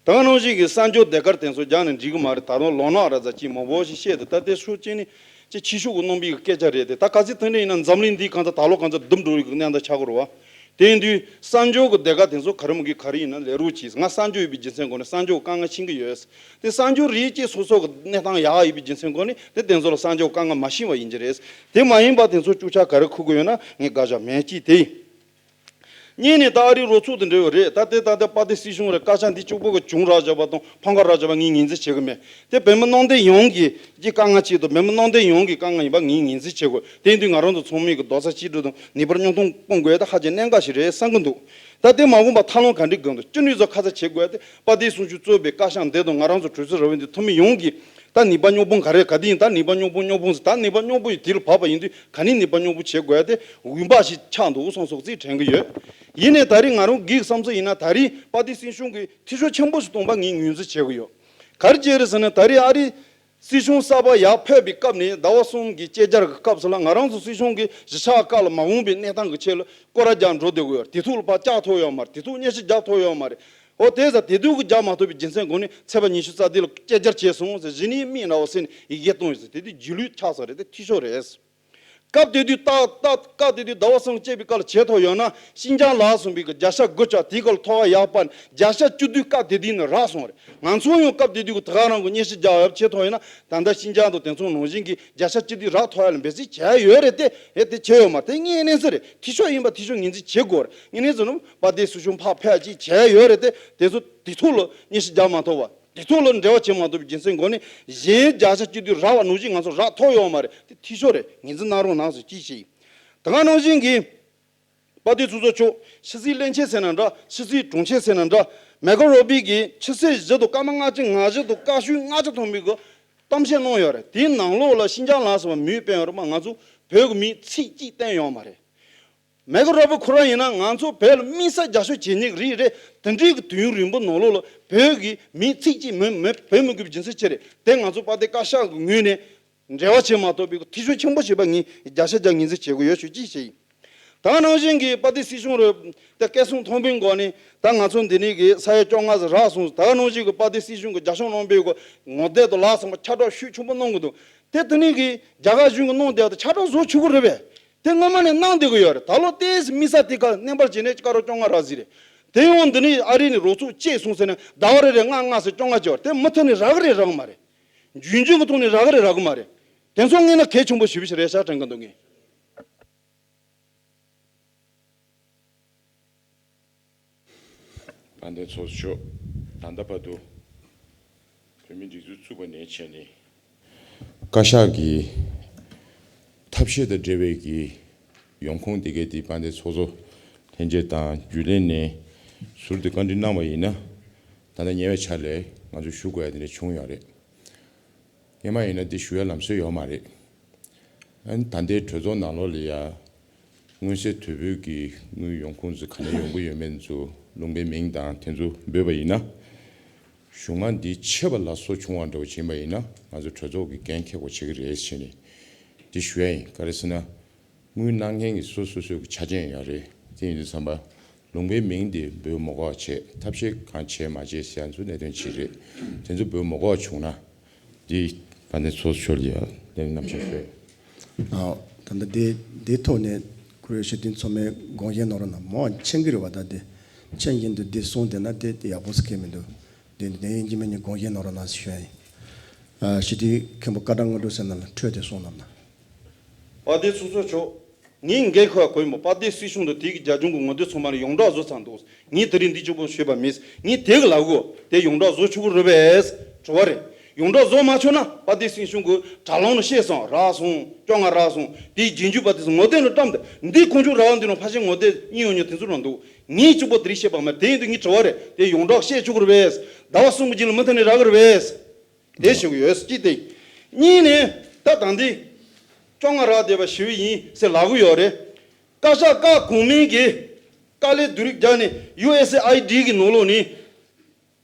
ད་ག་ནང་བཞིན་གྱི་གསར་འགྱུར་ཟློས་གར་དེ་ཚོ་རྒྱག་ནས་འགྲིག་གི་མ་རེད། ད་རུང་ལོ་ན་ར་ཙ་ཅིག་མང་པོ་ཞིག་བཤད་དེ་ད་དེ་ཤུགས་རྐྱེན་ནི་ཅིག་ཕྱི་ཤུགས་ཀྱི་རྣམ་པའི་སྐད་ཆ་རེད་དེ། ད་ག་ཚོད་ཐོན་ནས་ཡིན་ན་འཛམ་གླིང་འདིའི་གང་ཚ་ད་ལོ་གང་ཚ་རྡུལ་འགྲོ་ཡི་གི་གནས་སྟངས་ཆགས་ཀྱི་རེད་བ། དེ་ཡིན་དུས་གསར་འགྱུར་གྱི་ཟློས་གར་དེ་ཚོ་ག་རེ་མི་དགོས་ག་རེ་ཡིན་ན་ལས་རོགས་གྱིས། ང་གསར་འགྱུར་ཡིན་པའི་རྒྱུ་མཚན་སྒོ་ནས་གསར་འགྱུར་གྱི་དཀའ་ངལ་ཤེས་ཀྱི་ཡོད། དེ་གསར་འགྱུར་རེད་ཅེས་སོ་སོ་གི་གནས་སྟངས་ཡག་ཡིན་པའི་རྒྱུ་མཚན་སྒོ་ནས་དེ་དེ་ཚོ་ལ་གསར་འགྱུར་དཀའ་ངལ་མ་ཤེས་པ་ཡིན་གྱི་རེད། དེ་མ་ཡིན་པ་དེ་ཚོ་བཅུ་ཆ་ག་རེ་འཁུར་གི་ཡོད་ན་ངས་དགག་བཞག་མེད། གཅིག་དེ་ཡིན། གཉིས་ནས་ད་ཨ་རིའི་རོགས་ཚོགས་དེ་འདྲ་བོ་རེད། ད་དེ་ད་ལྟ་དཔལ་ལྡན་སྲིད་གཞུང་རེད། བཀའ་ཤག་འདི་གཅིག་པོ་གི་བྱུང་རག་བཞག་པ་དང་ཕམ་ཁ་རག་བཞག་པ་ངས་ངོས་འཛིན་བྱེད་གི་མེད། དེ་བོད་མི་ནང་བསྟན་ཡོངས་ཀྱི་གི་དཀའ་ངལ་ཆེད་དུ་བོད་མི་ནང་བསྟན་ཡོངས་ཀྱི་དཀའ་ངལ་ཡིན་པ་ངས་ངོས་འཛིན་བྱེད་དགོས། དེ་ཡིན་དུས་ང་རང་ཚོ་ཚང་མས་གི་རྡོག་རྩ་གཅིག་སྒྲིལ་དང་ངེས་པར་མཉམ་མཐུན་སྤུངས་དགོས་ཡ་ད་ཧ་ཅང་གནད་འགག་ཞིག་རེད་བསམ་གི་འདུག་ད་དེ་མ་འོངས་པ་ཐབས་ལམ་ག་འདྲ་དགོས་འདུག་ཅི་ནུས་ཙམ་ཁ་ཚ་བྱེད་དགོས་ཡ་དེ་དཔལ་ལྡན་གསུང་ཆོས་གཙོས་པའི་བཀའ་ཤག་འདི་དང་ང་རང་ཚོ་གྲོས་ཚོགས་ར་བའི་འདི་འཐུས་མི་ཡོངས་ཀྱིས་ད་ནུས་པ་རྙོག་དཔུང་ག་རེ་ག་དེ་ཡིན། ད་ནུས་པ་རྙོག་དཔུང་རྙོག་དཔུང་ཟེར། ད་ནུས་པ་རྙོག་དཔུང་ཡི་དེ་ལ་བབས་པ་ཡིན་དུས་ག་ནས་ནུས་པ་རྙོག་དཔུང་བྱེད་དགོས་ཡ་དེ་འོས་འབབ་ཞིག་ཆགས་འདུག་གསུངས་སོང་ཅེས་དྲན་གི་ཡོད། ཡིན་ནའི་ད་རེས་ང་རང་གིས་བསམ་ཚུལ་ཡིན་ན་ད་རེས་དཔལ་ལྡན་སྲིད་གཞུང་གིས་འཐུས་ཤོར་ཆེན་པོ་ཞིག་བཏང་པ་ངས་ངོས་འཛིན་བྱེད་གི་ཡོད། ག་རེ་བྱས་རེད་ཟེར་ན་ད་རེས་ཨ་རི་སྲིད་གཞུང་གསར་པ་ཡར་ཕེབས་པའི་སྐབས་ནས་ཟླ་བ་གསུམ་གྱི་བཅད་རྒྱ་གི་སྐབས་སུ་ལ་ང་རང་ཚོ་སྲིད་གཞུང་གིས་གཞིས་ཆགས་ཁག་ལ་མ་འོངས་པའི་གནས་སྟངས་ཀྱི་ཆེད་ལ་སྐོར་ར་རྒྱག་འགྲོ་བསྡད་གི་ཡོད། དེ་ཐུག་ལ་ཕར་བཅར་ཐུབ་ཡོད་མ་རེད། དེ་ཐུག་མཉེས་གཤིན་རྒྱག་ཐུབ་ཡོད་མ་རེད། འོ་དེ་ཟ་དེ་དུས་ཀྱི་རྒྱག་མ་ཐུབ་པའི་རྒྱུ་མཚན་སྒོ་ནས་ཚེས་པ་ཉི་ཤུ་རྩ་བདུན་ལ་བཅད་རྒྱ་བྱས་སོང་ཟེར་གཞི་ནས་མི་འདྲ་བོ་ཟེར་ནས་ཡི་གེ་གཏོང་ཡོད་ཟེར། དེ་དུས་རྗེས་ལུས་ཆགས་ས་རེད། དེ་འཐུས་ཤོར་རེད། སྐབས་དེ་དུས་ཏག་ཏག་སྐབས་དེ་དུས་ཟླ་བ་གསུམ་བཅད་པའི་སྐབས་ལ་བྱེད་ཐུབ་ཡོད་ན་ཤིན་ཅང་ལ་སོགས་པའི་གི་བརྒྱ་ཆ་དགུ་ཆ་དེའི་སྐབས་ལ་ཐོ་བ་ཡག་པ་ནས་བརྒྱ་ཆ་བཅུ་བདུན་སྐབས་དེ་དུས་ནས་རག་སོང་རེད། ང་ཚོ་ཡང་སྐབས་དེ་དུས་ཀྱི་དེ་ག་རང་གི་མཉེས་གཤིན་རྒྱག་ཡག་བྱེད་ཐུབ་ཡོད་ན་ད་ལྟ་ཤིན་ཅང་དང་དེ་ཚོ་ནང་བཞིན་གྱི་བརྒྱ་ཆ་བཅུ་བདུན་རག་ཐུབ་ཡ་ལ་འབད་བརྩོན་བྱས་ཡོད་རེད་དེ། ཨེ་དེ་བྱས་ཡོད་མ་རེད། དེ་དངོས་གནས་ཟེར་རེད། འཐུས་ཤོར་ཡིན་པ་འཐུས་ཤོར་ངོས་འཛིན་བྱེད་དགོས་རེད། དངོས་གནས་ཟེར་ན་དཔལ་ལྡན་སྲིད་གཞུང་ཕར་ཕེབས་ཅིག་བྱས་ཡོད་རེད་དེ། དེ་ཚོ་དེ་ཐུག་ལ་མཉེས་གཤིན་རྒྱག་མ་ཐུབ་པ། དེ་ཐོག་ལ་འབྲེལ་བ་བྱེད་མ་ཐུབ་པའི་རྒྱུ་མཚན་སྒོ་ནས་གཞན་བརྒྱ་ཆ་བཅུ་བདུན་རག་པ་ནང་བཞིན་ང་ཚོ་རག་ཐུབ་ཡོད་མ་རེད། དེ་འཐུས་ཤོར་རེད། ངོས་འཛིན་གནང་རོགས་གནང་ཟེར་ཅིག་བྱས། ད་ག་ནང་བཞིན་གྱི་དཔལ་ལྡན་ཚོགས་གཙོ་མཆོག་ཕྱི་སྲིད་བློན་ཆེན་ཟེར་ན་འདྲ། ཕྱི་སྲིད་དྲུང་ཆེ་ཟེར་ན་འདྲ། མེ་ཁོ་རོ་བྷི་གིས་ཆུ་ཚོད་བཞི་དང་སྐར་མ་ལྔ་བཅུ་ང་བཞི་དང་སྐར་ཆུ་ལྔ་བཅུ་ཐོན་པའི་གི་གཏམ་བཤད་གནང་ཡོད་རེད། དེའི་ནང་ལོགས་ལ་ཤིན་ཅང་ལ་སོགས་པ་མིང་བཏོན་ཡོད་རེད་པ། ང་ཚོ་བོད་ཀྱི་མིང་ཚིག་གཅིག་བཏོན་ཡོད་མ་རེད། མེ་ཁོ་རོ་བྷི་ཁོ་རང་ཡིན་ན་ང་ཚོ་བོད་ལ་དམིགས་བསལ་རྒྱབ་སྐྱོར་བྱེད་མཁན་རིགས་རེད། དེ་འདྲའི་གི་དུས་ཡུན་རིང་པོ་ནང་ལོགས་ལ་བོད་ཀྱི་མིང་ཚིག་གཅིག་མི་མི་བོས་མི་དགོས་པའི་རྒྱུ་མཚན་ཅི་རེད། དེ་ང་ཚོ་དཔལ་ལྡན་བཀའ་ཤག་གི་ངོས་ནས་འབྲེལ་བ་བྱེད་མ་ཐུབ་པའི་འཐུས་ཤོར་ཆེན་པོ་བྱས་པ་ངས་བརྒྱ་ཆ་བརྒྱ་ངོས་འཛིན་བྱེད་དགོས་ཡོད་ཞུ་ཅིག་བྱས་ཡིན། ད་ནང་བཞིན་གྱི་དཔལ་ལྡན་སྲིད་གཞུང་རུ་ད་སྐད་གསུང་མཐོན་པོའི་སྒོ་ནས་ད་ང་ཚོ་འདི་ནས་གི་ས་ཡ་བཅོ་ལྔ་ཙམ་རག་སོང་། ད་ནང་བཞིན་གྱི་དཔལ་ལྡན་སྲིད་གཞུང་གི་རྒྱ་གཞུང་ནང་པའི་གི་ངོ་དེབ་དང་ལག་ཚང་མ་ཁྱབ་བསྒྲགས་ཤུགས་ཆེན་པོ་གནང་གི་འདུག་དེ་དེ་ནས་གི་རྒྱ་གར་གཞུང་གི་གནང་བསྡད་ད་ཁྱབ་བསྒྲགས་བཟོ་ཆོག་གི་རེད་པས། དེ་སྔོན་མ་ནས་གནང་བསྡད་གི་ཡོད་རེད། ད་ལོ་ཏོག་ཙམ་དམིགས་བསལ་དེ་ག་གནས་པར་བྱས་ནས་སྐར་རོ་བཅོ་ལྔ་རག་ཟིག་རེད། དེ་ཡང་འདི་ནས་ཨ་རི་ནས་རོགས་ཚོགས་བཅས་སོང་ཟེར་ནས་ཟླ་བ་རེ་རེ་ལྔ་ལྔ་ཟེར་བཅོ་ལྔ་བྱས་པ་རེད། དེ་མུ་མཐུད་ནས་རག་གི་རེད་རག་གི་མ་རེད། རྒྱུན་རྒྱུན་གྱི་ཐོག་ནས་རག་གི་རེད་རག་གི་མ་རེད། དེ་ཚོ་ངས་ན་གལ་ཆེན་པོ་ཞེ་པོ་ཞིག་རེད་ཤག་དྲན་གི་འདུག་ངས། དཔལ་ལྡན་ཚོགས་གཙོ་མཆོག་ད་ལྟ་བར་དུ་བོད་མིའི་སྒྲིག་འཛུགས་བཙུགས་པ་ནས་བྱས་ནས་བཀའ་ཤག་གི་ཐབས་ཤེས་དང་འབྲེལ་བའི་གི་ཡོང་ཁུངས་དེ་གའི་དེ་དཔལ་ལྡན་ཚོགས་གཙོ་ལྷན་རྒྱས་དང་རྒྱུན་ལས་ནས་ཟུར་དུ་བཀའ་འདྲི་གནང་བ་ཡིན་ན་ད་ལྟ་ཉེ་བའི་ཆར་ལས་ང་ཚོ་ཞུ་དགོས་ཡ་དེ་འདྲ་བྱུང་ཡོད་རེད། སྔོན་མ་ཡིན་ན་འདི་ཞུ་ཡ་ལམ་སྲོལ་ཡོད་མ་རེད། ཨ་ནི་ད་ལྟའི་གྲོས་ཚོགས་ནང་ལོགས་ལ་ཡ། མངོན་གསལ་དོད་པོའི་གི་དངུལ་ཡོང་ཁུངས་ཚོ་ག་ནས་ཡོང་གི་ཡོད་མེད་ཚོ་ལུང་པའི་མིང་དང་དེ་ཚོ་འབོད་པ་ཡིན་ན། གཞུང་མང་འདི་ཆད་པ་ལ་སོགས་བྱུང་བ་འདྲ་བོ་ཕྱིན་པ་ཡིན་ན་ང་ཚོ་གྲོས་ཚོགས་ཀྱི་འགན་འཁྱེར་དགོས་བྱེད་ཀྱི་རེད་ཟེར་ནས་འདི་ཞུ་ཡ་ཡིན། ག་རེ་ཟེར་ན། དངུལ་གནང་མཁན་གྱི་སོ་སོ་སོའི་ཆ་རྐྱེན་ཡོད་རེད། དེ་ཡིན་དུས་ཙམ་པ་ལུང་པའི་མིང་དེ་འབོད་མི་དགོས་པ་བྱས། ཐབས་ཤེས་གང་བྱས་མ་བྱས་ཟེར་ཡ་ཚོ་གནད་དོན་གཅིག་རེད། དེ་ཚོ་འབོད་མི་དགོས་པ་བྱུང་ན་འདི་དཔལ་ལྡན་ཚོགས་གཙོ་མཆོག་ལ་ཡ་ལན་རྣམ་བཞག་ཞུ། ཨ། ད་ལྟ་དེ་དེའི་ཐོག་ནས་ཁོ་རེ་ཞི་བདེ་མཚོ་མོའི་དགོངས་བཞེས་གནང་རོགས་གནང་། མོ་མཁྱེན་གྱི་རེད་པ། ད་དེ་མཁྱེན་བཞིན་དུ་དེ་གསུངས་བསྡད་ན་དེ་དེ་ཡག་པོ་ཟེར་མཁན་མི་འདུག་དེ་དེ་ཡིན་གྱི་མིན་གྱི་དགོངས་བཞེས་གནང་རོགས་གནང་ཞུ་ཡ་ཡིན། ཨ། ཞི་བདེ་མཁན་པོ་བཀའ་ཁྲ་སྔོན་འགྲོ་ཟེར་ན་ལ་འཕྲོས་ཏེ་གསུངས་གནང་ན། དཔལ་ལྡན་ཚོགས་གཙོ་མཆོག་ངས་འགན་ཁུར་བ་གོ་ཡིན་པ། དཔལ་ལྡན་སྲིད་གཞུང་དང་དེ་གི་རྒྱ་གཞུང་གི་ངོ་དེབ་ཚང་མ་ལ་ཡོངས་གྲགས་བཟོ་ཚར་འདུག་ངས་དེ་རིང་འདི་གཅིག་པོ་ཤོད་པ་མིན། ངས་དེ་གི་ལ་གོ་དེ་ཡོངས་གྲགས་བཟོ་ཆོག་གི་རེད་པས། དྲི་བ་རེད། ཡོངས་གྲགས་བཟོ་མ་ཆོག་ན་དཔལ་ལྡན་སྲིད་གཞུང་གི་དྲ་ལམ་ལ་བཤད་སོང་། རག་སོང་། བཅོ་ལྔ་རག་སོང་། དེའི་རྒྱུན་རྒྱུ་པ་དེ་ཚོ་ངོ་དེབ་ལ་བཀྲམ་སྟེ་འདི་ཁོང་ཚོ་རག་འདི་ནང་ཕལ་ཆེར་ངོ་དེབ་གཉིས་ཡོད་མྱོང་དེ་ཚོ་རང་འདུག་ངས་གཅིག་པོ་དེ་རིང་བཤད་པ་མ་རེད། དེ་ཡིན་དུས་ངའི་དྲི་བ་རེད། དེ་ཡོངས་གྲགས་བཤད་ཆོག་གི་རེད་པས། ཟླ་བ་གསུམ་གྱི་རྗེས་ལ་མུ་མཐུད་ནས་རག་གི་རེད་པས། དེ་ཞུ་གི་ཡོད། གཅིག་དེ། གཉིས་ནས་ད་ད་འདི་བཅོ་ལྔ་རག་བསྡད་པ་ཞུ་ཡི་ཡིན་ཟེར་ལབ་གི་ཡོད་རེད། བཀའ་ཤག་བཀའ་གོང་མའི་གི་དཀའ་ལས་བསྡུ་རིགས་བརྒྱབ་ནས་ཡུ་ཨེས་ཨེ་ཨའི་ཌི་གི་ནང་ལོགས་ནས་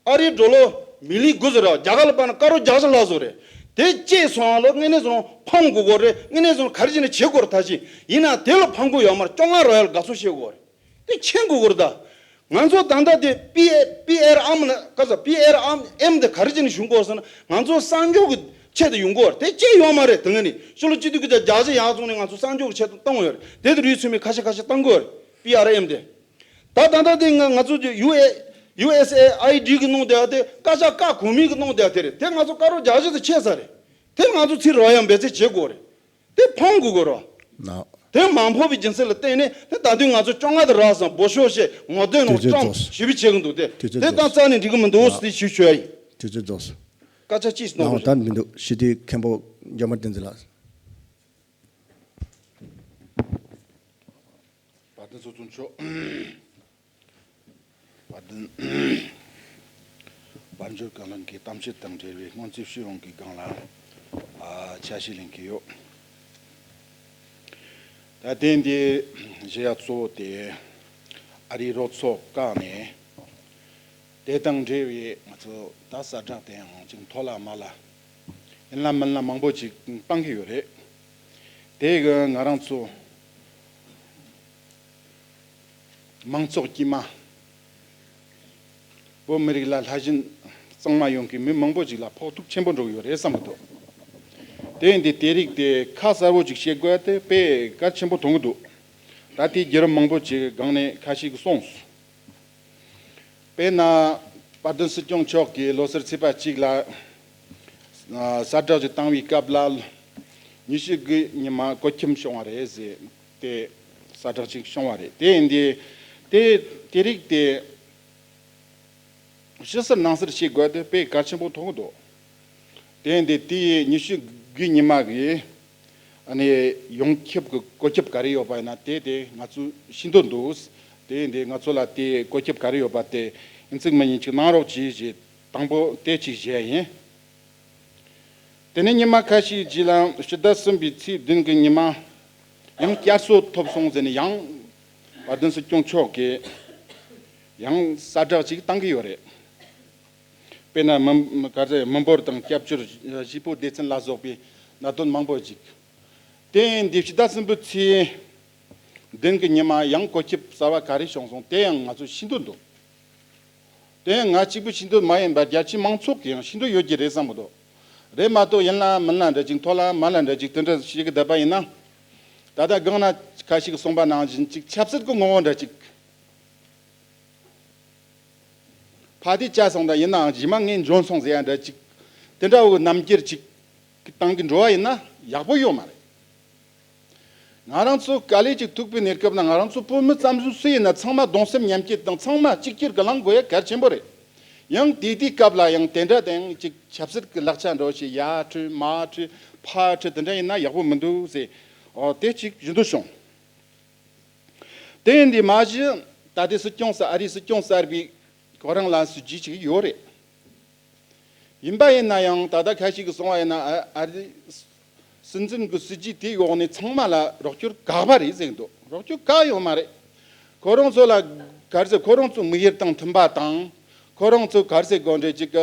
ཨ་རིའི་ཌོ་ལར་མི་ལི་དགུ་ཙམ་རག་རྒྱ་གར་ལ་སྤར་ན་དཀར་པོ་བརྒྱ་ཆ་ལྷག་ཙམ་རེད། དེ་བཅད་སོང་ལ་དངོས་གནས་སོང་ཕམ་དགོས་གོ་རེད། དངོས་གནས་སོང་ག་རེ་བྱས་ནས་བྱེད་དགོས་རེད། ད་ཅི་ཡིན་ན་དེ་ལ་ཕམ་དགོས་ཡོད་མ་རེད། བཅོ་ལྔ་རག་ཡ་ལ་དགའ་ཚོར་བྱེད་དགོས་རེད། དེ་མཁྱེན་དགོས་ཀྱི་རེད་ད། ང་ཚོ་ད་ལྟ་དེ་པི་ཨེ་པི་ཨེལ་ཨེམ་ལ་ག་ས་པི་ཨེལ་ཨེམ་དེ་ག་རེ་བྱས་ནས་བྱུང་དགོས་ཟེར་ན་ང་ཚོ་གསར་འགྱུར་གྱི་ཆེད་དུ་ཡོང་དགོས་རེད། དེ་ཅི་ཡོད་མ་རེད། དེ་ངས་ནི་ཕྱི་ལོ་སྤྱི་ཟླ་དགུ་བརྒྱ་བརྒྱད་ཅུ་ཡར་བཙོང་ནས་ང་ཚོ་གསར་འགྱུར་གྱི་ཆེད་དུ་བཏང་ཡོད་རེད། དེ་དུ་རུས་ཚུད་མི་ཁ་ཤས་ཁ་ཤས་བཏང་དགོས་རེད། པི་ཨར་ཨེམ་དེ། ད་ད་ལྟ་དེ་ང་ང་ཚོ་ཡུ་ཨེ་ཡུ་ཨེས་ཨེ་ཨའི་ཌི་གི་གནང་བསྡད་ཡ་དེ་བཀའ་ཤག་བཀའ་གོང་མའི་གི་གནང་བསྡད་ཡ་དེ་རེད། དེ་ང་ཚོ་དཀར་པོ་བརྒྱ་ཆ་དུ་ཆད་ས་རེད། དེ་ང་ཚོ་ཚུར་རག་ཡ་འབད་བརྩོན་བྱེད་དགོས་རེད། དེ་ཕམ་དགོས་གོ་རོ། ན། དེ་མ་ཕོག་པའི་རྒྱུ་མཚན་ལ་བརྟེན་ནས་དེ་ད་དུང་ང་ཚོ་བཅོ་ལྔ་དེ་རག་སོང་འབོ་ཤོག་བཤད་ངོ་དེབ་ནང་དུས་ཚོད་བཀྲམ་རྫོགས། ཞུ་བའི་བྱེད་གི་འདུག་དེ་དུས་ཚོད་དེ་ད་རྫོགས། རྩ་ནས་འགྲིག་གི་མི་འདུག་ན། ཟེར་ཞུ་ཞུ་ཡ་ཡིན། དུས་ཚོད་རྫོགས། སྐད་ཆ་ཅིས་གནང་ན་རོགས་ད་བྱེད། མི་འདུག་ཞི་བདེ་མཁན་པོ་འཇམ་དཔལ་བསྟན་འཛིན་ལགས། དཔལ་ལྡན་ཚོགས་གཙོ་མཆོག་དཔལ་ལྡན་དཔལ་འབྱོར་བཀའ་བློན་གྱི་གཏམ་བཤད་དང་འབྲེལ་བའི་སྔོན་རྩིས་ཞུ་ཡོང་གི་སྒང་ལ་ཨ་ཆ་ཤས་ལེན་གི་ཡོད། ད་ཐེངས་འདི་བཞེས་ཡ་གཙོ་བོ་དེ་ཨ་རིའི་རོགས་ཚོགས་བཀག་ནས་དེ་དང་འབྲེལ་བའི་ང་ཚོ་ད་གསལ་བསྒྲགས་དེ་ཡང་ཅིག་མཐོ་ལ་དམའ་ལ་ཡིན་ལ་མིན་ལ་མང་པོ་ཅིག་བཏང་གི་ཡོད་རེད། དེ་གི་ང་རང་ཚོ་མང་ཚོགས་དཀྱུས་མ། བོད་མི་རིགས་ལ་ལྷག་བཞིན་གཙང་མ་ཡོང་གི་མི་མང་པོ་ཅིག་ལ་ཕོག་ཐུག་ཆེན་པོ་འགྲོ་གི་ཡོད་རེད་བསམ་གི་འདུག་དེ་ཡིན་དུས་དེ་རིགས་དེ་ཁ་གསལ་པོ་ཅིག་བཤད་དགོས་དེ་དཔེ་གལ་ཆེན་པོ་མཐོང་གི་འདུག་ད་དེའི་བརྒྱུད་རིམ་མང་པོ་ཅིག་སྒང་ནས་ཁ་ཤས་ཀྱིས་གསུངས་སོང་། དཔེར་ན། དཔལ་ལྡན་སྲིད་སྐྱོང་མཆོག་གིས་ལོ་སར་ཚེས་པ་གཅིག་ལ་ཨ་གསལ་བསྒྲགས་ཅིག་བཏང་བའི་སྐབས་ལ། ཉི་ཤུ་དགུ་ཉི་མ་བཀོད་ཁྱབ་བྱུང་བ་རེད་ཟེར་ཏེ་གསལ་བསྒྲགས་ཅིག་བྱུང་བ་རེད། དེ་ཡིན་དུས་དེ་དེ་རིགས་དེ་ཕྱི་གསལ་ནང་གསལ་བྱེད་དགོས་དེ་དཔེ་གལ་ཆེན་པོ་མཐོང་གི་འདུག་དེ་ཡིན་དུས་དེའི་ཉི་ཤུ་དགུ་ཉི་མ་གི་ཨ་ནི་ཡོངས་ཁྱབ་ཀྱི་བཀོད་ཁྱབ་ག་རེ་ཡོད་པ་ཡིན་ན་དེ་དེ་ང་ཚོས་ཤེས་འདོད་འདུག་དེ་ཡིན་དུས་ང་ཚོ་ལ་དེ་བཀོད་ཁྱབ་ག་རེ་ཡོད་པ་དེ་ཡིན་ཚིག་མི་ཉན་ཅིག་གནང་རོགས་གྱིས་ཞེས་དང་པོ་དེ་ཅིག་བཞེས་ཡིན། དེ་ནས་ཉི་མ་ཁ་ཤས་རྗེས་ལ་ཕྱི་ཟླ་གསུམ་པའི་ཚེས་བདུན་གྱི་ཉི་མ་ཡང་བསྐྱར་གསོ་ཐོབ་སོང་ཟེར་ནས་ཡང་དཔལ་ལྡན་སྲིད་སྐྱོང་མཆོག་གིས་ཡང་གསལ་བསྒྲགས་ཅིག་བཏང་གི་ཡོད་རེད། དཔེར་ན་མི་ག་ཚད་མི་འབོར་དང་སྐྱབས་བཅོལ་གཞིས་སྤོ་སྡེ་ཚན་ལ་སོགས་པའི་གནད་དོན་མང་པོ་ཅིག་དེ་ཡིན་དུས་ཕྱི་ཟླ་གསུམ་པའི་ཚེས་ མདུན་གྱི་ཉི་མ་ཡང་བཀོད་ཁྱབ་གསར་བ་ག་རེ་བྱུང་སོང་། དེ་ཡང་ང་ཚོ་ཤེས་འདོད་འདུག་དེ་ཡང་ང་གཅིག་པུ་ཤེས་འདོད་མ་ཡིན་པར་རྒྱ་ཆེའི་མང་ཚོགས་ཀྱིས་ཡང་ཤེས་འདོད་ཡོད་ཀྱི་རེད་བསམ་གི་འདུག་རེད་མ་གཏོགས་ཡིན་ལ་མིན་ལ་འདྲ་ཅིག་མཐོ་ལ་དམའ་ལ་འདྲ་ཅིག་དེ་འདྲ་ཞིག་གི་བསྡད་པ་ཡིན་ན། ད་ལྟ་སྒང་ན་ཁ་ཤས་ཀྱིས་གསུངས་པ་ནང་བཞིན་ཅིག་ཆབ་སྲིད་ཀྱི་ངོ་བོ་འདྲ་ཅིག་ཕ་དེ་བཅད་སོང་ད་ཡིན་ནའང་རྗེས་མ་ངས་འཇོན་སོང་ཟེར་ཡ་འདྲ་ཅིག་དེ་འདྲ་བོ་རྣམ་འགྱུར་ཅིག་གི་སྟེང་གི་འགྲོ་བ་ཡིན་ན་ཡག་པོ་ཡོད་མ་རེད། ང་རང་ཚོ་དཀའ་ལས་ཅིག་ཐུག་པའི་གནས་སྐབས་ན་ང་རང་ཚོ་བོད་མི་ཙམ་ཞིག་སུ་ཡིན་ན་ཚང་མ་གདུང་སེམས་མཉམ་སྐྱེད་དང་ཚང་མ་གཅིག་གྱུར་གྱི་ལངས་དགོས་ཡ་གལ་ཆེན་པོ་རེད། ཡང་དེ་དུས་སྐབས་ལ་ཡང་དེ་འདྲ་དང་ཅིག་ཆབ་སྲིད་ཀྱི་ལག་ཆ་འགྲོ་ཞིག་ཡར་ཁྲིད་མར་ཁྲིད་ཕར་ཁྲིད་དེ་འདྲ་ཡིན་ན་ཡག་པོ་མི་འདུག་ཟེར། ཨོ་དེ་ཅིག་ཞུ་འདོད་བྱུང་། དེ་ཡིན་དུས་མ་གཞི་ད་ལྟའི་སྲིད་སྐྱོང་གསར་ཨ་རིའི་སྲིད་སྐྱོང་གསར་པའི་ཁོ་རང་ལ་སྲིད་ཇུས་ཅིག་ཡོད་རེད། ཡིན་པ་ཡིན་ན་ཡང་ད་ལྟ་ཁ་ཤས་ཀྱིས་གསུངས་པ་ཡིན་ན་ཨ་ཨ་རིའི་སྲིད་འཛིན་གྱི་སྲིད་ཇུས་དེའི་འོག་ནས་ཚང་མ་ལ་རོགས་སྐྱོར་དགག་པ་རེད་ཟེར་གྱི་འདུག་རོགས་སྐྱོར་གང་ཡོད་མ་རེད། ཁོ་རང་ཚོ་ལ་ག་རེ་ཟེར་ཁོ་རང་ཚོའི་དམིགས་ཡུལ་དང་མཐུན་པ་དང་། ཁོ་རང་ཚོའི་ག་རེ་ཟེར་དགོས་འདྲ་ཅིག་གི་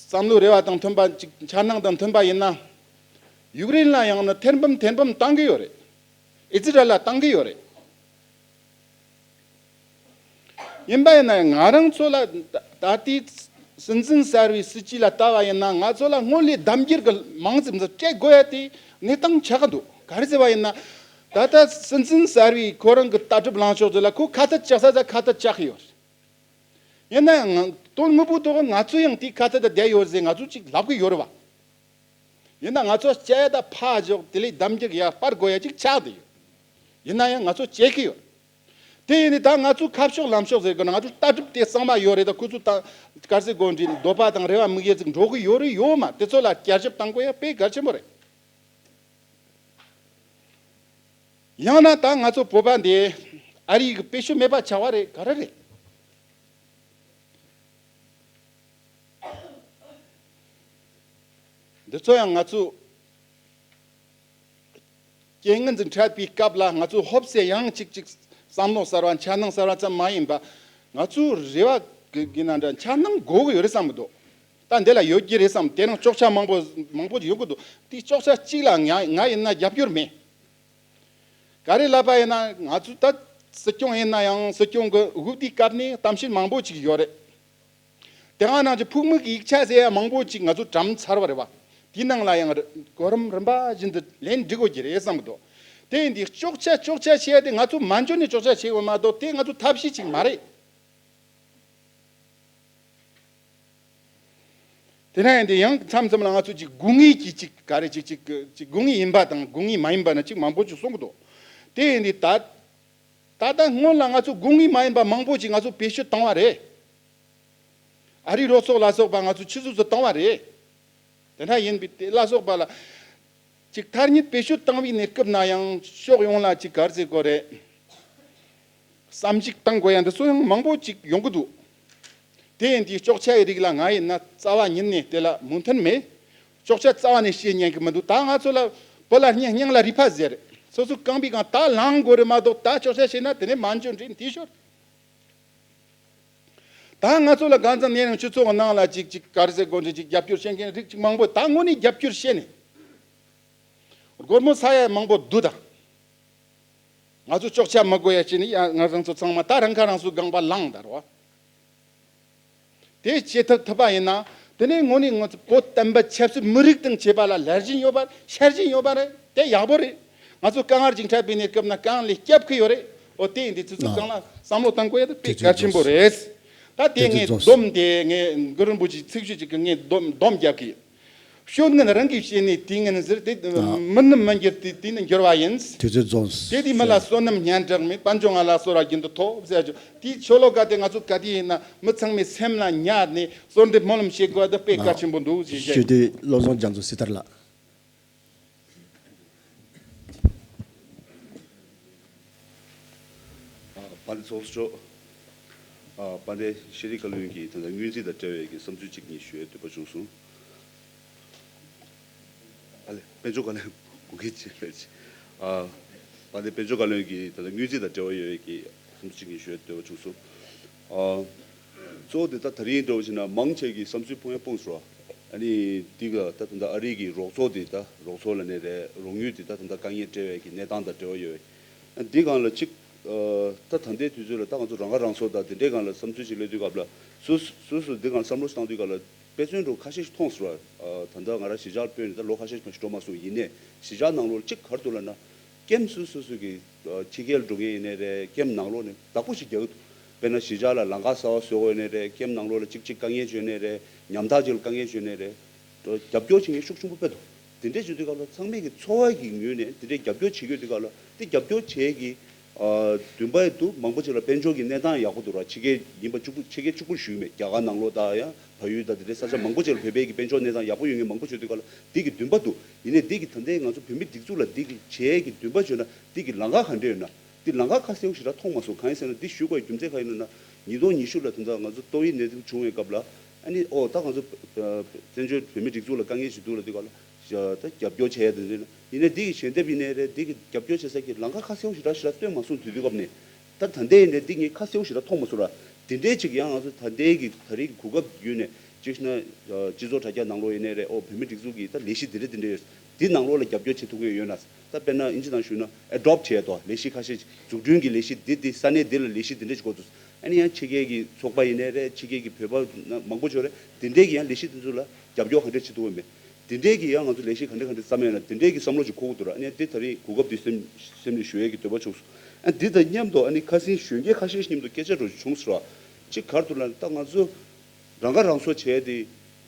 བསམ་བློའི་རེ་བ་དང་མཐུན་པ་ཅིག་འཆར་སྣང་དང་མཐུན་པ་ཡིན་ན། ཡུཀ་རེན་ལ་ཡང་ན་ཐེར་འབུམ་ཐེར་འབུམ་བཏང་གི་ཡོད་རེད། ཨི་ཛི་རལ་ལ་བཏང་གི་ཡོད་རེད། ཡིན་པ་ཡིན་ན་ང་རང་ཚོ་ལ་ད་ད་ལྟའི་སྲིད་འཛིན་གསར་བའི་སྲིད་ཇུས་ལ་ལྟ་བ་ཡིན་ན་ང་ཚོ་ལ་སྔོན་ལས་གདམ་རྒྱུད་ཀྱི་མང་ཙམ་ཟིག་སྤྲད་དགོས་ཡ་དེ་གནས་སྟངས་ཆགས་ཀྱི་འདུག་ག་རེ་ཟེར་བ་ཡིན་ན། ད་ལྟ་སྲིད་འཛིན་གསར་བའི་ཁོ་རང་གི་ལྟ་གྲུབ་ལངས་ཕྱོགས་དེ་ལ་ཁོ་ཁ་ཚ་ཆགས་ས་ད་ཁ་ཚ་ཆགས་ཀྱི་ཡོད་རེད། ཡིན་ན་ཡང་དོན་དངོས་པོའི་ཐོག་ང་ཚོ་ཡང་དེའི་ཁ་ཚ་ད་བསྡད་ཡོད་ཟེར་ང་ཚོ་ཅིག་ལབ་ཀྱི་ཡོད་རེད་བ། ཡིན་ན་ང་ཚོ་བྱས་ད་ཕར་འཇོག་དེ་ལས་གདམ་རྒྱུད་ཡར་སྤར་དགོས་ཡ་ཅིག་ཆགས་བསྡད་ཡོད། ཡིན་ན་ཡང་ང་ཚོ་བྱེད་ཀྱི་ཡོད། དེ་ཡིན་ནི་ད་ང་ཚོའི་ཁ་ཕྱོགས་ལམ་ཕྱོགས་ཟེར་དགོས་ན་ང་ཚོའི་ལྟ་གྲུབ་དེ་གཙང་མ་ཡོད་རེད། ད་ཁོ་ཚོ་ད་ག་རེ་ཟེར་དགོས་འདྲ་འདོད་པ་དང་རེ་བ་དམིགས་ཡུལ་ཅིག་འགྲོ་གི་ཡོད་རེད་ཡོད་མ་དེ་ཚོ་ལ་བསྐྱར་ཞིབ་གཏང་དགོས་ཡ་དཔེ་གལ་ཆེན་པོ་རེད། ཡང་ན་ད་ང་ཚོ་བོད་པ་འདི་ཨ་རི་གི་བེད་སྤྱོད་མེད་པ་ཆགས་པ་རེད་ག་རེ་རེད། འདི་ཚོ་ཡང་ང་ཚོ་རྐྱེན་ངན་ཅིག་འཕྲད་པའི་སྐབས་ལ་ང་ཚོ་ཧོབ་སེ་ཡང་གཅིག་གཅིག་བསམ་བློ་གསར་བ་འཆར་སྣང་གསར་བ་ཙམ་མ་ཡིན་པ། ང་ཚོའི་རེ་བ་གི་གི་ན་འདྲ་འཆར་སྣང་དགོས་གི་ཡོད་རེད་བསམ་གི་འདུག་ད་འདི་ལ་ཡོད་ཀྱི་རེད་བསམ། དེ་རིང་གཅོག་ཆ་མང་པོ་མང་པོ་ཅིག་ཡོང་གི་འདུག་དེ་གཅོག་ཆ་གཅིག་ལ་ང་ང་ཡིན་ན་རྒྱབ་སྐྱོར་མེད། ག་རེ་ལབ་པ་ཡིན་ན་ང་ཚོ་ད་སྲིད་སྐྱོང་ཡིན་ན་ཡང་སྲིད་སྐྱོང་གི་དབུ་དེའི་སྐབས་ནས་གཏམ་བཤད་མང་པོ་ཅིག་ཡོད་རེད། དེ་སྔ་ནང་གི་ཕུགས་དམིགས་ཀྱི་ཡིག་ཆ་ཟེར་ཡ་མང་པོ་ཅིག་ང་ཚོ་བཀྲམ་ཚར་བ་རེད་བ། དེའི་ནང་ལ་ཡང་གོ་རིམ་རིམ་པ་བཞིན་དུ་ལན་འབྲི་དགོས་ཀྱི་རེད་བསམ་གི་འདུག་དེ་ཡིན་དུས་གཅོག་ཆ་གཅོག་ཆ་བྱས་ཏེ་ང་ཚོ་མ་འཇོན་ནས་གཅོག་ཆ་བྱས་ཡོད་མ་གཏོགས་དེ་ང་ཚོ་ཐབས་ཤེས་ཅིག་མ་རེད། དེ་འདྲ་ཡིན་དུས་ཡང་མཚམས་མཚམས་ལ་ང་ཚོ་ཅིག་དགོས་ངེས་ཀྱི་ཅིག་ག་རེ་ཅིག་ཅིག་ཅིག་དགོས་ངེས་ཡིན་པ་དང་དགོས་ངེས་མ་ཡིན་པ་ན་ཅིག་མང་པོ་ཅིག་གསུང་གི་འདུག་དེ་ཡིན་དུས་ད་ད་ལྟ་སྔོན་ལ་ང་ཚོ་དགོས་ངེས་མ་ཡིན་པ་མང་པོ་ཅིག་ང་ཚོ་བེད་སྤྱོད་བཏང་བ་རེད། ཨ་རིའི་རོགས་ཚོགས་ལ་སོགས་པ་ང་ཚོ་ཆུད་ཟོས་སུ་བཏང་བ་རེད། དེ་འདྲ་ཡིན་པའི་དེ་ལ་སོགས་པ་ལ་ཅིག་ཐ་སྙད་བེད་སྤྱོད་བཏང་བའི་གནས་སྐབས་ན་ཡང་ཕྱོགས་ཡོངས་ལ་ཅིག་ག་རེ་ཟེར་དགོས་རེད། བསམ་གཞིག་བཏང་དགོས་ཡ་འདི་ཚོ་ཡང་མང་པོ་ཅིག་ཡོང་གི་འདུག་དེ་ཡིན་དུས་གཅོག་ཆ་ཡི་རིགས་ལ་ང་ཡིན་ན་རྩ་བ་ཉིད་ནས་དེ་ལ་མོས་མཐུན་མེད། གཅོག་ཆ་རྩ་བ་ནས་བཤད་ཉན་གི་མི་འདུག་ད་ང་ཚོ་ལ་བུ་ལ་སྙིང་སྙིང་ལ་རུས་པ་ཟེར། སོ་སོ་རྐང་པའི་སྒང་ད་ལངས་དགོས་རེད་མ་གཏོགས་ད་གཅོག་ཆ་བྱས་ན་དེ་ནས་མ་འཇོན་འདྲི་འདི་ཤོར། ད་ང་ཚོ་ལ་གང་ཙམ་ནས་རིང་སྤྱི་ཚོགས་ནང་ལ་ཅིག་ཅིག་ག་རེ་ཟེར་དགོས་འདྲ་ཅིག་རྒྱབ་སྐྱོར་བྱེད་མཁན་རིགས་ཅིག་མང་པོ་ད་དངོས་གནས་རྒྱབ་སྐྱོར་བྱེད་ནས་སྒོར་མོ་ས་ཡ་མང་པོ་བསྡུ་ད། ང་ཚོ་གཅོག་ཆ་མི་དགོས་ཡ་བྱས་ནས་ཡ་ང་རང་ཚོ་ཚང་མ་ད་རང་ཁ་རང་གསོའི་ལྒང་པ་ལངས་ད་རོ། དེ་བྱེད་ཐུབ་ཐུབ་པ་ཡིན་ན་དེ་ནས་དངོས་གནས་ང་ཚོ་བོད་བསྟན་པ་ཆབ་སྲིད་མི་རིགས་དང་བཅས་པ་ལ་ལར་བཞིན་ཡོད་པ་ཤར་བཞིན་ཡོད་པ་རེད། དེ་ཡག་པོ་རེད། ང་ཚོ་དཀའ་ངལ་ཅིག་འཕྲད་པའི་གནས་སྐབས་ན་གང་ལས་སྐྱབས་ཀྱི་ཡོད་རེད། འོ་དེ་ཡིན་དུས་ཚོ་ཚོ་གང་ལ་བསམ་བློ་བཏང་དགོས་ཡ་དེ་དཔེ་གལ་ཆེན་པོ་རེད། ད་དེ་ངས་སྡོམ་དེ་ངས་གུ་རུ་རིན་པོ་ཆེའི་ཚིག་ཤོད་ཅིག་གི་ངས་སྡོམ་སྡོམ་རྒྱག་གི་ཡིན། སྤྱོད་ངན་རང་གིས་བྱས་ནས་དུས་ངན་ཟེར་ཏེ། མི་ནི་མི་འགྱུར་ཏེ་དུས་ནི་འགྱུར་བ་ཡིན། དུས་ཚོད་རྫོགས། དེ་དུས་མི་ལ་བསོད་ནམས་སྙན་གྲགས་མེད། དཔལ་འབྱོར་ང་ལ་གསོལ་བ་རྒྱུན་དུ་ཐོབ་ཟེར་རྒྱུ་དེའི་ཆོ་ལོ་ཀ་དེ་ང་ཚོ་ག་དུས་ཡིན་ན་མི་ཚང་མའི་སེམས་ལ་ཉར་ནས་གསོལ་འདེབས་སྨོན་ལམ་བྱེད་དགོས་པ་དེ་དཔེ་གལ་ཆེན་པོ་འདུག་ཅེས་བཤད། ཞུ་དེ་བློ་བཟང་རྒྱ་མཚོ་སི་ཐར་ལགས། ཨ། དཔལ་ལྡན་ཚོགས་གཙོ། ཨ། དཔལ་ལྡན་ཤེས་རིག་བཀའ་བློན་གྱིས་ད་ལྟ་སྔོན་རྩིས་དང་འབྲེལ་བའི་གི་བསམ་ཚུལ་གཅིག་གཉིས་ཞུ་ཡས་འདོད་པ་བྱུང་སོང་། ཨ་ལེ། དཔལ་འབྱོར་བཀའ་བློན་དགོངས་འགལ་ཅིག་རེད། ཨ། དཔལ་ལྡན་དཔལ་འབྱོར་བཀའ་བློན་གྱིས་ད་ལྟ་སྔོན་རྩིས་དང་འབྲེལ་བ་ཡོད་པའི་གི་བསམ་ཚུལ་གཅིག་གཉིས་ཞུ་ཡས་འདོད་པ་བྱུང་སོང་། ཨ། གཙོ་བོ་དེ་ད་ད་རིང་འདྲ་བོ་བྱས་ན་མང་ཆེ་གི་བསམ་ཚུལ་སྤུངས་ཡ་སྤུངས་སོང་། ཨ་ནི་འདི་ག་ད་ད་ལྟ་ཨ་རི་གི་རོགས་ཚོགས་དེ་ད་རོགས་ཚོགས་ལ་ནས་རེད། རོགས་དངུལ་དེ་ད་ད་ལྟ་དཀའ་ངལ་འཕྲད་པའི་གི་གནས་སྟངས་དང་འབྲེལ་བ་ཡོད་ འདི་སྒང་ལ་གཅིག་ཨ། ད་ད་ལྟའི་དུས་ཚོད་ལ་ད་ང་ཚོ་རང་ཁ་རང་གསོ་དང་དེ་འདྲའི་སྒང་ལ་བསམ་ཚུལ་ཅིག་སླེབས་དུས་སྐབས་ལ་སོ་སོ་སོ་སོ་འདི་སྒང་ལ་བསམ་བློ་ཞིག་བཏང་དུས་སྐབས་ལ་དཔེ་མཚོན་འདྲ་ཁ་ཤས་ཤིག་མཐོང་སོང་ར། ཨ། ད་ལྟ་ང་རང་གཞིས་ཆགས་སྤོས་ནས་ད་ལོ་ཁ་ཤས་ཤིག་མ་ཞིག་འགྲོ་མ་སོང་། ཡིན་ནའི་གཞིས་ཆགས་ནང་ལོགས་ལ་གཅིག་ག་རེ་འདུག་ལབ་ན། ཀེམ་སོ་སོ་སོ་གི་ཨ། ཕྱི་རྒྱལ་འགྲོ་མཁན་ཡིན་ནའི་རེད། ཀེམ་ནང་ལོགས་ནས་བདག་པོ་ཞིག་རྒྱག་གི་འདུག་དཔེར་ན་གཞིས་ཆགས་ལ་ལམ་ཁ་གསར་པ་བཟོ་དགོས་ཡིན་ནའི་རེད། ཀེམ་ནང་ལོགས་ལ་གཅིག་གཅིག་དཀའ་ངལ་བྱུང་ནའི་རེད། ཉམ་ཐག་ཅིག་ལ་དཀའ་ངལ་བྱུང་ནའི་རེད། རྒྱབ་སྐྱོར་བྱེད་མཁན་ཤུགས་ཆེན་པོ་དཔེ་འདུག་དེ་འདྲས་བྱེད་དུས་སྐབས་ལ་ཚང་མས་ཀྱི་འཚོ་བ་གི་ངོས་ནས་དེ་འདྲས་རྒྱབ་སྐྱོར་བྱེད་དགོས་དུས་སྐབས་ལ་དེ་རྒྱབ་སྐྱོར་བྱེད་ཀྱི་ཨ། འདུན་པ་འདུག་མང་པོ་ཅིག་ལ་དཔལ་འབྱོར་གྱི་གནས་སྟངས་ཡག་པོ་འདུག་ར། ཕྱི་རྒྱལ་ཡིན་པ་གཅིག་པུ་ཕྱི་རྒྱལ་གཅིག་པུར་ཞུས་མེད། རྒྱ་གར་ནང་ལོགས་དང་ཡང་བལ་ཡུལ་དང་དེ་འདྲའི་ས་ཆ་མང་པོ་ཅིག་ལ་བོད་པའི་གི་དཔལ་འབྱོར་གནས་སྟངས་ཡག་པོ་ཡོད་མཁན་མང་པོ་ཡོད་དུས་སྐབས་ལ་དེ་གི་འདུན་པ་འདུག་ཡིན་ནའི་དེ་གི་ད་ལྟའི་ང་ཚོ་བོད་མི་སྒྲིག་འཛུགས་ལ་དེ་གི་བྱེད་ཀྱི་འདུན་པ་བྱུང་ན་དེ་གི་ལམ་ཁ་ག་འདྲས་ཡོད་ན། དེ་ལམ་ཁ་ཁ་གསལ་པོ་ཞེ་དྲག་མཐོང་མ་སོང་། གང་ཡིན་ཟེར་ན་འདི་ཞུ་དགོས་རྒྱུ་མཚན་གང་ཡིན་ན། ཉིས་སྟོང་ཉི་ཤུ་ལ་ད་ལྟ་ང་ཚོ་ཏོག་དབྱིབས་ནད་དུག་བྱུང་བའི་སྐབས་ལ་ཨ་ནི་ཨོ་ད་ང་ཚོ་བཙན་བྱོལ་བོད་མི་སྒྲིག་འཛུགས་ལ་དཀའ་ངལ་ཞིག་འདུག་ལབ་དུས་སྐབས་ལ་ད་རྒྱབ་སྐྱོར་བྱས་ཡ་དེ་འདྲ་ཡིན་ན། ཡིན་ནའི་འདི་གི་ཞལ་འདེབས་ཡིན་ནའི་རེད། འདི་གི་རྒྱབ་སྐྱོར་བྱེད་ས་ཀྱི་ལམ་ཁ་ཁ་གསལ་པོ་ཞེ་དྲག་ཞེ་དྲག་སྟོན་མ་སོང་། དུས་དུས་སྐབས་ནས་ད་ད་ལྟའི་ཡིན་ནའི་འདི་ངས་ཁ་གསལ་པོ་ཞེ་དྲག་མཐོང་མ་སོང་ར། དེ་འདྲའི་ཅིག་ཡང་ང་ཚོ་ད་ལྟའི་གི་ད་རེས་ཀྱི་གོ་སྐབས་བརྒྱུད་ནས་གཅིག་ན་སྤྱི་ཚོགས་དྲ་རྒྱ་ནང་ལོགས་ཡིན་ནའི་རེད། ཨོ་བོད་མི་སྒྲིག་འཛུགས་ཀྱི་ད་ལས་གཞི་འདི་འདྲ་འདི་འདྲ་ཡོད། འདི་ནང་ལོགས་ལ་རྒྱབ་སྐྱོར་བྱེད་ཐུབ་མཁན་ཡོད་ན། ད་དཔེར་ན་ཨིན་ཇི་ནང་ཞུས་ན་adopt་བྱས་ཏོ། ལས་གཞི་ཁ་ཤས་ཅིག་འཛུགས་སྐྲུན་གྱི་ལས་གཞི་འདི་འདི་ས་གནས་འདི་ལ་ལས་གཞི་འདི་འདྲ་ཞིག་འགོ་ཚུགས། ཨ་ནི་ཡང་ཕྱི་རྒྱལ་གྱི་ཚོགས་པ་ཡིན་ནའི་རེད། ཕྱི་རྒྱལ་གྱི་བོད་པ་མང་པོ་ཅིག་ཡོད་རེད། འདི་འདྲའི་གི་ཡང་ལས་གཞི་འདི་ཚོ་ལ་རྒྱབ་སྐྱོར་ག་འདྲས་བྱེད་ཐུབ་ཀྱི་མེད། འདི་འདྲའི་གི་ཡང་ང་ཚོ་ལས་གཞི་ག་འདྲས་ག་འདྲས་བརྩམས་ཡོད་ན་འདི་འདྲའི་གི་བསམ་བློ་ཅིག་འཁོར་གྱི་འདུག་ར། ཨ་ནི་ཡང་འདི་ད་རེས་གོ་སྐབས་འདི་སེམས་སེམས་ནས་ཞུ་ཡས་ཀྱི་འདོད་པ་བྱུང་སོང་། ཨ་འདི་དང་མཉམ་དུ་ཨ་ནི་ཁ་སང་གཞོན་སྐྱེས་ཁ་ཤས་ཤིག་མཉམ་དུ་སྐད་ཆ་འདྲ་བོ་ཅིག་བྱུང་སོང་ར། གཅིག་ག་རེ་འདུག་ལབ་ན་ད་ང་ཚོ་རང་ཁ་རང་གསོ་བྱས་ཏེ་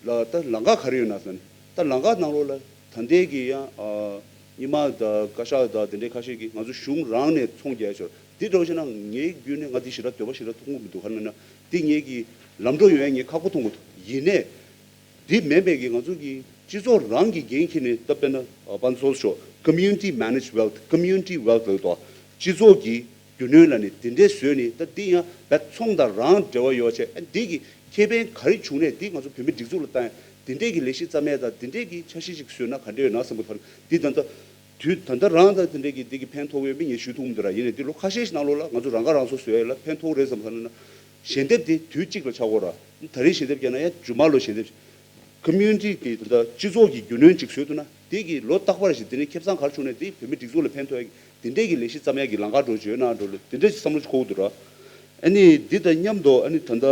ལ་ད་ལམ་ཁ་ག་རེ་ཡོད་ན་ཟེར་ནས། ད་ལམ་ཁ་ནང་ལོགས་ལ་ད་ལྟའི་གི་ཡང་ཨ་ཉི་མ་དང་བཀའ་ཤག་དང་དེ་འདྲའི་ཁ་ཤས་ཀྱིས་ང་ཚོ་གཞུང་རང་ནས་ཚོང་རྒྱག་ཡ་ཆོག་འདི་འདྲ་བོ་བྱས་ན་ངའི་བརྒྱུད་ནས་ང་འདི་ཞེ་དྲག་འདོད་པ་ཞེ་དྲག་མཐོང་གི་མི་འདུག་ག་རེ་ན་འདི་ངེད་ཀྱི་ལམ་འགྲོ་ཡོང་ཡ་ངས་ཁག་པོ་མཐོང་གི་འདུག་ཡིན་ནའི་འདི་མིན་པའི་གི་ང་ཚོ་གི་སྤྱི་ཚོགས་རང་གི་འགན་འཁྱེར་ནས། ད་དཔེར་ན་ཨ་ཕན་ཚུན་ཤོག community manage wealth, community wealth་ལབ་དོ། སྤྱི་ཚོགས་ཀྱི་རྒྱུ་ནོར་ལ་ནི་དེ་འདྲའི་བཟོས་ནས། ད་འདི་ཡང་བས་ཚོང་དང་རང་འབྲེལ་བ་ཡོད་བྱས། ཨ་འདི་གི་ཁེ་ཕན་ག་རེ་བྱུང་ནས་འདི་ང་ཚོ་བོད་མི་སྒྲིག་འཛུགས་ལ་བཏང་ཡ། དེ་འདྲའི་གི་ལས་གཞི་བརྩམས་ཡ་དང་དེ་འདྲའི་གི་འཆར་གཞི་ཞིག་བཟོས་ན་ག་འདྲ་ཡོད་ན་བསམ་གི་འདུག་འདི་ད་ལྟ་དུས་ད་ལྟ་རང་དང་དེ་འདྲའི་གི་འདི་གི་ཕན་ཐོགས་ཡོད་མེད་ངས་ཞུ་ཐུབ་མི་འདུག་ར། ཡིན་ནའི་འདི་ལོ་ཁ་ཤས་ཤིག་ནང་ལོགས་ལ་ང་ཚོ་རང་ཁ་རང་གསོ་བཟོ་ཡ་ལ་ཕན་ཐོགས་རེད་བསམ་གི་འདུག་ན། ཞལ་འདེབས་དེ་དུས་གཅིག་ལ་ཆགས་དགོས་ར། ད་རེས་ཞལ་འདེབས་བརྒྱབ་ན་ཡང་རྗེས་མ་ལོ་ཞལ་འདེབས། community་གི་ད་ལྟ་སྤྱི་ཚོགས་ཀྱི་རྒྱུ་ནོར་ཅིག་བཟོས་ཐུབ་ན། དེ་གི་ལོ་རྟག་པར་ཞིག་དེ་ནས་ཁེ་བཟང་ག་རེ་བྱུང་ནས་དེ་བོད་མི་སྒྲིག་འཛུགས་ལ་ཕན་ཐོགས་ཡ་གི་དེ་འདྲའི་གི་ལས་གཞི་བརྩམས་ཡ་གི་ལམ་ཁ་འགྲོ་བྱོས་ན་འགྲོ་ལ་དེ་འདྲ་ཞིག་བསམ་བློ་ཞིག་འཁོར་གི་འདུག་ར། ཨ་ནི་འདི་དང་མཉམ་དུ་ཨ་ནི་ད་ལྟ་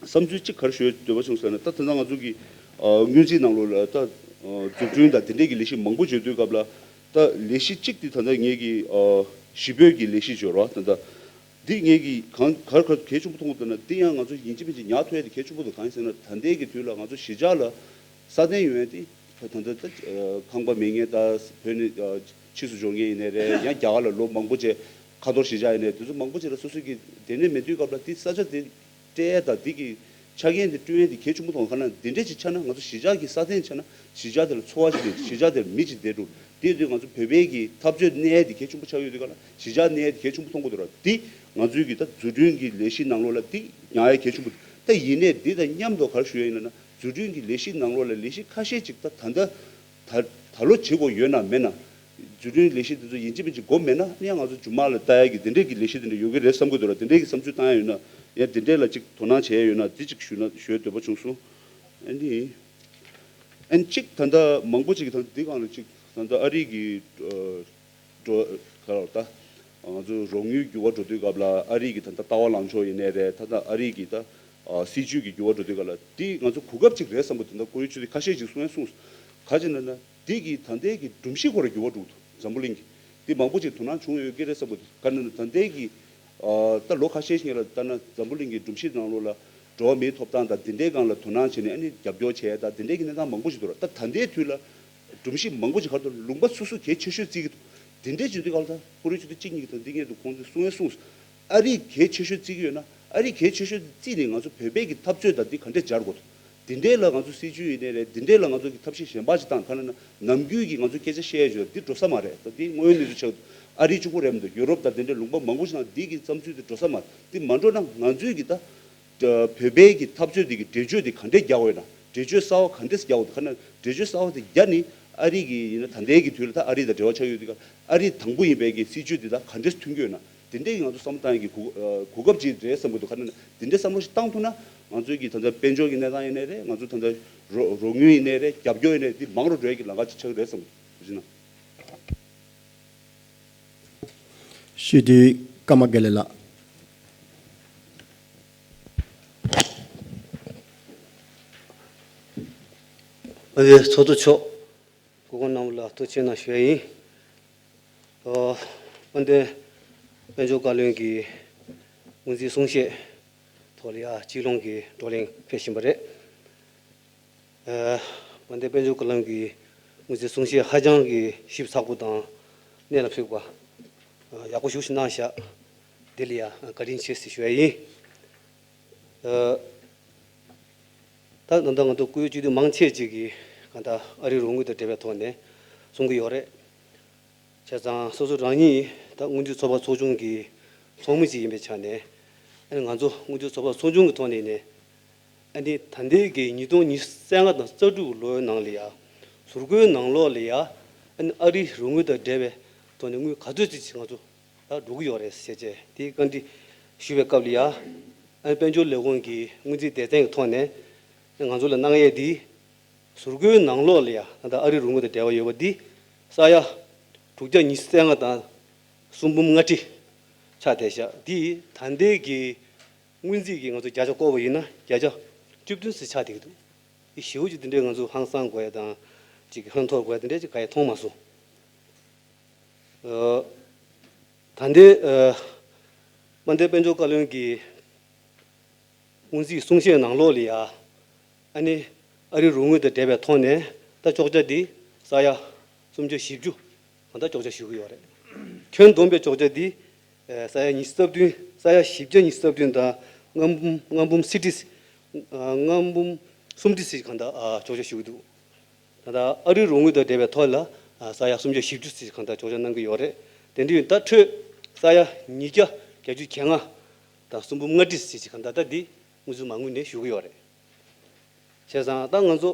བསམ་ཚུལ་གཅིག་ག་རེ་ཞུ་འདོད་པ་བྱུང་ཟེར་ན། ད་ད་ལྟ་ང་ཚོ་གི་ཨ་སྔོན་རྩིས་ནང་ལོགས་ལ་ད་ཨ་འཛུགས་སྐྲུན་དང་དེ་འདྲའི་གི་ལས་གཞི་མང་པོ་བྱེད་དུས་སྐབས་ལ། ད་ལས་གཞི་གཅིག་དེ་ད་ལྟ་ངེད་ཀྱི་ཨ་གཞིས་སྤོས་ཀྱི་ལས་གཞི་བྱོས་ར། ད་ལྟ་འདི་ངེད་ཀྱིས་གང་ག་རེ་ག་རེ་གལ་ཆེན་པོ་མཐོང་གི་འདུག་ན། འདི་ཡང་ང་ཚོ་ཡིན་གཅིག་མིན་གཅིག་ཉར་ཐུབ་ཡ་དེ་གལ་ཆེན་པོ་འདུག་གང་ཡིན་ཟེར་ན་ད་ལྟའི་གི་དུས་ལ་ང་ཚོ་གཞིས་ཆགས་ལ་སྲ་བརྟན་ཡོང་ཡ་དེ་ད་ད་ལྟ་ད་ཁང་པ་མེད་མཁན་དང་བོད་ནས་ཕྱིས་སུ་འབྱོར་མཁན་ཡིན་ནའི་རེད། ཡང་རྒྱ་གར་ལ་ལོ་མང་པོ་བྱས་ཁ་ཐོར་གཞིས་ཆགས་ཡིན་ནའི་དེ་ཚོ་མང་པོ་ཅིག་ལ་སོ་སོ་གི་དེ་ནས་མེད་དུས་སྐབས་ལ་དེ་ས་ཆ་དེ་སྤྲད་ཡ་དང་དེ་གི་ཆ་རྐྱེན་དེ་བསྐྲུན་ཡ་དེ་གལ་ཆེན་པོ་མཐོང་། ག་ན་དེ་འདྲས་ཅིག་ཆགས་ན་ང་ཚོ་གཞིས་ཆགས་ཀྱི་སྲ་བརྟན་ཆགས་ན་གཞིས་ཆགས་དེ་ལ་འཚོ་བ་ཞིག་བསྡད། གཞིས་ཆགས་དེར་མི་ཅིག་བསྡད་འགྲོ། དེ་དུས་ང་ཚོ་བོད་པའི་གི་འཐབ་རྩོད་གནས་ཡ་དེ་གལ་ཆེན་པོ་ཆགས་ཡོད་དུས་ག་ན་གཞིས་ཆགས་གནས་ཡ་དེ་གལ་ཆེན་པོ་མཐོང་གི་འདུག་ར། དེ་ང་ཚོའི་གི་ད་འཛུགས་སྐྲུན་གྱི་ལས་གཞི་ནང་ལོགས་ལ་དེ་ཉར་ཡ་གལ་ཆེན་པོ་འདུག་ད་ཡིན་ནའི་དེ་དང་མཉམ་དུ་ག་རེ་ཞུ་ཡ་ཡིན་ན་ན། འཛུགས་སྐྲུན་གྱི་ལས་གཞི་ནང་ལོགས་ལ་ལས་གཞི་ཁ་ཤས་ཅིག་ད་ད་ལྟ་ད་ད་ལོ་བྱེད་དགོས་ཡོད་ན་མེད་ན། འཛུགས་སྐྲུན་ལས་གཞི་འདི་ཚོ་ཡིན་གཅིག་མིན་གཅིག་སྒོ་མེད་ན་ཨ་ནི་ཡང་ང་ཚོ་རྗེས་མ་ལ་ལྟ་ཡ་གི་དེ་འདྲས་ཀྱི་ལས་གཞི་དེ་འདྲ་ཡོད་ཀྱི་རེད་བསམ་གྱི་འདུག་ར། དེ་འདྲས་ཀྱི་བསམ་ཚུལ་བཏང་ཡ་ཡོད་ན། ཡང་དེ་འདྲས་ལ་ཅིག་དོ་སྣང་བྱེད་ཡ་ཡོད་ན་དེ་ཅིག་ཞུས་ན་ཞུ་ཡ་འདོད་པ་བྱུང་སོང་། ཨ་ནི། ཨ་ནི་གཅིག་ད་ལྟ་མང་པོ་ཅིག་གིས་ད་འདི་སྒང་ལ་ཅིག་ད་ལྟ་ཨ་རི་གི་ཨ་འགྲོ་ག་ལ་ད་ང་ཚོ་རོགས་དངུལ་འགྱུར་བ་འགྲོ་དུས་སྐབས་ལ་ཨ་རི་གི་ད་ལྟ་ལྟ་བ་ལངས་ཕྱོགས་ཡིན་ནའི་རེད། ད་ལྟ་ཨ་རི་གི་ད་ཨ་སྲིད་ཇུས་ཀྱི་འགྱུར་བ་འགྲོ་དུས་སྐབས་ལ་འདི་ང་ཚོ་གོ་སྐབས་ཅིག་རེད་བསམ་པ་དེ་འདྲ་ཀུ་རེ་ཆུ་དེ་ཁ་ཤས་ཅིག་གསུང་ཡ་གསུངས་སོང་། ག་ཅི་ན་ན། འདི་གི་ད་ལྟའི་གི་སྒྲོམ་གཞི་ཁོ་ར་འགྱུར་བ་འགྲོ་གི་འདུག་འཛམ་བུ་གླིང་གི་འདི་མང་པོ་ཅིག་དོ་སྣང་བྱུང་ཡོད་ཀྱི་རེད་བསམ་གི་འདུག་ག་ནི་ད་ལྟའི་གི་ཨ་ད་ལོ་ཁ་ཤས་ཤིག་ལ་ལྟ་ན་འཛམ་བུ་གླིང་གི་སྒྲོམ་གཞི་ནང་ལོགས་ལ་འགྲོ་བ་མིའི་ཐོབ་ཐང་དང་དེ་འདྲའི་སྒང་ལ་དོ་སྣང་བྱས་ནས་ཨ་ནི་རྒྱབ་སྐྱོར་བྱས་ཡ་དང་དེ་འདྲའི་གི་གནས་སྟངས་མང་པོ་ཞིག་འདུག་ར། ད་ད་ལྟའི་དུས་ལ་སྒྲོམ་གཞི་མང་པོ་ཞིག་ག་རེ་འདུག་ལུང་པ་སོ་སོ་གལ་ཆེ་ཤོས་བརྩི་གི་འདུག་དེ་འདྲའི་བྱེད་དུས་སྒང་ལ་ད་ཁོ་རེ་ཆུ་དེ་གཅིག་གཉིས་ཀྱི་ད་འདི་སྔོན་དུ་ཁོང་ཚོས་གསུང་ཡ་གསུངས་སོང་། ཨ་རི་གལ་ཆེ་ཤོས་བརྩི་གི་ཡོད་ན་ཨ་རི་གལ་ཆེ་ཤོས་བརྩིས་ནས་ང་ཚོ་བོད་པའི་གི་འཐབ་རྩོད་དང་འདི་ག་འདྲས་སྦྱར་དགོས་འདུག་དེ་འདྲས་ལ་ང་ཚོ་སྲིད་ཇུས་ཡིན་ནའི་རེད། དེ་འདྲས་ལ་ང་ཚོ་གི་ཐབས་ཤེས་གཞན་པ་ཞིག་བཏང་། ག་ན་ན་ནམ་རྒྱུན་གྱི་ང་ཚོ་སྐད་ཆ་བཤད་ཡ་ཞིག་ཡོད། འདི་འགྲོ་ས་མ་རེད། ད་འདི་དངོས་ཡོད་གནས་ཚུལ་ཆགས་འདུག་ཨ་རི་གཅིག་པུ་རེད་མི་འདུག་ཡུ་རོབ་དང་དེ་འདྲས་ལུང་པ་མང་པོ་ཞིག་ནང་འདི་གི་བསམ་ཚུལ་དེ་འགྲོ་ས་མ་རེད། འདི་མ་འགྲོ་ན་ང་ཚོའི་གི་ད་བོད་པའི་གི་འཐབ་རྩོད་འདི་གི་འགྲེལ་བརྗོད་འདི་ག་འདྲས་རྒྱག་དགོས་ཡོད་ན། འགྲེལ་བརྗོད་གསར་པ་ག་འདྲས་རྒྱག་དགོས་འདུག་ག་ན་འགྲེལ་བརྗོད་གསར་པ་དེ་རྒྱག་ནི་ཨ་རི་གི་ཡིན་ན་ད་ལྟའི་གི་དུས་ལ་ད་ཨ་རི་དང་འབྲེལ་བ་ཆགས་ཡོད་དུས་ཀ་ཨ་རི་དང་པོ་ཡིན་པའི་གི་སྲིད་ཇུས་འདི་དང་ག་འདྲས་མཐུན་གྱི་ཡོད་ན། དེ་འདྲས་ཀྱི་ང་ཚོ་བསམ་བློ་བཏང་ཡ་གི་གོ་ཨ་གོ་སྐབས་ཅིག་རེད་བསམ་གྱི་འདུག་ག་ན་དེ་འདྲས་བསམ་བློ་ཞིག་བཏང་ཐུབ་ན་ང་ཚོའི་གི་ད་ལྟ་དཔལ་འབྱོར་གྱི་གནས་སྟངས་ཡིན་ནའི་རེད། ང་ཚོ་ད་ལྟ་རོགས་རོགས་དངུལ་ཡིན་ནའི་རེད། རྒྱབ་སྐྱོར་ཡིན་ནའི་འདི་མང་རུ་འགྲོ་ཡ་གི་ལམ་ཁ་ཅིག་ཆགས་ཀྱི་རེད་བསམ་གྱི་འདུག་ཅི་ན། སྤྱི་འཐུས་ཀརྨ་དགེ་ལེགས་ལགས། ཨ་ནི་ཚོགས་གཙོ་མཆོག་སྐུ་གོང་རྣམ་པ་ལ་ཐུགས་རྗེ་ཆེ་གནང་ཞུ་ཡ་ཡིན། ཨོ། དཔལ་ལྡན་དཔལ་འབྱོར་བཀའ་བློན་གྱི་སྔོན་རྩིས་གསུང་བཤད་ཐོག་ལ་ཡ་སྤྱི་ལོ་གི་བགྲོ་གླེང་ཕེབས་བཞིན་པ་རེད། ཨ། དཔལ་ལྡན་དཔལ་འབྱོར་བཀའ་བློན་གྱི་སྔོན་རྩིས་གསུང་བཤད་ཧ་ཅང་གི་ཞིབ་ཚགས་པོ་དང་གནད་ལ་ཕེབས་པ། ཨ། ཡག་པོ་ཞེ་པོ་ཞིག་གནང་ཤག་འདི་ལ་ཡ་བཀའ་དྲིན་ཆེ་ཟེར་ཞུ་ཡ་ཡིན། ཨ། ད་ད་ལྟ་ང་ཚོ་སྐུའི་སྤྱི་འཐུས་མང་ཆེ་ཅིག་གིས་གང་ལྟར་ཨ་རིའི་རོགས་དངུལ་དང་འབྲེལ་བའི་ཐོག་ནས་གསུང་གི་ཡོད་རེད། བྱས་ཙང་སོ་སོ་རང་ཉིད་ད་དངུལ་རྩིས་ཚོགས་པ་ཚོགས་ཆུང་གི་ཚོགས་མི་ཅིག་ཡིན་པའི་ཆ་ནས། ཨ་ནི་ང་ཚོ་དངུལ་རྩིས་ཚོགས་པ་ཚོགས་ཆུང་གི་ཐོག་ནས་ནས། ཨ་ནི་ད་ལྟའི་གི་ཉིས་སྟོང་ཉི་ཤུ་རྩ་ལྔ་དང་རྩ་དྲུག་ལོའི་ནང་ལ་ཡ། ཟུར་བཀོལ་ནང་ལོགས་ལ་ཡ། ཨ་ནི་ཨ་རིའི་རོགས་དངུལ་དང་འབྲེལ་བའི་ཐོག་ནས་དངུལ་ག་ཚོད་ཅིག་ང་ཚོ་ད་འགྲོ་གི་ཡོད་རེད་ཟེར་བྱས་དེ་བཀའ་འདྲི་ཞུ་བའི་སྐབས་ལ་ཡ། ཨ་ནི་དཔལ་འབྱོར་ལས་ཁུངས་ཀྱི་སྔོན་རྩིས་སྡེ་ཚན་གྱི་ཐོག་ནས་ང་ཚོ་ལ་གནང་ཡས་འདི། ཟུར་བཀོལ་ནང་ལོགས་ལ་ཡ་ད་ལྟ་ཨ་རིའི་རོགས་དངུལ་དང་འབྲེལ་བ་ཡོད་པ་འདི་ས་ཡ་དྲུག་བརྒྱ་ཉི་ཤུ་རྩ་ལྔ་དང་སུམ་འབུམ་ལྔ་ཁྲི་ཆགས་བསྡད་ཤག་འདི་ད་ལྟའི་གི་སྔོན་རྩིས་ཀྱི་ང་ཚོ་བརྒྱ་ཆ་བཀོད་པ་ཡིན་ན་བརྒྱ་ཆ་བཅུ་བདུན་ཙམ་ཆགས་བསྡད་ཀྱི་འདུག་འདི་ཞེ་པོ་ཅིག་འདི་འདྲའི་ང་ཚོ་ཧང་སང་དགོས་ཡ་དང་ཅིག་ཧོན་ཐོར་དགོས་ཡ་འདི་འདྲའི་ཅིག་ག་ཡ་མཐོང་མ་སོང་། ཨ། ད་ལྟའི་ཨ་དཔལ་ལྡན་དཔལ་འབྱོར་བཀའ་བློན་གྱི་སྔོན་རྩིས་གསུང་བཤད་ནང་ལོགས་ལ་ཡ། ཨ་ནི་ཨ་རིའི་རོགས་དངུལ་དང་འབྲེལ་བའི་ཐོག་ནས་ད་གཅོག་ཆ་འདི་ས་ཡ་སུམ་བརྒྱ་བཞི་བཅུ་གང་ལྟར་གཅོག་ཆ་ཞུ་གི་ཡོད་རེད། ཁྱོན་བསྡོམས་པའི་གཅོག་ཆ་འདི་ཨ་ས་ཡ་ཉི་ཤུ་རྩ་བདུན། ས་ཡ་བཞི་བརྒྱ་ཉི་ཤུ་རྩ་བདུན་དང་ལྔ་འབུམ་ལྔ་འབུམ་སུམ་ཁྲི། ཨ་ལྔ་འབུམ་སུམ་ཁྲི་ཙམ་གང་ལྟར་ཨ་གཅོག་ཆ་ཞུ་གི་འདུག་ད་ལྟ་ཨ་རིའི་རོགས་དངུལ་དང་འབྲེལ་བའི་ཐོག་ལ་ཨ་ས་ཡ་སུམ་བརྒྱ་བཞི་བཅུ་ཙམ་གང་ལྟར་གཅོག་ཆ་གནང་གི་ཡོད་རེད། དེ་འདྲ་ཡིན་ད་འཕྲོས་ས་ཡ་ཉིས་བརྒྱ་བརྒྱད་ཅུ་གྱ་ལྔ་དང་སུམ་འབུམ་ལྔ་ཁྲི་ཙམ་གང་ལྟར་ད་འདི་དངུལ་རྩིས་མ་དངུལ་ནས་ཞུ་གི་ཡོད་རེད། བྱས་ཙང་ད་ང་ཚོ་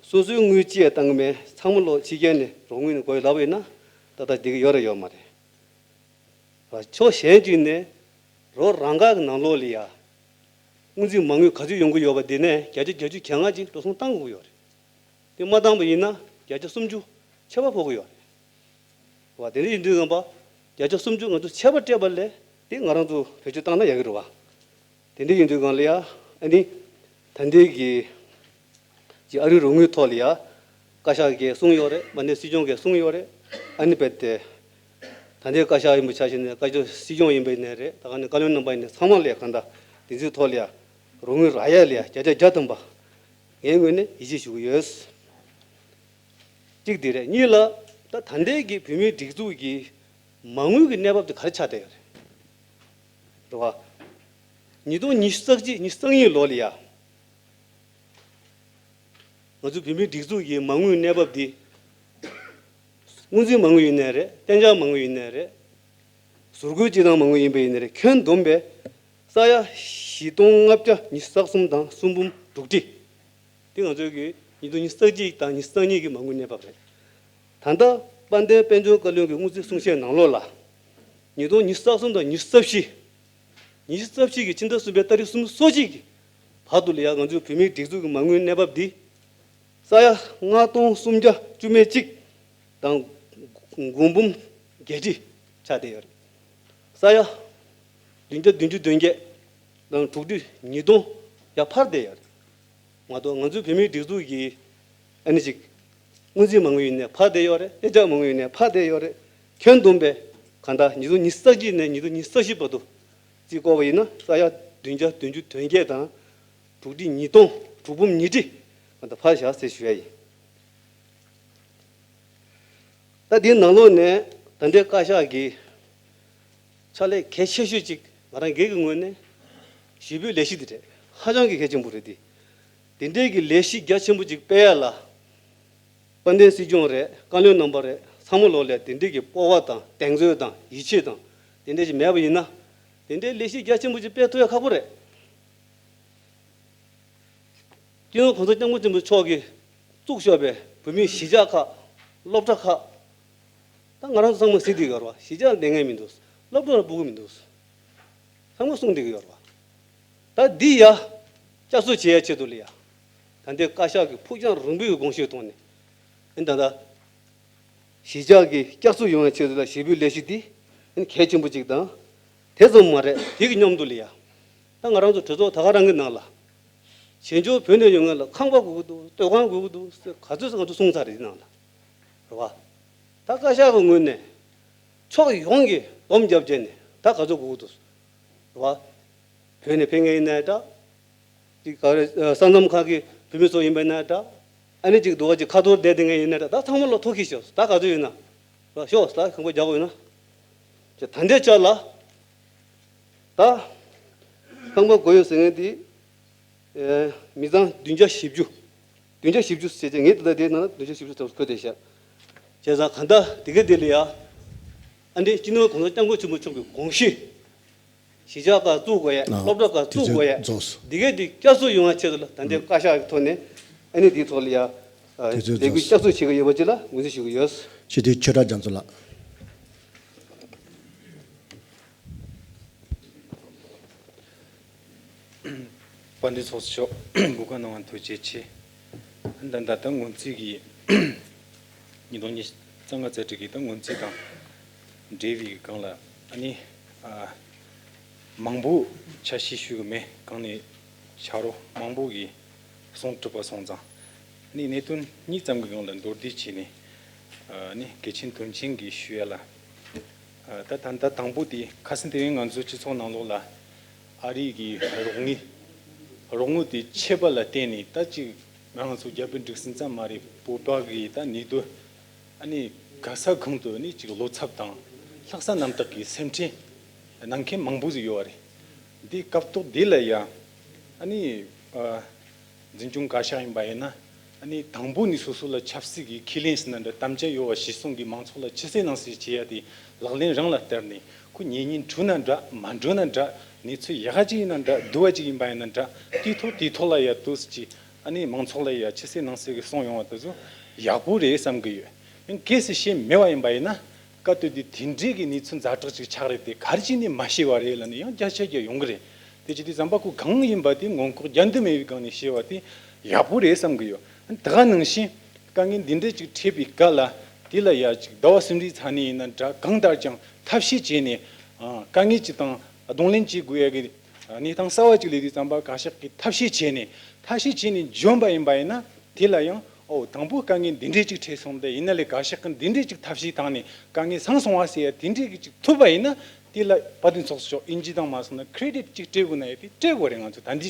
སོ་སོའི་དངུལ་ཅི་ཡང་བཏང་གི་མེད། ཚང་མ་ལོག་ཕྱི་རྒྱལ་ནས་རོགས་དངུལ་ནས་དགོས་ལབ་ཡོད་ན་ད་ལྟ་འགྲིག་གི་ཡོད་རེད་ཡོད་མ་རེད། ཕྱོགས་གཞན་གཅིག་ནས་རོགས་རང་འགག་གི་ནང་ལོགས་ལ་ཡ་དངུལ་རྩིས་མ་དངུལ་ག་ཚོད་ཡོང་གི་ཡོད་པ་འདི་ནས་བརྒྱ་ཆ་བརྒྱད་ཅུ་གྱ་ལྔ་ཅིག་འགྲོ་སོང་བཏང་དགོས་ཀྱི་ཡོད་རེད། དེ་མ་བཏང་པ་ཡིན་ན་བརྒྱ་ཆ་སུམ་ཅུ་ཆད་པ་ཕོག་གི་ཡོད་རེད། བ་དེ་འདྲ་ཡིན་དུས་ཙམ་པ་བརྒྱ་ཆ་སུམ་ཅུ་ང་ཚོ་ཆད་པ་སྤྲད་པ་ལས་དེ་ང་རང་ཚོ་བེད་སྤྱོད་བཏང་ན་ཡག་གི་རེད་བ། དེ་འདྲ་ཡིན་དུས་སྒང་ལ་ཡ་ཨ་ནི་ད་ལྟའི་གི་ཅིག་ཨ་རིའི་རོགས་དངུལ་ཐོག་ལ་ཡ་བཀའ་ཤག་གིས་གསུངས་ཡོད་རེད། དམའ་འབེབས་སྲིད་སྐྱོང་གིས་གསུངས་ཡོད་རེད། ཨ་ནི་རྦད་དེ་ད་ལྟའི་བཀའ་ཤག་ཡིན་པ་ཆ་བཞག་ནས་བཀའ་ཤག་སྲིད་སྐྱོང་ཡིན་པ་ཡིན་ནའི་རེད། ད་ག་ནས་བཀའ་བློན་རྣམ་པ་ཡིན་ནའི་ཚང་མ་ལ་ཡ་གང་ལྟར་དེ་ཚོའི་ཐོག་ལ་ཡ་རོགས་དངུལ་རག་ཡ་ལ་ཡ་བརྒྱ་ཆ་བརྒྱ་ཐམ་པ་ངའི་ངོས་ནས་ཡིད་ཆེས་ཞུ་གི་ཡོད། གཅིག་དེ་རེད། གཉིས་ལ་ད་ད་ལྟའི་གི་བོད་མིའི་སྒྲིག་འཛུགས་ཀྱི་མ་དངུལ་གྱི་གནས་བབ་དེ་ག་རེ་ཆགས་བསྡད་ཡོད་རེད། རེད་བ། ཉིས་སྟོང་ཉི་ཤུ་རྩ་གཅིག་ཉི་ཤུ་རྩ་གཉིས་ལོ་ལ་ཡ། ང་ཚོ་བོད་མིའི་སྒྲིག་འཛུགས་ཀྱི་མ་དངུལ་གནས་བབ་འདི། སྔོན་རྩིས་མ་དངུལ་ཡིན་ནའི་རེད། གཏན་འཇགས་མ་དངུལ་ཡིན་ནའི་རེད། ཟུར་བཀོལ་སྤྱི་བཏང་མ་དངུལ་ཡིན་པ་ཡིན་ནའི་རེད། ཁྱོན་བསྡོམས་པས་ས་ཡ་བཞི་སྟོང་ལྔ་བརྒྱ་ཉི་ཤུ་རྩ་གསུམ་དང་སུམ་འབུམ་དྲུག་ཁྲི། འདི་ང་ཚོའི་གི་ཉིས་སྟོང་ཉི་ཤུ་རྩ་གཅིག་དང་ཉི་ཤུ་རྩ་གཉིས་ཀྱི་མ་དངུལ་གནས་བབ་རེད། ད་ལྟ་དཔལ་ལྡན་དཔལ་འབྱོར་བཀའ་བློན་གྱི་སྔོན་རྩིས་གསུང་བཤད་ནང་ལོགས་ལ། ཉིས་སྟོང་ཉི་ཤུ་རྩ་གསུམ་དང་ཉི་ཤུ་རྩ་བཞི། ཉི་ཤུ་རྩ་བཞི་གི་ཕྱི་ཟླ་གསུམ་པའི་ཏ་རིག་སུམ་ཅུ་སོ་གཅིག་གི་བར་དུ་ལ་ཡ་ང་ཚོའི་བོད་མིའི་སྒྲིག་འཛུགས་ཀྱི་མ་དངུལ་གནས་བབ་འདི། ས་ཡ་ལྔ་སྟོང་སུམ་བརྒྱ་བཅུ་མེད་གཅིག་དང་དགུ་འབུམ་བརྒྱད་ཁྲི་ཆགས་བསྡད་ཡོད་རེད། ས་ཡ་བདུན་བརྒྱ་བདུན་ཅུ་དོན་བརྒྱད་དང་དྲུག་ཁྲི་ཉིས་སྟོང་ཡར་འཕར་བསྡད་ཡོད་རེད། མ་གཏོགས་ང་ཚོའི་བོད་མིའི་སྒྲིག་འཛུགས་ཀྱི་ཨ་ནི་ཅིག་སྔོན་རྩིས་མ་དངུལ་ཡིན་ནའི་འཕར་བསྡད་ཡོད་རེད། གཏན་འཇགས་མ་དངུལ་ཡིན་ནའི་འཕར་བསྡད་ཡོད་རེད། ཁྱོན་བསྡོམས་པས་གང་ལྟར་ཉིས་སྟོང་ཉི་ཤུ་རྩ་གཅིག་ནས་ཉིས་སྟོང་ཉི་ཤུ་རྩ་བཞི་བར་དུ་རྩིས་བཀོད་པ་ཡིན་ན་ས་ཡ་བདུན་བརྒྱ་བདུན་ཅུ་དོན་བརྒྱད་དང་དྲུག་ཁྲི་ཉིས་སྟོང་དྲུག་འབུམ་ཉི་ཁྲི་གང་ལྟར་འཕར་བཞག་ཟེར་ཞུ་ཡ་ཡིན། ད་དེའི་ནང་ལོགས་ནས་ད་ལྟའི་བཀའ་ཤག་གི་ཕྱག་ལས་གལ་ཆེ་ཤོས་གཅིག་ང་རང་སྒེར་གྱི་ངོས་ནས་ཞི་བོའི་ལས་གཞི་འདི་རེད། ཧ་ཅང་གི་གལ་ཆེན་པོ་རེད་དེ། དེ་འདྲའི་གི་ལས་གཞི་རྒྱ་ཆེན་པོ་གཅིག་སྤེལ་ཡ་ལ། དཔལ་ལྡན་སྲིད་སྐྱོང་རེད། བཀའ་བློན་རྣམ་པ་རེད། ཚང་མ་ལོག་ལ་དེ་འདྲའི་གི་སྤོབས་པ་དང་གདེང་ཚོད་དང་ཡིད་ཆེས་དང་དེ་འདྲ་ཞིག་མེད་པ་ཡིན་ན། དེ་འདྲའི་ལས་གཞི་རྒྱ་ཆེན་པོ་ཞིག་སྤེལ་ཐུབ་ཡ་ཁག་པོ་རེད། སྤྱི་ནོར་གོང་ས་སྐྱབས་མགོན་ཆེན་པོ་མཆོག་གིས་བཙུགས་ཆོག་པའི་བོད་མིའི་གཞིས་ཆགས་ཁག་སློབ་གྲྭ་ཁག་ད་ང་རང་ཚོ་ཚང་མ་གཟིགས་བསྡད་ཀྱི་ཡོད་རེད་བ། གཞིས་ཆགས་ལས་ངན་མི་འདུག་སློབ་གྲྭ་ལ་སྤུ་གུ་མི་འདུག་ཚང་མ་གསུངས་བསྡད་ཀྱི་ཡོད་རེད་བ། ད་འདི་ཡ་བསྐྱར་གསོ་བྱེད་ཡ་ཆེད་དུ་ལ་ཡ། ད་ལྟའི་བཀའ་ཤག་གི་ཕུགས་རྒྱང་རིང་པོའི་དགོངས་བཞེད་ཐོག་ནས་ཨ་ནི་ད་ལྟ་གཞིས་ཆགས་ཀྱི་བསྐྱར་གསོ་ཡོང་ཡ་ཆེད་དུ་ལ་ཞི་བོའི་ལས་གཞི་འདི་ གལ་ཆེན་པོ་གཅིག་དང་། དེ་ཙམ་མ་རེད། དེ་གི་མཉམ་དུ་ལ་ཡ། ད་ང་རང་ཚོ་གྲོས་ཚོགས་ད་ག་རང་གི་ནང་ལ། བྱེས་འབྱོར་བོད་ནས་ཡོང་མཁན་ལ་ཁང་པ་དགོས་ཀྱི་འདུག་སྡོད་ཁང་དགོས་ཀྱི་འདུག་ཟེར་ག་ཚོད་ང་ཚོ་གསུངས་ཚར་རེད་ནང་ལ། རེད་བ། ད་བཀའ་ཤག་གི་ངོས་ནས་ཕྱོགས་ཡོངས་ཀྱི་སྡོམ་རྒྱབ་བྱས་ནས་ད་ག་ཚོད་དགོས་ཀྱི་འདུག་རེད་བ། བོད་ནས་ཕེབས་མཁན་ཡིན་ནའི་འདྲ། ཅིག་ག་རེ་ས་མཚམས་ཁག་གི་བོད་མི་ཚོ་ཡིན་པ་ཡིན་ནའི་འདྲ། ཨ་ནི་ཅིག་འདུག་ག་ཅིག་ཁ་ཐོར་བསྡད་བསྡད་མཁན་ཡིན་ནའི་འདྲ། ད་ཚང་མ་ལ་ཐུགས་ཁྱེར་ཤོག་ད་ག་ཚོད་ཡོད་ན། རེད་བ། ཤོག་ད་ཁང་པ་རྒྱག་དགོས་ཡོད་ན། ཅེས་ད་ལྟའི་ཆར་ལ། ད། ཁང་པ་དགོས་ཡོད་ཟེར་མཁན་དེ། ཨེ། མི་ཚང་བདུན་བརྒྱ་བཞི་བཅུ། བདུན་བརྒྱ་བཞི་བཅུ་ཟེར་བྱས་ངས་ད་ལྟ་དེའི་ནང་ན་བདུན་བརྒྱ་བཞི་བཅུ་ཙམ་བཀོད་དེ་བཞག་བྱས་ཙང་གང་ལྟར་དེ་ག་དེ་ལ་ཡ། ཨ་འདྲས་སྤྱི་ནོར་༸གོང་ས་༸སྐྱབས་མགོན་ཆེན་པོ་མཆོག་གི་དགོངས་གཞི། གཞིས་ཆགས་ཁག་བཙུགས་དགོས་ཡ། ཨ། སློབ་གྲྭ་ཁག་དེ་བཙུགས་དགོས་ཡ། རྫོགས་སོང་། དེ་ག་དེ་བསྐྱར་གསོ་ཡོང་བ་ཆེད་དུ་ལ་ད་ལྟའི་བཀའ་ཤག་གི་ཐོག་ནས་ཨ་ནི་དེའི་ཐོག་ལ་ཡ། ཨ། དེ་ཚོ་ལས་འགུལ་རྫོགས་སོང་། བསྐྱར་གསོ་བྱེད་ཀྱི་ཡོད་པ་ཅིག་ལ་ངོས་འཛིན་ཞུ་གི་ཡོད། སྤྱི་འཐུས་ཆོས་གྲགས་རྒྱ་མཚོ་ལགས། དཔལ་ལྡན་ཚོགས་གཙོ་མཆོག་གོ་སྐབས་གནང་བ་ཐུགས་རྗེ་ཆེ། ད་ལྟ་ད་སྔོན་རྩིས་ཀྱི་ཉིས་སྟོང་ཉི་ཤུ་རྩ་ལྔ་རྩ་དྲུག་གི་ད་སྔོན་རྩིས་དང་འབྲེལ་བའི་སྒང་ལ་ཨ་ནི་ཨ་མང་པོ་ཆ་ཤས་ཞུ་གི་མེད། གང་ནས་ཆ་རོགས་མང་པོ་གིས་གསུང་གྲུབ་པ་སོང་ཙང་ཨ་ནི་གནད་དོན་གཉིས་ཙམ་གྱི་སྒང་ལ་མདོར་བསྡུས་བྱས་ནས་ཨ་ནི་གལ་ཆེན་དོན་ཆེན་གྱི་ཞུ་ཡ་ལ། ད་ད་ད་དང་པོ་དེ་ཁ་སང་དེ་རིང་ང་ཚོའི་སྤྱི་ཚོགས་ནང་ལོགས་ལ་ཨ་རི་གི་རོགས་དངུལ་རོགས་དངུལ་དེ་ཆད་པ་ལ་བརྟེན་ནས་ད་ཅིག་ང་ཚོ་རྒྱ་བོད་འབྲུག་གསུམ་ཙམ་མ་རེད། བོད་པ་གི་ད་ནུས་སྟོབས་ཨ་ནི་ག་ས་གང་དུ་ཨ་ནི་ཅིག་བློ་འཚབ་དང་ལྷག་བསམ་རྣམ་དག་གི་སེམས་ཁྲལ་གནང་མཁན་མང་པོ་ཟིག་ཡོད་པ་རེད། འདི་སྐབས་ཐོག་འདི་ལ་ཡ་ཨ་ནི་ཨ། འཛིན་སྐྱོང་བཀའ་ཤག་ཡིན་པ་ཡིན་ན་ཨ་ནི་དང་པོ་ནས་སོ་སོ་ལ་ཆབ་སྲིད་ཀྱི་ཁས་ལེན་ཟེར་ན་འདྲ། དམ་བཅའ་ཡོད་པ་གཞི་བཟུང་གིས་མང་ཚོགས་ལ་ཕྱི་གསལ་ནང་གསལ་བྱེད་ཡ་དེ་ལག་ལེན་རང་ལ་བསྟར་ནས་ཁོ་ཉེ་ཉེ་འགྲོ་ན་འདྲ་མ་འགྲོ་ན་འདྲ། གནས་ཚུལ་ཡག་ག་ཅིག་ཡིན་ན་འདྲ་སྡུག་པ་ཅིག་ཡིན་པ་ཡིན་ན་འདྲ། དེའི་ཐོག་དེའི་ཐོག་ལ་ཡ་ཏོག་ཙམ་ཅིག་ཨ་ནི་མང་ཚོགས་ལ་ཡ་ཕྱི་གསལ་ནང་གསལ་གྱི་གསུང་ཡོང་བ་དེ་ཚོ་ཡག་པོ་རེད་བསམ་གི་ཡོད། ཡང་གལ་སྲིད་ཤེས་མེད་པ་ཡིན་པ་ཡིན་ན། སྐབས་དེ་དུས་དེ་འདྲའི་གི་གནས་ཚུལ་ཛ་དྲག་ཅིག་ཆགས་རེད་དེ་ག་རེ་བྱས་ནས་མ་ཤེས་པ་རེད་ལབ་ནས་ཡང་བརྒྱ་ཆ་བརྒྱ་ཡོང་གི་རེད། དེ་བྱེད་དུས་ཙམ་པ་ཁོ་གང་ཡིན་པ་དེ་ངོ་ལྐོག་རྒྱག་འདོད་མེད་པའི་སྒང་ནས་བཤད་པ་དེ་ཡག་པོ་རེད་བསམ་གི་ཡོད། ད་ག་ནང་བཞིན་དཀའ་ངལ་འདི་འདྲས་ཅིག་འཕྲད་པའི་སྐབས་ལ་དེ་ལ་ཡ་ཅིག་ཟླ་བ་གསུམ་རེའི་ཚ་ནས་ཡིན་ན་འདྲ་གང་ལྟར་ཀྱང་ཐབས་ཤེས་བྱས་ནས་ཨ་དཀའ་ངལ་ཅིག་དང་གདོང་ལེན་བྱེད་དགོས་ཡ་གི་གནས་སྟངས་གསར་བ་ཅིག་སླེབས་དུས་ཙམ་པ་བཀའ་ཤག་གིས་ཐབས་ཤེས་བྱས་ནས་ཐབས་ཤེས་བྱས་ནས་འཇོན་པ་ཡིན་པ་ཡིན་ན། དེ་ལ་ཡང་ཨོ་དང་པོ་དཀའ་ངལ་འདི་འདྲས་ཅིག་འཕྲད་སོང་སྟེ་ཡིན་ན་ལས་བཀའ་ཤག་གིས་འདི་འདྲས་ཅིག་ཐབས་ཤེས་བཏང་ནས་དཀའ་ངལ་སངས་སོང་བ་ཟེར་ཡ་དེ་འདྲས་ཀྱི་ཅིག་ཐུབ་པ་ཡིན་ན། དེ་ལ་དཔལ་ལྡན་ཚོགས་གཙོ་མཆོག་ཨིན་ཇི་དང་མ་སོང་ན་ཁི་རེ་ཌིཊ་ཅིག་སྤྲད་དགོས་ན་ཡ་དེ་སྤྲད་དགོས་རེད། ང་ཚོ་ད་འདི་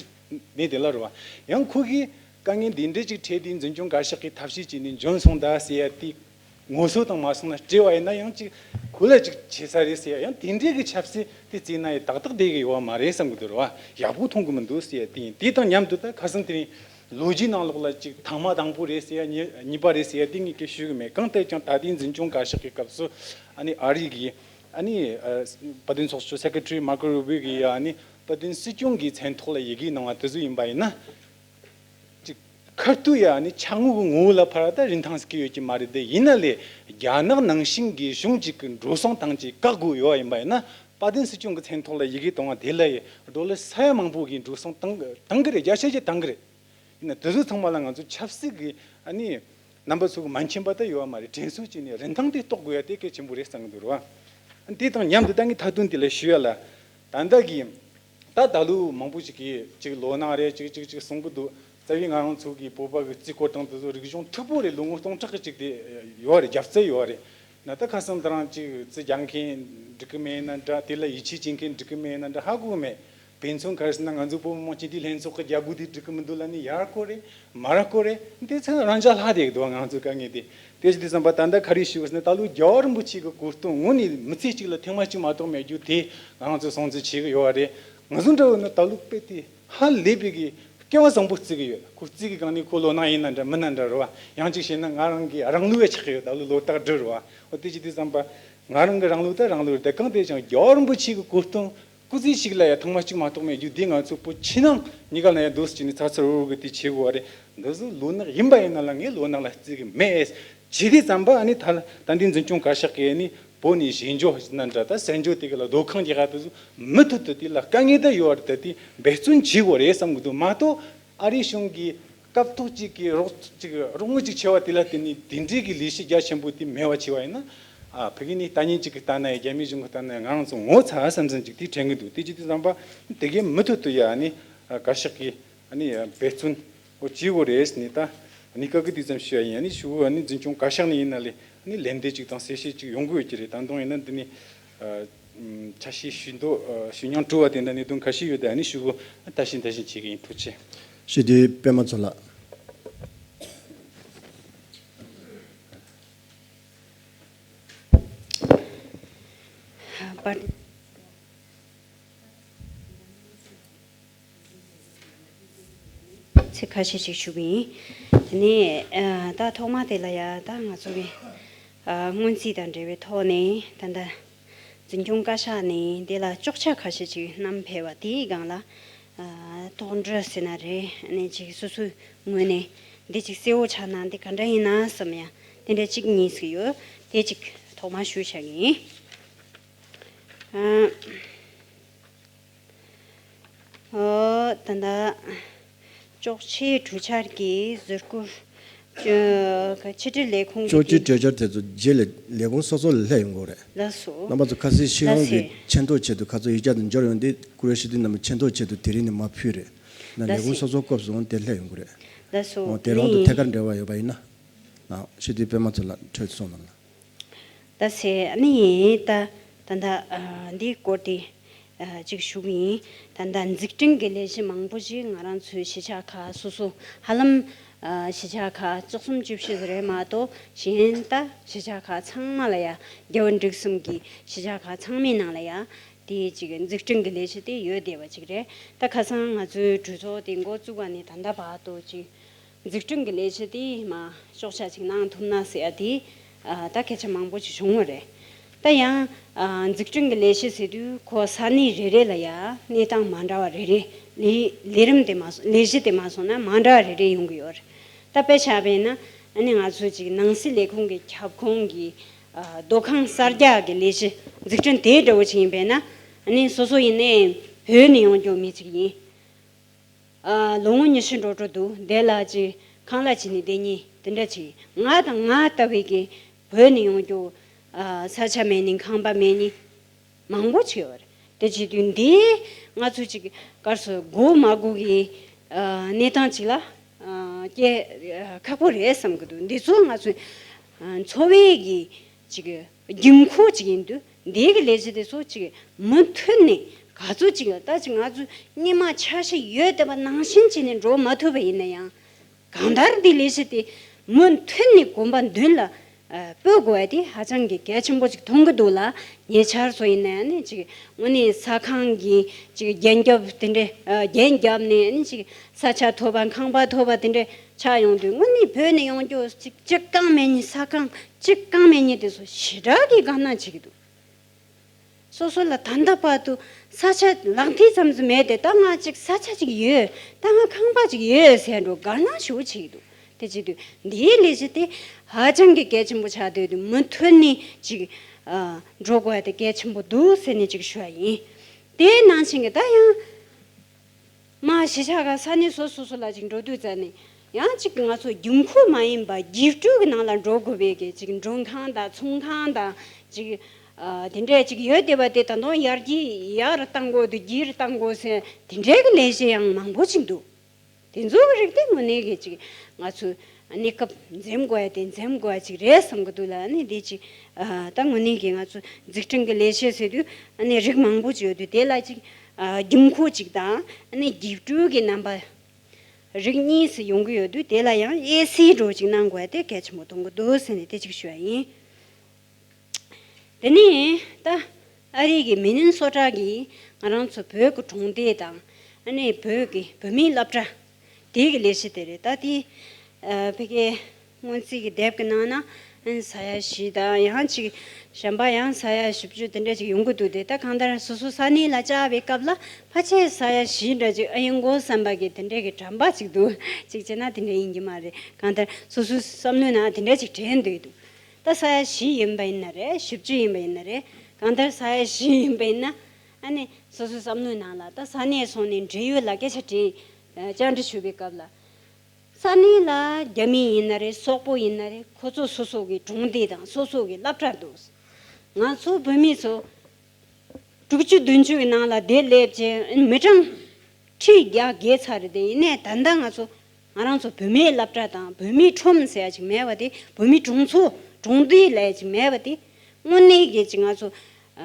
མེད་དེ་ལ་རེད་བ། ཡང་ཁོ་གིས་དཀའ་ངལ་འདི་འདྲས་ཅིག་འཕྲད་དུས་འཛིན་སྐྱོང་བཀའ་ཤག་གིས་ཐབས་ཤེས་བྱས་ནས་འཇོན་སོང་ད་ཟེར་ཡ་དེ་ངོ་སོ་དང་མ་སོང་ན་སྤྲད་པ་ཡིན་ན་ཡང་ཅིག་ཁོ་ལ་ཅིག་བྱེད་ས་རེད་ཟེར་ཡ་ཡང་དེ་འདྲས་ཀྱི་ཆབ་སྲིད་དེ་བརྩིས་ན་ཡ་ཏག་ཏག་བསྡད་ཀྱི་ཡོད་བ་མ་རེད་བསམ་གི་འདུག་རེད་བ། ཡག་པོ་མཐོང་གི་མི་འདུག་ཟེར་ཡ་དེ་ཡིན། དེ་དང་མཉམ་དུ་ད་ཁ་སང་དེ་རིང་ལོ་རྒྱུས་ནང་ལོགས་ལ་ཅིག་ཐེངས་མ་དང་པོ་རེད་ཟེར་ཡ་གཉིས་གཉིས་པ་རེད་ཟེར་ཡ་དེ་ངས་སྐད་ཞུ་གི་མེད། གང་ལྟར་ཀྱང་ད་ལྟའི་འཛིན་སྐྱོང་བཀའ་ཤག་གི་སྐབས་སུ་ཨ་ནི་ཨ་རི་གི་ཨ་ནི་ཨ་དཔལ་ལྡན་ཚོགས་གཙོ་སེ་ཀེ་ཊ་རི་མར་ཀོ་རུ་བྷིའོ་གིས་ཡ་ཨ་ནི་དཔལ་ལྡན་སྲིད་སྐྱོང་གི་མཚན་ཐོག་ལ་ཡི་གེ་གནང་བ་དེ་ཚོ་ཡིན་པ་ཡིན་ན། ཅིག་ཁ་ཐུག་ཡ་ནི་ཆ་དངོས་ཀྱི་ངོ་བོ་ལ་ཕར་ད་རིན་ཐང་ཟེར་གྱི་ཡོད་ཀྱི་མ་རེད་དེ། ཡིན་ན་ལས་རྒྱ་ནག་ནང་བཞིན་གྱི་གཞུང་གཅིག་གི་འགྲོ་སོང་བཏང་ཅིག་བཀག་དགོས་ཡོད་བ་ཡིན་པ་ཡིན་ན། དཔལ་ལྡན་སྲིད་སྐྱོང་གི་མཚན་ཐོག་ལ་ཡི་གེ་གཏོང་བ་དེ་ལ་ཡི་ཌོ་ལར་ས་ཡ་མང་པོ་གི་འགྲོ་སོང་བཏང་བཏང་གི་རེད། བརྒྱ་ཆ་བརྒྱ་བཏང་གི་རེད། ཡིན་ན་དེ་ཚོ་ཚང་མ་ལ་ང་ཚོ་ཆབ་སྲིད་ཀྱི་ཨ་ནི་རྣམ་པ་ཚོ་གི་མ་མཁྱེན་པ་ད་ཡོད་བ་མ་རེད། དྲན་གསོ་བྱས་ནས་རིན་ཐང་དེ་རྟོགས་དགོས་ཡ་དེ་གལ་ཆེན་པོ་རེད་བསམ་གི་འདུག་རེད་བ། དེ་དང་མཉམ་དུ་ད་ངས་མཐའ་དོན་དེ་ལ་ཞུ་ཡ་ལ། ད་ལྟ་གི་ད་ད་ལོ་མང་པོ་ཞིག་གིས་ཅིག་ལོ་ནག་རེད་ཅིག་ཅིག་ཅིག་གསུང་གི་འདུག་རྩ་བའི་ང་རང་ཚོ་གི་བོད་པ་གི་རྩིས་སྐོར་དང་དེ་ཚོ་རིག་གཞུང་མཐུག་པོ་རེད། ལོ་ངོ་སྟོང་ཕྲག་གི་ཅིག་དེ་ཡོད་རེད། རྒྱབ་རྩལ་ཡོད་རེད། ན་ད་ཁ་སང་དེ་རིང་ཅིག་རྩིས་རྒྱག་མཁན་འགྲིག་གི་མེད་ན་འདྲ། དེ་ལ་ཡིད་ཆེས་བྱེད་མཁན་འགྲིག་གི་མེད་ན་འདྲ། ཧ་གོ་གི་མེད། དཔེ་མཚོན་ག་རེ་ཟེར་ན་ང་ཚོ་བོད་མི་མང་སྤྱི་འཐུས་ལྷན་ཚོགས་ཀྱི་རྒྱལ་སྒོ་དེ་འགྲིག་གི་མི་འདུག་ལབ་ནས་ཡར་སྐོར་རེད་མར་སྐོར་རེད། དེ་ཚོ་རང་འཇགས་ལྷག་བསྡད་ཀྱི་འདུག་ང་ཚོའི་དཀའ་ངལ་དེ། དེ་བྱས་དུས་ཙམ་པ་ད་ལྟ་ག་རེ་ཞུ་དགོས་ཟེར་ན། ད་ལོ་རྒྱལ་བ་རིན་པོ་ཆེ་གི་གོ་སྟོན་ངོ་ནས་མི་ཚེ་གཅིག་ལ་ཐེངས་མ་གཅིག་མ་གཏོགས་མེད་རྒྱུ་དེ་ང་ཚོ་སྲུང་བརྩི་བྱེད་ཀྱི་ཡོད་རེད། ང་ཚོ་འདྲ་བོ་ནི་ད་ལོ་དཔེ་དེ་ཧ་ལས་པའི་གི་སྐལ་བ་བཟང་པོ་བརྩི་གི་ཡོད། ཁོ་བརྩི་གི་སྒང་ནས་ཁོ་ལོ་ནག་ཡིན་ན་འདྲ་མིན་ན་འདྲ་རེད་བ། ཡང་གཅིག་བཤད་ན་ང་རང་གི་རང་ལུགས་ཡ་ཆགས་ཀྱི་ཡོད། ད་ལོ་ལོ་རྟག་འགྲོ་རེད་བ། འོ་དེ་བྱས་དུས་ཙམ་པ་ང་རང་གི་རང་ལུགས་ད་རང་ལུགས་རེད་དེ། གང་དེ་ཀྱང་རྒྱལ་བ་རིན་པོ་ཆེ་གི་གོ་སྟོན་སྐུ་ཚེ་གཅིག་ལ་ཡ་ཐེངས་མ་གཅིག་མ་གཏོགས་མེད་རྒྱུ་དེ་ང་ཚོ་བོད་ཕྱི་ནང་གཉིས་ཀ་ལ་ཡ་འདུག་སེ་བྱས་ནས་ཚ་ཚ་རུ་རུ་གི་དེ་བྱེད་དགོས་བ་རེད། འདི་ཚོ་ལོ་ནག་ཡིན་པ་ཡིན་ན་ལ་ངས་ལོ་ནག་ལ་བརྩི་གི་མེད། བྱས་དུས་ཙམ་པ་ཨ་ནི་ད་ལ་ད་འདི་འཛིན་སྐྱོང་བཀའ་ཤག་གིས་ཨ་ནི་བོད་ནས་བཞེས་འཇོག་ན་འདྲ། ད་གསར་འཇོག་དེ་ག་ལ་སྡོད་ཁང་རྒྱག་ག་དེ་ཚོ་མུ་མཐུད་དུ་དེ་ལ་དཀའ་ངལ་ད་ཡོད་རེད། ད་དེ་འབད་བརྩོན་བྱེད་དགོས་རེད་བསམ་གི་འདུག་མ་གཏོགས། ཨ་རིའི་གཞུང་གིས་སྐབས་ཐོག་གཅིག་གི་རོགས་གཅིག་རོགས་དངུལ་གཅིག་ཆེ་བ་དེ་ལ་བརྟེན་ནས་དེ་འདྲའི་གི་ལས་གཞི་རྒྱ་ཆེན་པོ་དེ་མེད་པ་བྱས་པ་ཡིན་ན། ཨ་ཕ་གི་ནི་ལྟ་ཉན་ཅིག་གི་ལྟ་ན་ཡ་རྒྱ་མི་གཞུང་གི་ལྟ་ན་ཡ་ང་རང་ཚོ་ངོ་ཚ་བསམ་བསམ་ཅིག་དེ་དྲན་གི་འདུག་དེ་ཅི་དེ་བསམ་པ་དེ་གའི་མུ་མཐུད་དུ་ཡ་ཨ་ནི་བཀའ་ཤག་གི་ཨ་ནི་འབད་བརྩོན་འོ་བྱེད་དགོས་རེད་ནི་ད་ནི་བཀའ་གི་དུས་ཙམ་ཞུ་ཡ་ཡིན། ཨ་ནི་ཞུ་གི་ཨ་ནི་འཛིན་སྐྱོང་བཀའ་ཤག་ནས་ཡིན་ན་ལས་ཨ་ནི་ལན་འདེབས་ཅིག་དང་གསལ་བཤད་ཅིག་ཡོང་གི་ཡོད་ཀྱི་རེད། ད་དུང་ཡིན་ན་འདི་ནི་ཆ་ཤས་ཞུ་འདོད་ཞུ་སྙིང་བྲོ་བ་དེ་འདྲ་གནད་དོན་ཁ་ཤས་ཡོད་དེ་ཨ་ནི་ཞུ་གི་ད་བཞིན་ད་བཞིན་བྱེད་ཀྱི་ཡིན། ཐུགས་རྗེ་ཆེ། ཞུ་དེ་པད་མ་མཚོ་ལགས། པར་ཚིག་ཁ་ཤས་ཤིག་ཞུ་གི་ཡིན། དེ་ནས་ད་ཐོག་མ་དེ་ལ་ཡ་ད་ང་ཚོ་གི་སྔོན་རྩིས་དང་འབྲེལ་བའི་ཐོག་ནས་ད་ལྟ་འཛིན་སྐྱོང་བཀའ་ཤག་ནས་དེ་ལ་གཅོག་ཆ་ཁ་ཤས་ཤིག་བསྣམས་ཕེབས་པ་དེའི་སྒང་ལ་དོགས་འདྲི་ཟེར་ན་རེད། ཨ་ནི་ཅིག་སོ་སོའི་ངོས་ནས་འདི་ཅིག་གསལ་བོ་ཆགས་ན་འདི་ག་འདྲ་ཡིན་ན་བསམ་ཡ་དེ་འདྲ་གཅིག་གཉིས་ཤིག་ཡོད། དེ་ཅིག་ཐོག་མ་ཞུ་བྱ་གི་ཡིན། ཨ། ཨོ། ད་ལྟ་གཅོག་ཆའི་གྲོས་འཆར་གྱི་ཟུར་བཀོད་ཕྱི་དྲིལ་ལས་ཁུངས་ཀྱི་གཅོག་ཆའི་གྲོས་འཆར་དེ་ཚོ་རྗེས་ལ་ལས་ཁུངས་སོ་སོ་ལ་སླེབས་ཡོང་གི་རེད། ལགས་སོ། རྣམ་པ་ཚོ་ཁ་སང་སྤྱི་ཡོངས་ཀྱི་ཆེ་མཐོང་ཆེད་དུ་ཁ་ཚོ་ཡིག་ཆ་དང་འབྱོར་ཡོང་དུས་ཀུ་རེ་ཤི་དུས་རྣམ་པ་ཆེ་མཐོང་ཆེད་དུ་དེ་རིང་ནས་མར་ཕུལ་རེད། ན་ལས་ཁུངས་སོ་སོ་སྐབས་སུ་འོང་དེ་སླེབས་ཡོང་གི་རེད། ལགས་སོ། འོང་དེ་རང་དུ་ཐད་ཀར་འབྲེལ་བ་ཡོད་པ་ཡིན་ན། ན་ཤི་དུས་པད་མ་ཚོ་ལ་འཕྲོད་སོང་ལ། ད་ཟེ་ཨ་ནི་ད་ད་ད་འདིའི་སྐོར་དེ་ཅིག་ཞུ་གི་ཡིན། ད་ད་འཛུགས་སྐྲུན་གྱི་ལས་གཞི་མང་པོ་ཞིག་ང་རང་ཚོའི་གཞིས་ཆགས་ཁག་སོ་སོ་ཧ་ལམ་གཞིས་ཆགས་ཁག་བཅུ་གསུམ་བཅུ་བཞི་ཟེར་རེད་མ་གཏོགས་གཞན་ད་གཞིས་ཆགས་ཁག་ཚང་མ་ལ་ཡ་རྒྱལ་བ་འབྲུག་གསུམ་གྱི་གཞིས་ཆགས་ཁག་ཚང་མའི་ནང་ལ་ཡ་དེ་ཅིག་འཛུགས་སྐྲུན་གྱི་ལས་གཞི་དེ་ཡོད་བསྡད་པ་ཅིག་རེད། ད་ཁ་སང་ང་ཚོའི་གྲོས་ཚོགས་དེ་འགོ་བཙུགས་པ་ནས་ད་ལྟ་བར་དུ་ཅིག་འཛུགས་སྐྲུན་གྱི་ལས་གཞི་དེ་མ་ཤོག་ཆ་ཅིག་གནང་ཐུབ་ན་ཟེར་ཡ་དེ་ད་སྐད་ཆ་མང་པོ་ཅིག་བྱུང་བ་རེད། ད་ཡང་འཛུགས་སྐྲུན་གྱི་ལས་གཞི་ཟེར་དུས་ཁོ་ས་གནས་རེ་རེ་ལ་ཡ་གནས་སྟངས་མ་འདྲ་བ་རེ་རེ་ལས་ལས་རིམ་དེ་མ་སོང་ལས་གཞི་དེ་མ་སོང་ན་མ་འདྲ་བ་རེ་རེ་ཡོང་གི་ཡོད་རེད། ད་དཔེ་ཆ་བྱས་ན་ཨ་ནི་ང་ཚོ་ཅིག་ནང་སྲིད་ལས་ཁུངས་ཀྱི་ཁྱབ་ཁོངས་ཀྱི་སྡོད་ཁང་གསར་རྒྱག་གི་ལས་གཞི་འཛུགས་སྐྲུན་དེ་འདྲ་བོ་ཅིག་ཡིན་པས་ན་ཨ་ནི་སོ་སོ་ཡིན་ནའི་བོད་ནས་ཡོང་རྒྱུ་མི་ཅིག་ཡིན། ཨ། ལོ་ངོ་ཉི་ཤུ་འགྲོ་འགྲོ་འདུག་དེ་ལ་ཅིག་ཁང་གླ་བྱས་ནས་བསྡད་མཁན་དེ་འདྲ་ཅིག་ང་དང་ང་ལྟ་བུའི་གི་བོད་ནས་ཡོང་རྒྱུ་ཨ། ས་ཆ་མེད་ནི་ཁང་པ་མེད་ནི་མང་པོ་ཅིག་ཡོད་རེད། དེ་བྱེད་དུས་འདི་ང་ཚོ་ཅིག་གར་སོ་དགོས་མ་དགོས་ཀྱི་ཨ། གནས་སྟངས་ཅིག་ལ་ཨ། སྐྱེ་ཁག་པོ་རེད་བསམ་གི་འདུག་འདི་ཚོ་ང་ཚོའི་ཨ། འཚོ་བའི་གི་ཅིག་དགོས་མཁོ་ཅིག་ཡིན་དུས་འདི་གི་ལས་གཞི་དེ་ཚོ་ཅིག་མུ་མཐུད་ནས་ག་ཚོད་ཅིག་ལ་ད་ཅིག་ང་ཚོ་སྔོན་མ་འཆར་གཞི་ཡོད་བསྡད་པ་ནང་བཞིན་བྱས་ནས་འགྲོ་མ་ཐུབ་པ་ཡིན་ན་ཡང་གང་ལྟར་འདི་ལས་གཞི་དེ་མུ་མཐུད་ནས་གོམ་པ་མདུན་ལ་སྤོ་དགོས་པ་དེ་ཧ་ཅང་གི་གལ་ཆེན་པོ་ཅིག་མཐོང་གི་འདུག་ལ། ཉེ་ཆར་སོ་ཡིན་ན་ཡང་ནི་ཅིག་དངོས་གནས་ས་ཁང་གི་ཅིག་རྒྱན་རྒྱབ་དེ་འདྲས་རྒྱན་རྒྱབ་ནས་ནི་ཅིག་ས་ཆ་ཐོབ་པ་ཁང་པ་ཐོབ་པ་དེ་འདྲས་ཆགས་ཡོང་དུས་དངོས་གནས་བོད་ནས་ཡོང་རྒྱུ་ཅིག་གཅིག་རྐང་མེད་ནི་ས་ཁང་གཅིག་རྐང་མེད་ནི་དེ་ཚོ་ཞེ་དྲག་གི་དགའ་སྣང་བྱེད་ཀྱི་འདུག་སོ་སོ་ལ་ད་ལྟ་བར་དུ་ས་ཆ་ལག་མཐིལ་ཙམ་ཙམ་མེད་དེ་ད་ང་ཅིག་ས་ཆ་ཅིག་ཡོད་ད་ང་ཁང་པ་ཅིག་ཡོད་ཟེར་འགྲོ་དགའ་སྣང་ཞེ་པོ་བྱེད་ཀྱི་འདུག་དེ་བྱེད་དུས་འདིའི་ལས་གཞི་དེ་ཧ་ཅང་གི་གལ་ཆེན་པོ་ཆགས་བསྡད་དུས་མུ་མཐུད་ནས་ཅིག་ཨ། འགྲོ་དགོས་ཡ་དེ་གལ་ཆེན་པོ་འདུག་ཟེར་ནས་ཅིག་ཞུ་བ་ཡིན། དེའི་ནང་བཞིན་གྱི་ད་ཡང་མ་གཞིས་ཆགས་ཁག་ས་གནས་སོ་སོ་སོ་ལ་ཅིག་འགྲོ་དུས་ཙ་ནས་ཡང་ཅིག་ང་ཚོ་རྒྱུན་མཁོ་མ་ཡིན་པ་རྒྱུགས་སྤྲོད་ཀྱི་ནང་ལ་འགྲོ་དགོས་པའི་གི་ཅིག་མགྲོན་ཁང་དང་ཚོང་ཁང་དང་ཅིག་ཨ། དེ་འདྲས་ཅིག་ཡོད་བསྡད་པ་དེ་ད་དུང་ཡར་རྒྱས་ཡར་བཏང་དགོས་དུས་རྒྱས་བཏང་དགོས་ཟེར་དེ་འདྲས་ཀྱི་ལས་གཞི་ཡང་མང་པོ་ཅིག་འདུག་དེ་ཚོ་གི་རིགས་དེ་དངོས་གནས་གི་ཅིག་ང་ཚོས་གནས་སྐབས་འཛེམ་དགོས་ཡ་དེ་འཛེམ་དགོས་ཡ་ཅིག་རེད་བསམ་གི་འདུག་ལ། ཨ་ནི་དེ་ཅིག་ཨ། ད་དངོས་གནས་གི་ང་ཚོ་འཛུགས་སྐྲུན་གི་ལས་གཞི་ཟེར་དུས་ཨ་ནི་རིགས་མང་པོ་ཅིག་ཡོད་དུས་དེ་ལ་ཅིག་ཨ། རྒྱུན་མཁོ་ཅིག་དང་ཨ་ནི་རྒྱུགས་སྤྲོད་གི་རྣམ་པ་རིགས་གཉིས་སུ་ཡོང་གི་ཡོད་དུས་དེ་ལ་ཡང་དབྱེ་གསེས་འདྲ་ཅིག་གནང་དགོས་ཡ་དེ་གལ་ཆེན་པོ་མཐོང་གི་འདུག་ཟེར་ནས་དེ་ཅིག་ཞུ་ཡ་ཡིན། དེ་ནས་ད་ཨ་རི་གི་མི་ནི་སོ་ཊ་གི་ང་རང་ཚོ་བོད་ཀྱི་གྲོང་སྡེ་དང་ཨ་ནི་བོད་ཀྱི་བོད་མིའི་སློབ་གྲྭ་དེ་གི་ལས་གཞི་དེ་རེད། ད་དེ་ཨ་ཕ་གིའི་སྔོན་རྩིས་ཀྱི་དེབ་ཀྱི་ནང་ན་ཨ་ནི་ས་ཡ་བཞི་དང་ཡང་ཅིག་གཞན་པ་ཡང་ས་ཡ་བཞི་བཅུ་དེ་འདྲ་ཅིག་ཡོང་གི་འདུག་དེ་ད་གང་ལྟར་སོ་སོ་ས་གནས་ལ་བཅར་བའི་སྐབས་ལ་ཕལ་ཆེར་ས་ཡ་བཞི་འདྲ་ཅིག་ཨ་ཡིན་དགོས་བསམ་པ་གི་དེ་འདྲ་གི་དྲན་པ་ཅིག་འདུག་ཅིག་བྱས་ན་དེ་འདྲ་ཡིན་གྱི་མ་རེད། གང་ལྟར་སོ་སོའི་བསམ་བློའི་ནང་དེ་འདྲ་ཅིག་དྲན་འདུག་འདུག་ད་ས་ཡ་བཞི་ཡིན་པ་ཡིན་ན་རེད། བཞི་བཅུ་ཡིན་པ་ཡིན་ན་རེད། གང་ལྟར་ས་ཡ་བཞི་ཡིན་པ་ཡིན་ན་ཨ་ནི་སོ་སོའི་བསམ་བློའི་ནང་ལ་ད་ས་གནས་སོང་ནས་འབྲེལ་ཡོད་ལ་སྐད་ཆ་དྲིས་བཅར་འདྲི་ཞུ་བའི་སྐབས་ལ་ས་གནས་ལ་རྒྱ་མི་ཡིན་ན་རེད། སོག་པོ་ཡིན་ན་རེད། ཁོ་ཚོ་སོ་སོ་གི་གྲོང་སྡེ་དང་སོ་སོ་གི་སློབ་གྲྭ་འདུག་ང་ཚོ་བོད་མི་ཚོ་དྲུག་ཅུ་བདུན་ཅུ་གི་ནང་ལ་བསྡད་སླེབས་བྱས་མི་གྲངས་ཁྲི་བརྒྱ་བརྒལ་ཚར་རེད་དེ། ཡིན་ནའི་ད་ལྟ་ང་ཚོ་ང་རང་ཚོ་བོད་མིའི་སློབ་གྲྭ་དང་བོད་མིའི་ཁྲོམ་ཟེར་ཡ་ཅིག་མེད་པ་དེ། བོད་མིའི་གྲོང་ཚོ་གྲོང་སྡེ་ལབ་ཡ་ཅིག་མེད་པ་དེ། དངོས་གནས་ཀྱི་ཅིག་ང་ཚོ་ཨ་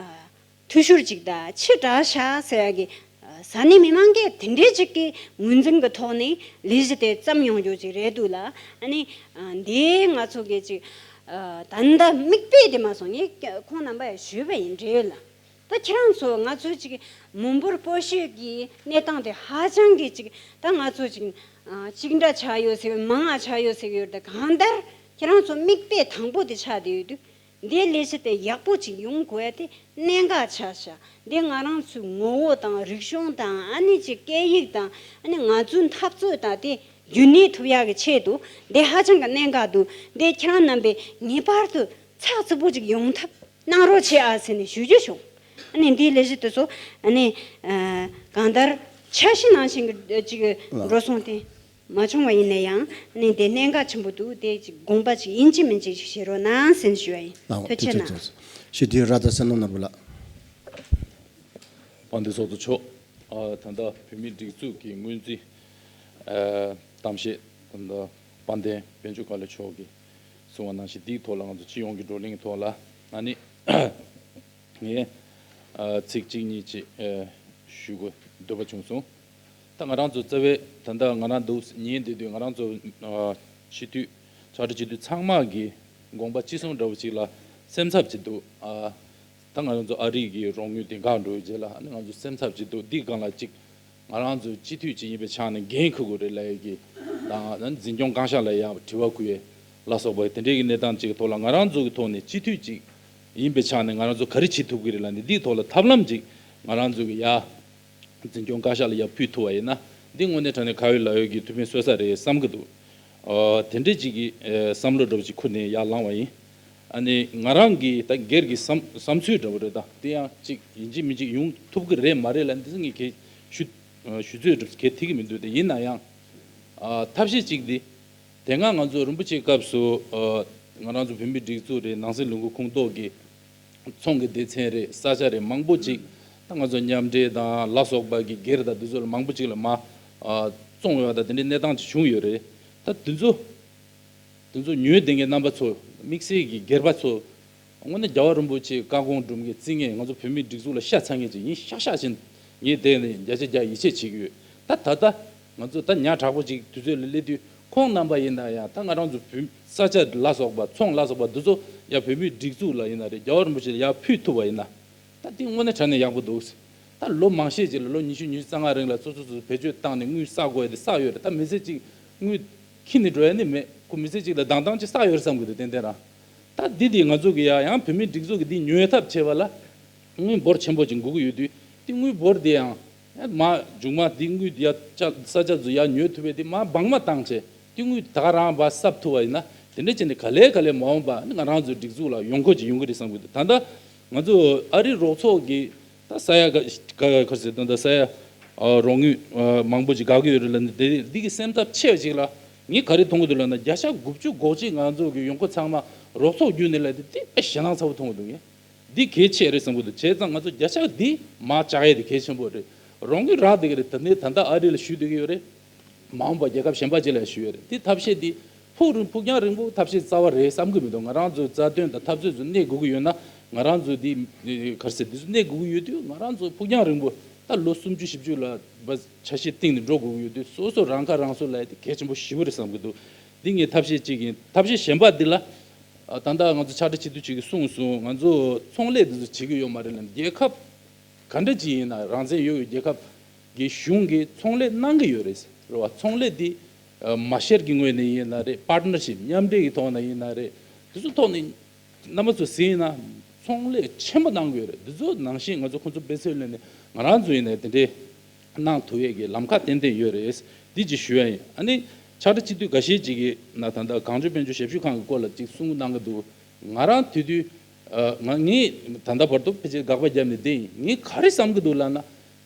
འཐུས་ཤོར་ཅིག་དང་ཕྱི་དྲགས་ཤག་ཟེར་ཡ་གི་ཨ་ས་གནས་མི་མང་གིས་དེ་འདྲའི་ཅིག་གི་ངོས་འཛིན་གྱི་ཐོག་ནས་ལས་གཞི་དེ་བརྩམས་ཡོང་རྒྱུ་ཅིག་རེད་འདུག་ལ། ཨ་ནི་ཨ་འདི་ང་ཚོ་གི་ཅིག་ཨ་ད་ལྟ་མིག་དཔེ་དེ་མ་སོང་། ངས་ཁོང་རྣམ་པ་ཡ་ཞུས་པ་ཡིན། འབྲེལ་ཡོད་ལ། ད་ཁྱེད་རང་ཚོ་ང་ཚོའི་ཅིག་མི་འབོར་སྤོ་བཤད་ཀྱི་གནས་སྟངས་དེ་ཧ་ཅང་གི་ཅིག་ད་ང་ཚོ་ཅིག་ཨ་གཅིག་འདྲ་ཆགས་ཡོད་ཟེར་བའི་མང་ང་ཆགས་ཡོད་ཟེར་གྱི་ཡོད་རེད། ད་གང་ལྟར་ཁྱེད་རང་ཚོ་མིག་དཔེ་དང་པོ་དེ་ཆགས་བསྡད་ཡོད་དུས། འདིའི་ལས་གཞི་དེ་ཡག་པོ་ཅིག་ཡོང་དགོས་ཡ་དེ་གནད་འགག་ཆགས་ཤག་འདི་ང་རང་ཚོའི་ངོ་བོ་དང་རིག་གཞུང་དང་། ཨ་ནི་ཅིག་སྐད་ཡིག་དང་། ཨ་ནི་ང་ཚོའི་འཐབ་རྩོད་དང་དེ་རྒྱུན་གནས་ཐུབ་ཡག་གི་ཆེད་དུ་འདི་ཧ་ཅང་གི་གནད་འགག་འདུག་འདི་ཁྱེད་རང་རྣམ་པས་ངེས་པར་དུ་ཚགས་ཚུད་པོ་ཅིག་ཡོང་ཐབས་གནང་རོགས་བྱེད་ཨ་ཟེར་ནས་ཞུ་རྒྱུ་བྱུང་། ཨ་ནི་འདིའི་ལས་གཞི་དེ་ཚོ་ཨ་ནི་ཨ་གང་ལྟར་འཆར་གཞི་ནང་བཞིན་གྱི་ཅིག་ལགས། འགྲོ་སོང་དེ་མ་བྱུང་བ་ཡིན་ན་ཡང་། ཨ་ནི་དེ་གནད་འགག་ཆེན་པོ་འདུག་དེ་ཅིག་དགོངས་པ་ཅིག་ཡིན་གཅིག་མིན་གཅིག་ཅིག་བཞེས་རོགས་གནང་ཟེར་ནས་ཞུ་བ་ཡིན། ལགས། ཐུགས་རྗེ་ཆེ་གནང་། ཐུགས་རྗེ་ཆེ། ཞུ་དུས་ར་ད་སེ་ནོ་ན་བུ་ལགས། དཔལ་ལྡན་ཚོགས་གཙོ་མཆོག་ཨ་ད་ལྟ་བོད་མིའི་སྒྲིག་འཛུགས་ཀྱི་སྔོན་རྩིས་ཨ་གཏམ་བཤད་ད་ལྟ་དཔལ་ལྡན་དཔལ་འབྱོར་བཀའ་བློན་མཆོག་གིས་གསུངས་པ་ནང་བཞིན། འདིའི་ཐོག་ལ་ང་ཚོ་སྤྱི་ཡོངས་ཀྱི་བགྲོ་གླེང་གི་ཐོག་ལ་ཨ་ནི་ངས་ཨ་ཚིག་གཅིག་གཉིས་ཅིག་ཨ་ཞུ་དགོས་འདོད་པ་བྱུང་སོང་། ད་ང་རང་ཚོ་རྩ་བའི་ད་ལྟ་ང་རང་འདུག་ཉན་བསྡད་དུས། ང་རང་ཚོ་ཨ་སྤྱི་འཐུས་ཕྱག་སྦྲེལ་སྤྱི་འཐུས་ཚང་མ་གི་དགོངས་པ་གཅིག་མཚུངས་འདྲ་བོ་ཅིག་ལ་སེམས་འཚབ་ཅིག་འདུག་ཨ་ད་ང་རང་ཚོ་ཨ་རི་གི་རོགས་དངུལ་དེ་འགག་འགྲོ་བའི་རྗེས་ལ། ཨ་ནི་ང་ཚོ་སེམས་འཚབ་ཅིག་འདུག་འདི་སྒང་ལ་ཅིག་ང་རང་ཚོ་སྤྱི་འཐུས་ཅིག་ཡིན་པའི་ཆ་ནས་འགན་འཁུར་དགོས་རེད་ལབ་ཡས་ཀྱི་དང་། འཛིན་སྐྱོང་བཀའ་ཤག་ལ་ཡང་དྲི་བ་བསྐུར་ཡས་ལ་སོགས་པ་དེ་འདྲའི་གི་གནས་སྟངས་ཅིག་གི་ཐོག་ལ། ང་རང་ཚོ་གི་ཐོག་ནས་སྤྱི་འཐུས་ཅིག་ཡིན་པའི་ཆ་ནས་ང་རང་ཚོ་ག་རེ་བྱེད་ཐུབ་ཀྱི་རེད་ལབ་ནས། འདིའི་ཐོག་ལ་ཐབས་ལམ་ཅིག་ང་རང་ཚོ་གི་ཡ་འཛིན་སྐྱོང་བཀའ་ཤག་ལ་ཡར་ཕུལ་ཐུབ་པ་ཡིན་ན། འདི་དངོས་གནས་དྲང་གནས་ག་ཡོད་ལ་ཡོད་ཀྱི་ཐུགས་ཕན་གསོས་ས་རེད་བསམ་གྱི་འདུག་ཨ་དེ་འདྲས་ཅིག་གི་ཨ་བསམ་བློ་འདྲ་བོ་ཅིག་ཁུར་ནས་ཡར་ལངས་པ་ཡིན། ཨ་ནི་ང་རང་གི་ད་སྒེར་གྱི་བསམ་བསམ་ཚུལ་འདྲ་བོ་རེད། ད་དེ་ཡང་ཅིག་ཡིན་གཅིག་མིན་གཅིག་ཡོང་ཐུབ་ཀྱི་རེད་མ་རེད་ལབ་འདི་ངས་གལ་ཞུ་ཨ་ཞུ་ཚོད་འདྲ་བོ་གལ་ཐེབས་ཀྱི་མི་འདུག་དེ་ཡིན་ན་ཡང་ཨ་ཐབས་ཤེས་ཅིག་འདི། དེ་སྔ་ང་ཚོ་རིན་པོ་ཆེའི་སྐབས་སུ་ཨ་ང་རང་ཚོ་བོད་མིའི་སྒྲིག་འཛུགས་རེད། ནང་སྲིད་ལས་ཁུངས་ཁོངས་གཏོགས་ཀྱི་ཚོང་གི་སྡེ་ཚན་རེད། ས་ཆ་རེད། མང་པོ་ཅིག་ད་ང་ཚོ་མཉམ་འབྲེལ་དང་ལ་སོགས་པ་གི་སྒེར་དང་འདི་ཚོ་ལ་མང་པོ་ཅིག་ལ་མ་ཨ་བཙོང་ཡོད་པ་དང་དེ་འདྲའི་གནས་སྟངས་ཅིག་བྱུང་ཡོད་རེད། ད་དེ་ཚོ་དེ་ཚོ་ཉོས་བསྡད་མཁན་རྣམ་པ་ཚོ། དམིགས་བསལ་གྱི་སྒེར་པ་ཚོ། དངོས་གནས་རྒྱལ་བ་རིན་པོ་ཆེའི་བཀའ་དགོངས་སྒྲུབ་མཁན་བརྩི་མཁན། ང་ཚོ་བོད་མིའི་སྒྲིག་འཛུགས་ལ་ཤ་ཚ་མཁན་ཅིག་ཡིན་ཤག་ཤག་བཞིན་ངས་དེ་ནས་བརྒྱ་ཆ་བརྒྱ་ཡིད་ཆེས་བྱེད་ཀྱི་ཡོད། ད་ད་ལྟ་ང་ཚོ་ད་ཉག་ཕྲ་པོ་ཅིག་དུས་ཚོད་ལ་སླེབས་དུས། ཁོང་རྣམ་པ་ཡིན་ན་ཡང་ད་ང་རང་ཚོ་བོད་ས་ཆ་ལ་སོགས་པ་ཚོང་ལ་སོགས་པ་འདི་ཚོ་ཡང་བོད་མིའི་སྒྲིག་འཛུགས་ལ་ཡིན་ན་རེད། རྒྱལ་བ་རིན་པོ་ཆེ་ལ་ཡར་ཕུལ་ཐུབ་པ་ཡིན་ན། ད་འདི་དངོས་གནས་དྲང་གནས་ཡག་པོ་འདུག་ད་ལོ་མང་ཤས་ཅིག་ལ། ལོ་ཉི་ཤུ་ཉི་ཤུ་རྩ་ལྔ་རིང་ལ་སོ་སོ་སོ་སོ་བེད་སྤྱོད་བཏང་ནས་དངུལ་བསགས་དགོས་ཡ་དེ་བསགས་ཡོད་རེད། ད་མི་ཚེ་གཅིག་དངུལ་འཁྱེར་ནས་འགྲོ་ཡ་ནི་མེད། ཁོ་མི་ཚེ་གཅིག་ལ་དང་དང་ཅིག་བསགས་ཡོད་རེད་བསམ་གི་འདུག་ཏན་ཏན་རང་། ད་འདི་དེ་ང་ཚོ་གི་ཡ་ཡང་བོད་མིའི་སྒྲིག་འཛུགས་ཀྱི་འདི་ཉོ་ཐབས་བྱེད་པ་ལ་དངུལ་འབོར་ཆེན་པོ་ཅིག་དགོས་ཀྱི་ཡོད་དུས། དེ་དངུལ་འབོར་དེ་ཡང་མ་མཇུག་མ་དེ་དངུལ་ཡ་ས་ཆ་ཚོ་ཡ་ཉོ་ཐུབ་པའི་དེ་མ་བང་མ་བཏང་བྱས། དེ་དངུལ་ད་ག་རང་བ་གསབ་ཐུབ་པ་ཡིན་ན། དེ་འདྲ་བྱས་ནས་ག་ལེ་ག་ལེ་མ་འོངས་པ་ནི་ང་རང་ཚོའི་སྒྲིག་འཛུགས་ལ་ཡོང་སྒོ་ཅིག་ཡོང་གི་རེད་བསམ་གི་འདུག་ད་ལྟ་ང་ཚོ་ཨ་རི་རོགས་ཚོགས་ཀྱི་ད་ས་ཡ་ག་ག་ག་ཟེར། ད་ལྟ་ས་ཡ་ཨ་རོགས་དངུལ་ཨ་མང་པོ་ཅིག་དགོས་ཀྱི་ཡོད་རེད་ལབ་ནས། དེ་འདི་གི་སེམས་འཚབ་ཆེ་བ་ཅིག་ལ་ངས་ག་རེ་མཐོང་གི་འདུག་ལབ་ན། བརྒྱ་ཆ་དགུ་བཅུ་གོ་གཅིག་ང་ཚོ་གི་ཡོང་སྒོ་ཚང་མ་རོགས་ཚོགས་བརྒྱུད་ནས་ལབ་དེ། དེ་དཔེ་ཞེད་སྣང་ཚ་པོ་མཐོང་གི་འདུག་ངས། འདི་གལ་ཆེ་རེད་བསམ་གི་འདུག་བྱས་ཙང་ང་ཚོ་བརྒྱ་ཆ་འདི་མར་བཅག་ཡས་དེ་གལ་ཆེན་པོ་རེད། རོགས་དངུལ་རག་བསྡད་ཀྱི་རེད། ད་ནི་ད་ལྟ་ཨ་རི་ལ་ཞུ་བསྡད་ཀྱི་ཡོད་རེད། མ་འོངས་པ་རྒྱལ་ཁབ་གཞན་པ་ཅིག་ལ་ཞུ་ཡས་རེད། དེ་ཐབས་ཤེས་དེ་ཕུགས་རིང་ཕུགས་རྒྱང་རིང་པོ་ཐབས་ཤེས་རྩ་བ་རེད་བསམ་གི་མི་འདུག་ང་རང་ཚོའི་རྩ་དོན་དང་འཐབ་རྩོད་ཚོ་གནས་དགོས་ཀྱི་ཡོད་ན། ང་རང་ཚོ་དེ་ག་རེ་ཟེར། དེ་ཚོ་གནས་དགོས་ཀྱི་ཡོད་དུས། ང་རང་ཚོ་ཕུགས་རྒྱང་རིང་པོ་ད་ལོ་སུམ་ཅུ་བཞི་བཅུ་ལ་བ་འཆར་གཞི་བཏིང་ནས་འགྲོ་དགོས་ཀྱི་ཡོད་དུས། སོ་སོ་རང་ཁ་རང་གསོ་ལབ་ཡས་དེ་གལ་ཆེན་པོ་ཞེ་པོ་རེད་བསམ་གི་འདུག་འདི་ངའི་ཐབས་ཤེས་གཅིག་ཡིན། ཐབས་ཤེས་གཞན་པ་འདི་ལ། ཨ་ད་ལྟ་ང་ཚོ་ཕྱག་སྦྲེལ་སྤྱི་འཐུས་གཅིག་གིས་གསུངས་སོང་། ང་ཚོ་ཚོང་ལས་འདི་ཚོ་བྱེད་ཀྱི་ཡོད་མ་རེད་ལབ། རྒྱལ་ཁབ་ག་འདྲ་ཅིག་ཡིན་ན། རང་བཙན་ཡོད་ཡོད་རྒྱལ་ཁབ་ཀྱི་གཞུང་གིས་ཚོང་ལས་གནང་གི་ཡོད་རེད། རེད་བ། ཚོང་ལས་འདི་ཨ་མ་ཤེར་གྱི་ངོས་ནས་ཡིན་ན་རེད། པར་ཊི་ནར་ཤིབ་མཉམ་འབྲེལ་གྱི་ཐོག་ནས་ཡིན་ན་རེད། དེ་ཚོ་ཐོག་ནས་རྣམ་པ་ཚོ་གཟིགས་ན་ཚོང་ལས་ཆེན་པོ་གནང་གི་ཡོད་རེད། འདི་ཚོ་ནང་བཞིན་ང་ཚོ་ཁོང་ཚོ་དཔེ་མཚོན་ལེན་ནས་ང་རང་ཚོ་ཡིན་ནའི་དེ་འདྲའི་གནང་ཐུབ་ཡས་ཀྱི་ལམ་ཁ་ཏན་ཏན་ཡོད་རེད། འདི་ཅིག་ཞུ་ཡ་ཡིན། ཨ་ནི་ཕྱག་སྦྲེལ་སྤྱི་འཐུས་འགའ་ཤས་ཅིག་གིས་ན་ད་ལྟ་གངས་ལྗོངས་དཔལ་འབྱོར་ཞབས་ཞུ་ཁང་གི་སྐོར་ལ་ཅིག་གསུང་གནང་གི་འདུག་ང་རང་དེ་དུས་ཨ་ང་ངས་ད་ལྟ་བར་དུ་ཕལ་ཆེར་དགག་པ་བརྒྱབ་ནས་བསྡད་ཡིན། ངས་ག་རེ་བསམ་གི་འདུག་ལབ་ན།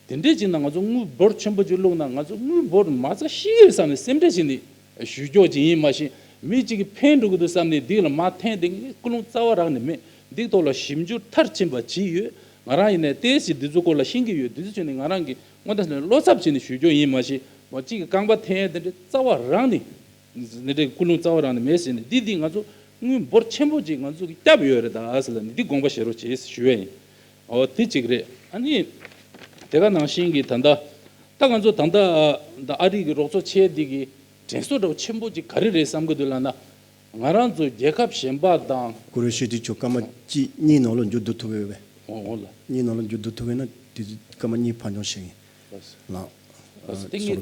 དེ་འདྲས་ཅིག་ན་ང་ཚོ་དངུལ་འབོར་ཆེན་པོ་ཅིག་བླུགས་ན་ང་ཚོ་དངུལ་འབོར་མ་རྩ་ཤི་གི་རེད་བསམ་ནས་སེམས་ཁྲལ་བྱས་ནས་ཞུ་ཀྱོག་ཅིག་ཡིན་མ་གཞི། མི་གཅིག་གིས་ཕན་འགྲོ་གི་འདུག་བསམ་ནས་འདི་ལ་མ་འཐེན་དེ་ངས་ཀུན་སློང་རྩ་བ་རག་ནས་མེད། འདི་ཐོག་ལ་ཞིབ་འཇུག་མཐར་ཕྱིན་པ་བྱས་ཡོད། ང་རང་ཡིན་ནའི་ཏོག་ཙམ་འདི་ཚོ་སྐོར་ལ་ཤེས་ཀྱི་ཡོད། འདི་ཚོ་བྱས་ནས་ང་རང་གི་དངོས་གནས་བློ་འཚབ་བྱས་ནས་ཞུ་རྒྱུ་ཡིན་མ་གཞི། མ་གཅིག་གི་རྐང་པ་འཐེན་ཡས་དེ་འདྲའི་རྩ་བ་རང་ནས། འདི་འདྲའི་ཀུན་སློང་རྩ་བ་རང་ནས་མེད་ཟེར་ནས། འདི་འདི་ང་ཚོ་དངུལ་འབོར་ཆེན་པོ་ཅིག་ང་ཚོ་གིས་བརྒྱབ་ཡོད་རེད་ད་ཟེར་ལབ་ནས། འདི་དགོངས་པ་བཞེས་རོགས་བྱེད་ཞུ་ཡས་ཡིན། འོ་དེ་གཅིག་རེད། ཨ་ནི་དེ་ག་ནང་བཞིན་གྱི་ད་ལྟ་ད་ང་ཚོ་ད་ལྟ་ད་ཨ་རི་གི་རོགས་ཚོགས་ཆེ་འདི་གི་དྲན་གསོ་འདྲ་བོ་ཆེན་པོ་ཅིག་ག་རེ་རེད་བསམ་གྱི་འདུག་ལབ་ན། ང་རང་ཚོ་རྒྱལ་ཁབ་གཞན་པ་དང་། ཀུ་རེ་ཤི་དེ་ཚོ་སྐར་མ་གཅིག་གཉིས་ནང་ལ་འགྱུར་ལྡོག་ཐུབ་ཀྱི་ཡོད་པས། འོ་འོ་ལ། གཉིས་ནང་ལ་འགྱུར་ལྡོག་ཐུབ་ཀྱི་ན་དེ་ཚོ་སྐར་མ་གཉིས་ཕར་འགྱངས་བྱེད་ཀྱི་ལགས། ལགས་སོ། ལགས་སོ། ཏིང་ངེ་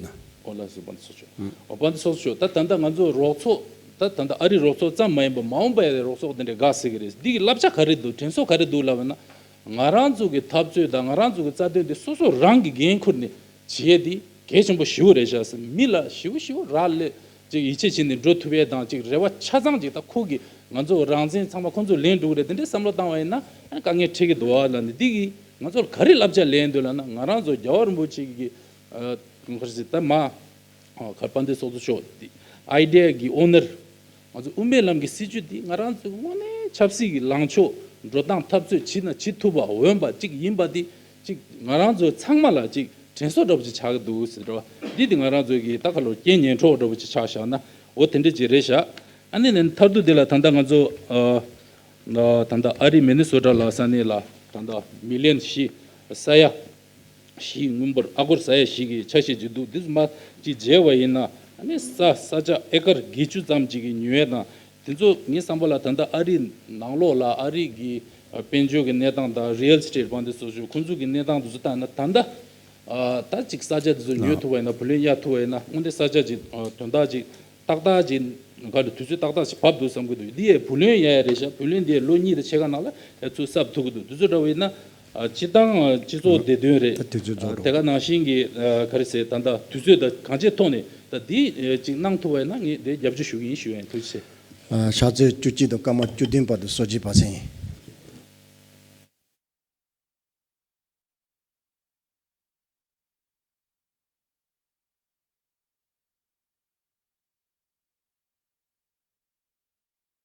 འོ་ལགས་སོ། དཔལ་ལྡན་ཚོགས་གཙོ། ཨུམ། འོ་དཔལ་ལྡན་ཚོགས་གཙོ། ད་ད་ལྟ་ང་ཚོ་རོགས་ཚོགས། ད་ད་ལྟ་ཨ་རི་རོགས་ཚོགས་ཙམ་མ་ཡིན་པར་མ་འོངས་པ་ཡི་རོགས་ཚོགས་དེ་འདྲས་དགའ་ཟེར་གྱི་རེད། འདི་གི་བསླབ་བྱ་ག་རེ་འདུག་དྲན་གསོ་ག་རེ་འདུག་ལབ་ན། ང་རང་ཚོ་གི་འཐབ་རྩོད་དང་ང་རང་ཚོ་གི་རྩ་དོན་དེ་སོ་སོ་རང་གི་འགན་ཁུར་ནས་བྱེད་ཡས་དེ་གལ་ཆེན་པོ་ཞེ་པོ་རེད་ཤག་ཟེར། མི་ལ་ཞེ་པོ་ཞེ་པོ་རག་ལས་ཅིག་ཡིད་ཆེས་བྱས་ནས་འགྲོ་ཐུབ་ཡས་དང་། ཅིག་རེ་བ་ཆ་ཚང་ཅིག་ད་ཁོ་གིས་ང་ཚོ་རང་བཙན་ཚང་མ་ཁོ་ཚོས་ལེན་འགྲོ་གི་རེད། དེ་འདྲའི་བསམ་བློ་བཏང་བ་ཡིན་ན་ཨ་དཀའ་ངལ་འཕྲད་ཀྱི་འདུག་བ་ལབ་ནས། འདི་གིས་ང་ཚོར་ག་རེ་བསླབ་བྱ་ལེན་འདུག་ལབ་ན། ང་རང་ཚོ་རྒྱལ་བ་རིན་པོ་ཆེ་གི་ཨ་ག་རེ་ཟེར། ད་མ་ཨ་ག་རེ། དཔལ་ལྡན་ཚོགས་གཙོ་མཆོག་འདི་ཨའི་ཌི་ཡ་གི་ཨོ་ནར། ང་ཚོ་དབུ་མའི་ལམ་གྱི་སྲིད་བྱུས་འདི་ང་རང་ཚོའི་དངོས་གནས་ཆབ་སྲིད་ཀྱི་ལངས་ཕྱོགས། འགྲོ་སྟངས། འཐབ་རྩོད་བྱེད་ན་བྱེད་ཐུབ་པ། འོས་པ་གཅིག་ཡིན་པ་འདི་གཅིག་ང་རང་ཚོ་ཚང་མ་ལ་གཅིག་དྲན་གསོ་འདྲ་པོ་ཅིག་ཆགས་ཀྱི་འདུག་ཟེར་བ་འདི། འདི་ང་རང་ཚོ་གི་ད་ག་ལོ་རྐྱེན་ངན་གྲོགས་འདྲ་པོ་ཅིག་ཆགས་བཞག་ན། འོ་དེ་འདྲ་ཅིག་རེད་ཤག་ཨ་ནི་ནས་མཐར་ཐུག་འདི་ལ་ད་ལྟ་ང་ཚོ་ཨ་ད་ལྟ་ཨ་རི་མི་ནི་སོ་ཊ་ལ་ས་གནས་ལ་ད་ལྟ་མི་ལི་ཡོན་བཞི་ས་ཡ་བཞི། དངུལ་འབོར་ཨ་སྒོར་ས་ཡ་བཞི་གི་ཆ་ཤས་ཅིག་འདུག་འདི་ཚོ་མ་ཅིག་བརྗེ་བ་ཡིན་ན། ཨ་ནི་ས་ས་ཆ་ཨེ་ཀར་བརྒྱད་ཅུ་ཙམ་ཅིག་གི་ཉོ་ཡས་དང་། དེ་ཚོ་ངའི་བསམ་པ་ལ་ད་ལྟ་ཨ་རིའི་ནང་ལོགས་ལ་ཨ་རི་གི་ཨ་དཔལ་འབྱོར་གྱི་གནས་སྟངས་དང་། རི་ཡལ་ཨེ་སི་ཊེཊ་དཔལ་འབྱོར་སོགས་ཀྱི་ཁོང་ཚོ་གི་གནས་སྟངས་དེ་ཚོ་ལྟ་ན། ད་ལྟ་ཨ་ད་ཅིག་ས་ཆ་དེ་ཚོ་ཉོ་ཐུབ་པ་ཡིན་ན། བུ་ལོན་གཡར་ཐུབ་པ་ཡིན་ན། དངོས་གནས་ས་ཆ་ཅིག་ཨ་དོན་དག་ཅིག་ཏག་ཏག་ཅིག་ག་རེ། དུས་ཚོད་ཏག་ཏག་ཅིག་བབས་འདུག་བསམ་གྱི་འདུག་འདི་ཡས་བུ་ལོན་གཡར་ཡས་རེད་ཤག་བུ་ལོན་འདི་ཡས་ལོ་གཉིས་དང་ཕྱེད་ཀ་ནང་ལ་ཡར་ཚུར་གསབ་ཐུབ་ཀྱི་འདུག་དུས་ཚོད་འདྲ་བོ་ཡིན་ན། ཨ་སྤྱིར་བཏང་ཨ་སྤྱི་ཚོགས་བདེ་དོན་རེད། ད་དུས་ཚོད་རྫོགས་ཨ་འགྲོ། དེ་ག་ནང་བཞིན་གྱི་ཨ་ག་རེ་ཟེར། ད་ལྟ་དུས་ཚོད་དང་གང་ཅིའི་ཐོག་ནས་ད་འདི་ཨ་ཅིག་གནང་ཐུབ་པ་ཡིན་ན་ངས་དེ་རྒྱབ་སྐྱོར་ཞུ་གི་ཡིན་ཞུ་ཡ་ཡིན། ཐུགས་རྗེ་ཆེ། ཨ་ཕྱག་ཚོད་བཅུ་གཅིག་དང་སྐར་མ་བཅུ་བདུན་བར་དུ་གསོལ་ཇ་ཕབ་ཟིན་ཡིན།